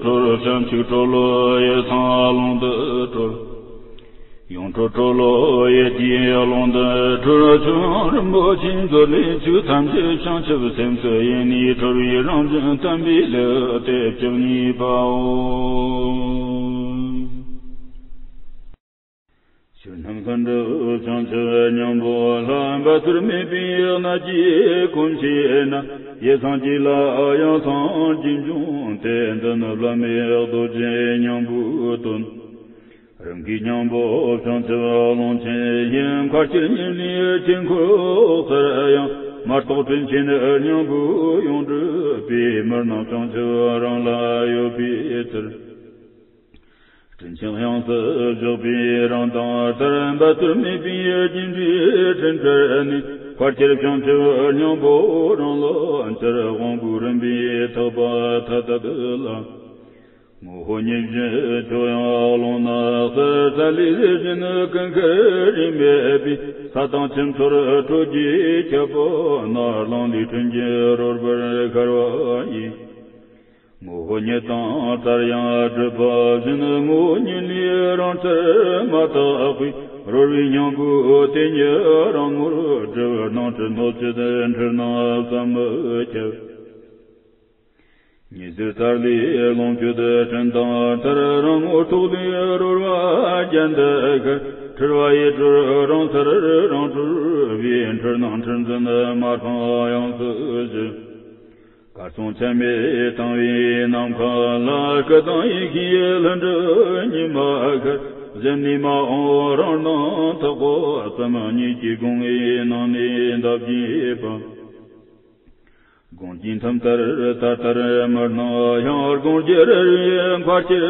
གྲོལ། བྱང་ཆུབ་གྲོལ་ལོ་ཡེ་སངས་ཀློང་དུ་གྲོལ། ཡོངས་གྲོལ་གྲོལ་ལོ་ཡེ་ཤེས་ཀློང་དུ་གྲོལ། ཆོས་དབྱིངས་རིན་པོ་ཆེའི་མཛོད་ལས་ཆོས་ཐམས་ཅད་བྱང་ཆུབ་སེམས་སུ་ཡེ་ནས་གྲོལ་བའི་རང་བཞིན་བསྟན་པའི་ལེའུ་སྟེ་བཅུ་གཉིས་པའོ། ཆོས་རྣམས་ལྷུན་གྲུབ་བྱང་ཆུབ་སྙིང་པོ་ལྷ། འབད་རྩོལ་མེད་པའི་གནད་ཀྱིས་གོམས་བྱས་ན། ཡེ་སངས་རྒྱས་ལ་ཡང་སངས་རྒྱས་འབྱུང་སྟེ། འདི་ནི་བླ་མེད་རྡོ་རྗེ་སྙིང་པོའི་དོན། རང་གི་སྙིང་པོ་བྱང་ཆུབ་ཀློང་ཆེན་ཡིན། མཁའ་སྤྱིར་ཉིད་ལས་དཀྱིལ་འཁོར་གསལ་ཡང་། མ་རྟོགས་དྲིན་ཆེན་སྙིང་པོའི་ཡོངས་གྲུབ་པས། མི་སྣང་བྱང་ཆུབ་རང་ལ་ཡོད་པའི་ཕྱིར། དྲིན་ཆེན་དབྱངས་སུ་བཞག་པས་རང་དང་མཐར། འབད་རྩོལ་མེད་པའི་རྒྱུ་འབྲས་དྲིན་བྲལ་ནས། མཁའ་སྤྱིར་བྱང་ཆུབ་སྙིང་པོ་རང་ལ་འཆར། དབང་པོའི་རིམ་པས་ཐག་པ་ཐ་དད་ལ། ངོ་བོ་ཉིད་བཞིན་ཁྱོད་ཡང་ཀློང་ན་གསལ། རྩལ་ལས་ལས་བཞིན་ཀུན་ཁྱབ་རིས་མེད་པས། ས་དང་ཁྱིམ་ཚོར་ཁྲོ་རྒྱས་ཁྱབ་པ་ན། རླུང་ལས་སྤྲིན་གྱི་རོལ་པར་ཤར་བ་ཡིས། ངོ་བོ་ཉིད་དང་རྩལ་ཡང་གྲུབ་པ་བཞིན། ངོ་བོ་ཉིད་ལས་རང་འཆར་མ་དག་པས། རོལ་པའི་སྙིང་པོ་དེ་ཉིད་རང་ངོར་གྲུབ། སྣང་སྲིད་སྣོད་བཅུད་འཁྲུལ་སྣང་བསམ་མི་ཁྱབ། ཉི་ཟེར་རྩལ་ལས་ལོངས་སྤྱོད་སྤྲིན་དང་མཐར། རང་ངོ་ཐོག་ལས་རོལ་པ་རྒྱན་དུ་ཤར། འཁྲུལ་པ་ཡེ་གྲོལ་རང་སར་རང་གྲོལ་བས། འཁྲུལ་སྣང་འཁྲུལ་འཛིན་མ་སྤངས་དབྱངས་སུ་གཞི། གར་སོང་ཆད་མེད་དང་བའི་ནམ་མཁའ་ལ། སྐུ་དང་ཡེ་ཤེས་ལྷུན་གྲུབ་ཉི་མ་ཤར། གཞན་ནས་མ་འོངས་རང་སྣང་ཐག་པ་ཙམ། ཉིད་ཀྱི་དགོངས་པའི་ནང་ནས་འདབ་བརྒྱས་པ། དགོངས་ཀྱི་མཐུ་ལྟར་ད་ལྟར་མི་སྣང་ཡང་། དགོངས་བརྒྱུད་རེ་རེ་མཁའ་སྤྱིར་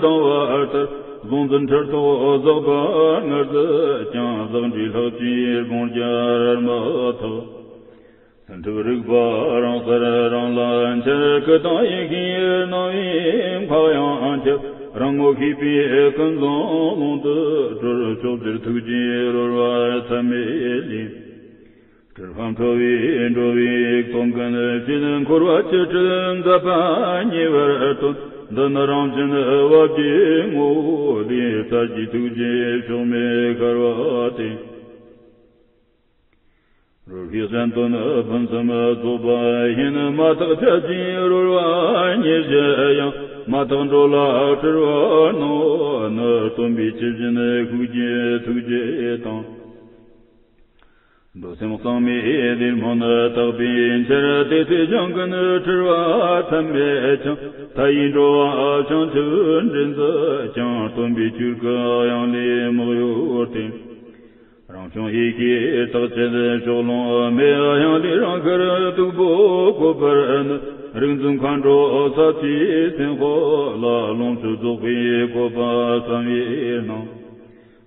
ལྡང་བ་ལྟར། གཟུང་འཛིན་ཁྲིར་ཐོགས་ཟག་པ་ངར་ཟད་ཀྱང་། ཟག་བྲལ་ལྷག་བཅས་དགོངས་བརྒྱུད་རར་མི་ཐོགས། ལྷུན་གྲུབ་རིག་པ་རང་སར་རང་ལ་འཆར། སྐུ་དང་ཡེ་ཤེས་སྣང་བའི་མཁའ་ཡང་ཁྱབ། རང་ངོ་ཤེས་པས་ཀུན་བཟང་ཀློང་དུ་གྲོལ། ཕྱོགས་བཅུར་ཐུགས་རྗེའི་རོལ་པ་ཚད་མེད་ལས། གྲུལ་བུམ་ཁྲོ་བོས་འགྲོ་བའི་སྟོབས་ཀུན་བྱེད། འཁོར་བ་ཆུ་ཁྲོད་མཛད་པ་ཉེ་བར་སྟོན། འདི་ནི་རང་བཞིན་དབབ་བརྒྱའི་ངོ་བོ་ལས། རྩལ་གྱི་ཐུགས་རྗེ་ཕྱོགས་མེད་ཤར་བ་སྟེ། རོལ་པའི་གཞན་དོན་ཕུན་སུམ་ཚོགས་པ་ཡིན། མ་དག་ཆ་བཞིའི་རོལ་པ་ཉེར་བཞི་ཡང་། མ་དག་འགྲོ་ལ་སྤྲུལ་པ་སྣང་བ་ནི། སྟོན་པའི་ཆུ་བཞིན་ཤུགས་ཀྱི་ཐུགས་རྗེ་དང་། འགྲོ་སེམས་གཙང་མའི་ལས་སྨོན་བརྟག་པའི་ཕྱིར། དེ་ཚེ་ཞིང་ཀུན་འཁྲུལ་པ་ཐམས་ཅད་འཆིང་། མཐའ་ཡས་འགྲོ་བ་བྱང་ཆུབ་འདྲེན་མཛད་ཀྱང་། སྟོན་པའི་ཆོས་སྐུ་དབྱིངས་ལས་མི་གཡོ་སྟེ། རང་བྱུང་ཡེ་ཤེས་རྟག་བཅད་ཕྱོགས་ལོང་མེད། དབྱིངས་ལས་རང་ཤར་སྟུག་པོ་བཀོད་པར་ནི། རིག་འཛིན་མཁའ་འགྲོ་ས་བཅུའི་སེམས་དཔའ་ལ། ལོངས་སྤྱོད་རྫོགས་པའི་བཀོད་པ་བསམ་ཡས་སྣང་།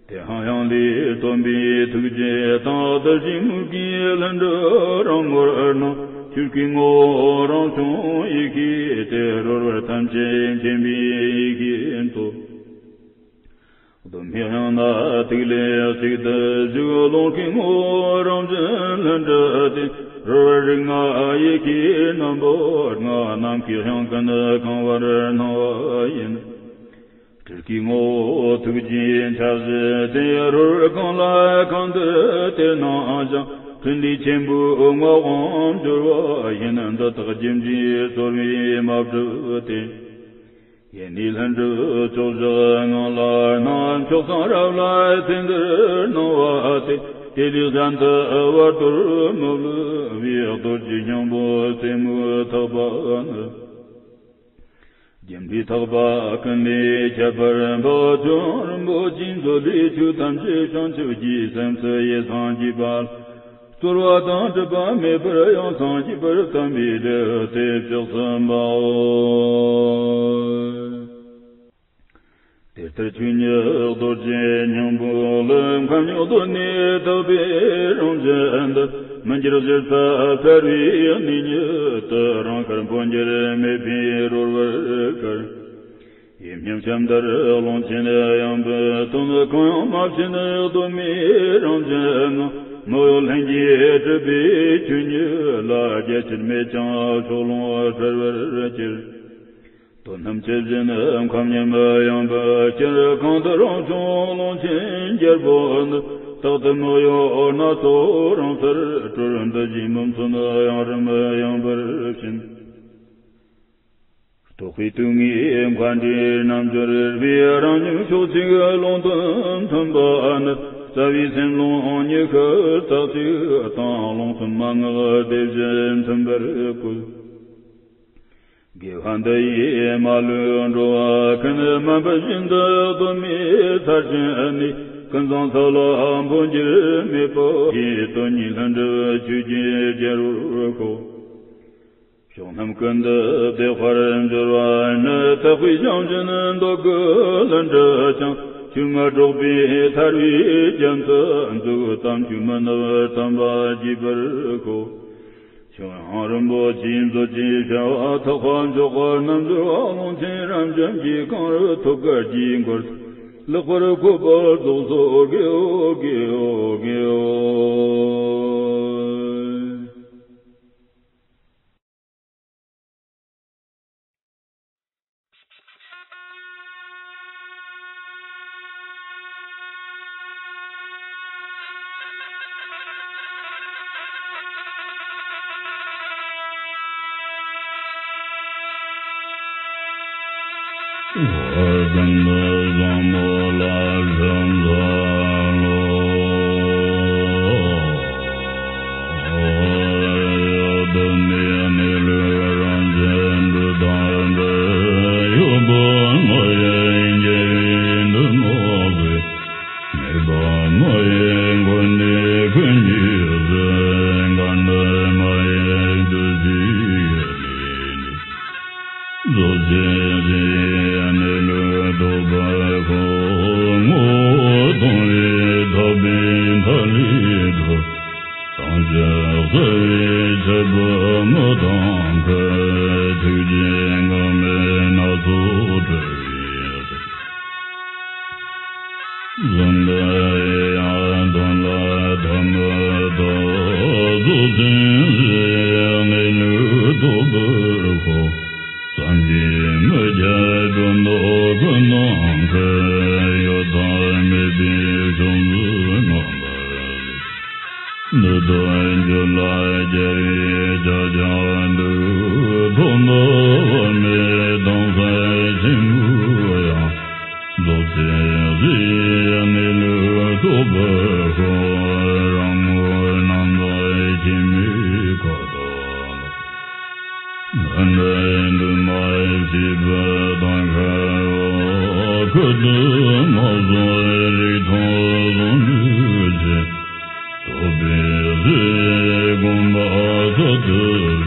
དེ་ཡང་ཡང་ལས་སྟོན་པའི་ཐུགས་རྗེ་རྟག་ཏུ་བཞེས། མོས་གུས་ལྷུན་གྲུབ་རང་ངོར་སྣང་། ཆོས་སྐུའི་ངོ་བོ་རང་བྱུང་ཡེ་ཤེས་དེ། རོལ་པར་ཐམས་ཅད་མཁྱེན་པའི་ཡེ་ཤེས་མཚོ། གདོད་མའི་དབྱིངས་ན་ཐིག་ལེ་གཅིག་ཏུ་བཞུགས། ཀློང་གི་ངོ་བོ་རང་བཞིན་ལྷུན་གྲུབ་སྟེ། རོལ་པར་རིགས་ལྔ་ཡེ་ཤེས་རྣམ་པ་ལྔ། ནམ་མཁའི་དབྱིངས་ཀུན་གང་བར་སྣང་བ་ཡིན། སྤྲུལ་སྐུའི་ངོ་བོ་ཐུགས་རྗེའི་འཆར་གཞི་དེ། རོལ་པ་གང་ལ་གང་འདུལ་དེ་རྣམས་ཀྱང་། ཕྲིན་ལས་ཆེན་པོའི་ངག་དབང་སྦྱོར་བ་ཡིན། འདི་དག་རྒྱུ་འབྲས་སྩོལ་བའི་མ་བསྒྲིབས་ཏེ། ཡེ་ནས་ལྷུན་གྲུབ་ཕྱོགས་བཞི་ངང་ལ་སྣང་། མཆོག་གསུམ་རབ་ལ་ཚེ་འདིར་སྣང་བ་སྟེ། དེ་ལས་གཞན་དུ་བར་དོར་མི་བསླུ་བའི། རྡོ་རྗེ་སྙིང་པོ་རྩེ་མོའི་ཐག་པ་ནི། རྒྱུ་འབྲས་ཐེག་པ་ཀུན་ལས་ཁྱད་པར་འཕགས། ཁྱེད་རང་རིན་པོ་ཆེའི་མཛོད་ལས་ཆོས་ཐམས་ཅད་བྱང་ཆུབ་ཀྱི་སེམས་སུ་ཡེ་སངས་རྒྱས་པ། རྩོལ་བ་དང་སྒྲིབ་པ་མེད་པར་ཡང་སངས་རྒྱས་པར་བསྟན་པའི་སྒྲུབ་བརྒྱུད་བཅུ་གསུམ་པའོ། དེ་ལྟར་ཆོས་ཉིད་རྡོ་རྗེ་སྙིང་པོ་ལ། ཁམས་མྱོང་གདོད་ནས་དག་པའི་རང་བཞིན་དུ། མི་འགྱུར་གཞིར་ས་གསལ་བའི་གནས་ཉིད་དུ། རང་ཤར་འཕོ་འགྱུར་མེད་པས་རོལ་པར་དཀར། ཡིད་སྨོན་ཞབས་འདར་ཀློང་ཆེན་ཡང་པོའི་དོན། གང་ཡང་མ་བྱས་ན་གདོད་མའི་རང་བཞིན་ནོ། མི་གཡོ་ལྷན་སྐྱེས་གྲུབ་པའི་ཆོས་ཉིད་ལ། རྒྱ་ཆེར་མེད་ཀྱང་ཕྱོགས་ལྷུང་བྲལ་བར་གྱུར། དོན་རྣམས་ཇི་བཞིན་ཁམས་མཉམ་ཡངས་པའི་ཕྱིར། གང་དུ་རང་བྱུང་ཀློང་ཆེན་རྒྱལ་པོ་ནི། རྟག་ཏུ་མི་གཡོ་སྣ་ཚོགས་རང་སར་གྲོལ། འདི་ཞེས་མི་མཚོན་ཡང་རིམ་ཡངས་པར་ཕྱིན། རྟོག་པའི་དུས་ངེས་མཁའ་འགྲོའི་རྣལ་འབྱོར་པས། རང་ཉིད་ཕྱོགས་གཅིག་ཀློང་དུ་མཐུན་པ་ནི། རྩ་བའི་སེམས་ཀློང་ཉི་ཤུ་རྩ་གཅིག་དང་། ཀློང་གསུམ་མན་ངག་སྡེ་བཞི་མཐུན་པར་བཀོད། དགེ་བ་འདི་ཡིས་མ་ལུས་འགྲོ་བ་ཀུན། དམན་པ་བཞིན་དུ་གདོད་མའི་ས་ཆེན་ནས། ཀུན་བཟང་ས་ལ་འཕོ་འགྱུར་མེད་པ་ཡི། དོན་གཉིས་ལྷུན་གྲུབ་ཆོས་ཀྱི་རྒྱལ་པོར་བསྐོ། ཕྱོགས་རྣམས་ཀུན་ཏུ་བདེ་བར་འགྱུར་བ་ནི། དག་པའི་བྱང་ཆུབ་མདོ་གི་ལྷུན་གྲུབ་ཀྱང་། ཆོས་མངོན་རྫོགས་པའི་ཐར་པའི་རྒྱན་དུ་འཇུག། དམ་ཆོས་མི་ནུབ་དམ་པ་རྒྱས་པར་བཀོད། ཁྱེད་རང་རིན་པོ་ཆེའི་མཛོད་ཀྱི་བྱ་བ་ཐེག་པ་མཆོག་གི་རྣལ་འབྱོར་པ་ཀློང་ཆེན་རབ་འབྱམས་ཀྱི་གངས་རི་ཐོག་དཀར་གྱི་མགུལ་དུ་ལེགས་པར་བཀོད་པ་རྫོགས་སོ། དགེའོ་དགེའོ་དགེའོ། བ་ཀུན་ཏུ་བཟང་པོ་ལ་ཕྱག་འཚལ་ལོ། གདོད་མའི་གནས་ལུགས་རང་བཞིན་དུ་དང་འདྲ། གཡོ་བ་མ་ཡིན་རྒྱལ་བའི་འདུན་མ་བས། མེད་པ་མ་ཡིན་ཀུན་ནས་ཀུན་གྱི་གཟིགས། འགལ་འདུ་མ་ཡིན་བཅུ་གཅིག་ཡེ་ནས་ནི། རྫོགས་ཆེན་གནས་ལུགས་རྟོགས་པར་ཤོག་ངོ་བོ་སྟོང་པའི་ཐར་པའི་མཐའ་ལས་གྲོལ། བྱང་ཆུབ་སེལ་བའི་ཁྱད་པར་མི་གཏོང་ཁུལ། ཐུགས་རྗེའི་འགག་མེད་སྣ་ཚོགས་སྤྲུལ་པའི་གཟི། གཟི་འདི་ཡི་དོན་ལ་ཐ་མི་དད། རྫོགས་ཆེན་གནས་ལུགས་རྟོགས་པར་ཤོག་སངས་རྒྱས་མི་ཁྱབ་སྒྲོ་འདོགས་ཀུན་སྣང་ཁུལ། གཡོ་ཐབས་མེད་པའི་ཕྱོགས་བཅུ་རྣམ་པར་གཟིགས། འདི་དག་རྒྱུད་ལ་སྐྱེ་བའི་ཕྱག་རྒྱ་འདི། ཐོག་མཐའ་བར་མའི་དྭངས་གསལ་ཆེན་པོའི་དབྱིངས། རྫོགས་ཆེན་གཟི་ཡི་གནས་ལུགས་རྟོགས་པར་ཤོག་རང་ངོ་རྣམ་དག་ཁྱིམ་མི་ཁ་དོག་ལ། ནོར་འདྲ་འདུན་མ་བྱེད་པ་དང་ཁ་བ། ཁུ་ཏུ་མ་སོགས་རིགས་མཐོང་བཟང་ལུས་ཆེ། རྟོགས་པའི་གཟི་དགོངས་པ་གསར་དུ་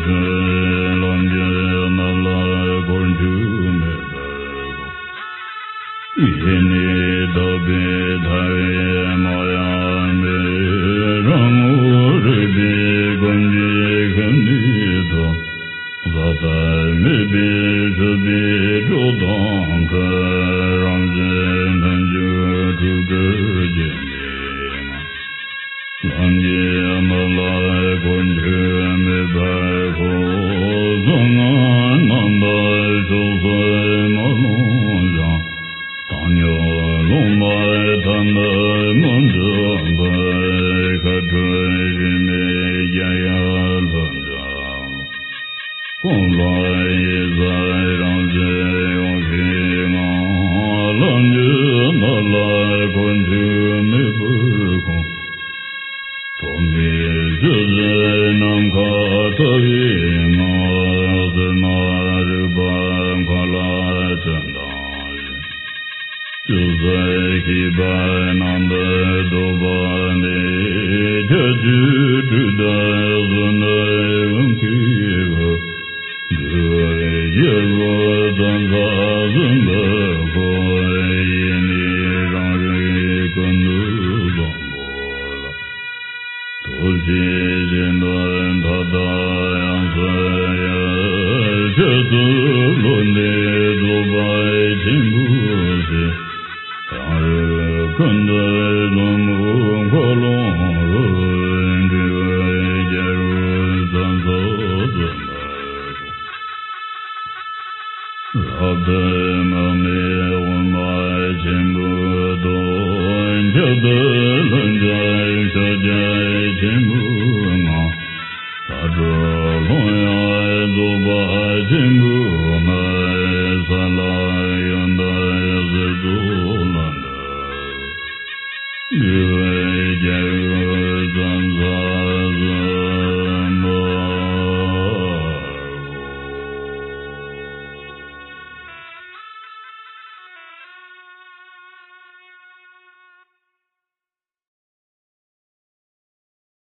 ཐོན། ལམ་གྱི་རྣམ་ལ་འཁོར་འཁྱུག་མེད་པར་དགོངས། ཡེ་ནས་དག་པའི་ཐར་པའི་ མེད་པའི་སྲིད་པའི་སྒྲོ་དང་མཁའ། རང་བཞིན་ལྷུན་གྱིས་གྲུབ་སྟོབས་ཀྱི་མེ་ལོང་། ལམ་གྱི་མི་ལ་ཁོ་འཁྲུལ་མེད་པར་ཤོག་གསང་སྔགས་རྣམ་པར་ཕྱོགས་སུ་མ་ལྷུང་ཞིང་། དང་ཉོན་ལོང་མ་ཐམས་པ་མ་འཛིན་པར། ཁ་འཕྲོད་རིས་མེད་རྒྱ་ཡི་ལྷུན་གྲུབ། གོམས་ལ་ཡེ་ཤེས་རང་བཞིན་ཡེ་ཤེས་ངང་། ལམ་གྱི་མི་ལ་ཁོ་འཁྲུལ་མེད་པར་ཤོག་ཐོབ་པའི་སྤྱོད་ཕྱིར་ནམ་མཁའ་ལྟ་བུའི་ངང་། གཟེར་མ་རིག་པ་མཁའ་ལ་སྤྱན་དྲངས་ཤིང་། ཅུང་ཟད་ཤེས་པ་རྣམ་པར་རྟོག་པ་མེད། ཁྱད་ཆོས་སྤྲོས་བྲལ་བཟོད་པའི་དབང་གིས་ཕུལ། འདུལ་བའི་རྒྱལ་པོ་ཙཾ་ཙ་གསུམ་པོ་ཁོ། ཡེ་ནས་རང་རིག་ཀུན་ཏུ་བཟང་པོ་ལ། ཐུགས་རྗེ་ཆེན་པོས་མཐའ་དག་ཡང་སོས་ཡང་། སྤྱོད་ཚུལ་བློ་འདས་རྫོགས་པ་ཆེན་པོའི་ཚེ། རང་རིག་ཀུན་ཏུ་བཟང་པོའི་འཁོར་ལོ་རུ། འདུལ་བའི་རྒྱལ་པོ་ཙཾ་ཙ་གསུམ་པོ་ཁོ། རབ་ཏུ་དམིགས་མེད་དབུ་མ་ཆེན་པོའི་ཐོག་ཁྱད་དུ་ལྷུན་གྱིས་ཕྱག་རྒྱ་ཆེན་པོ།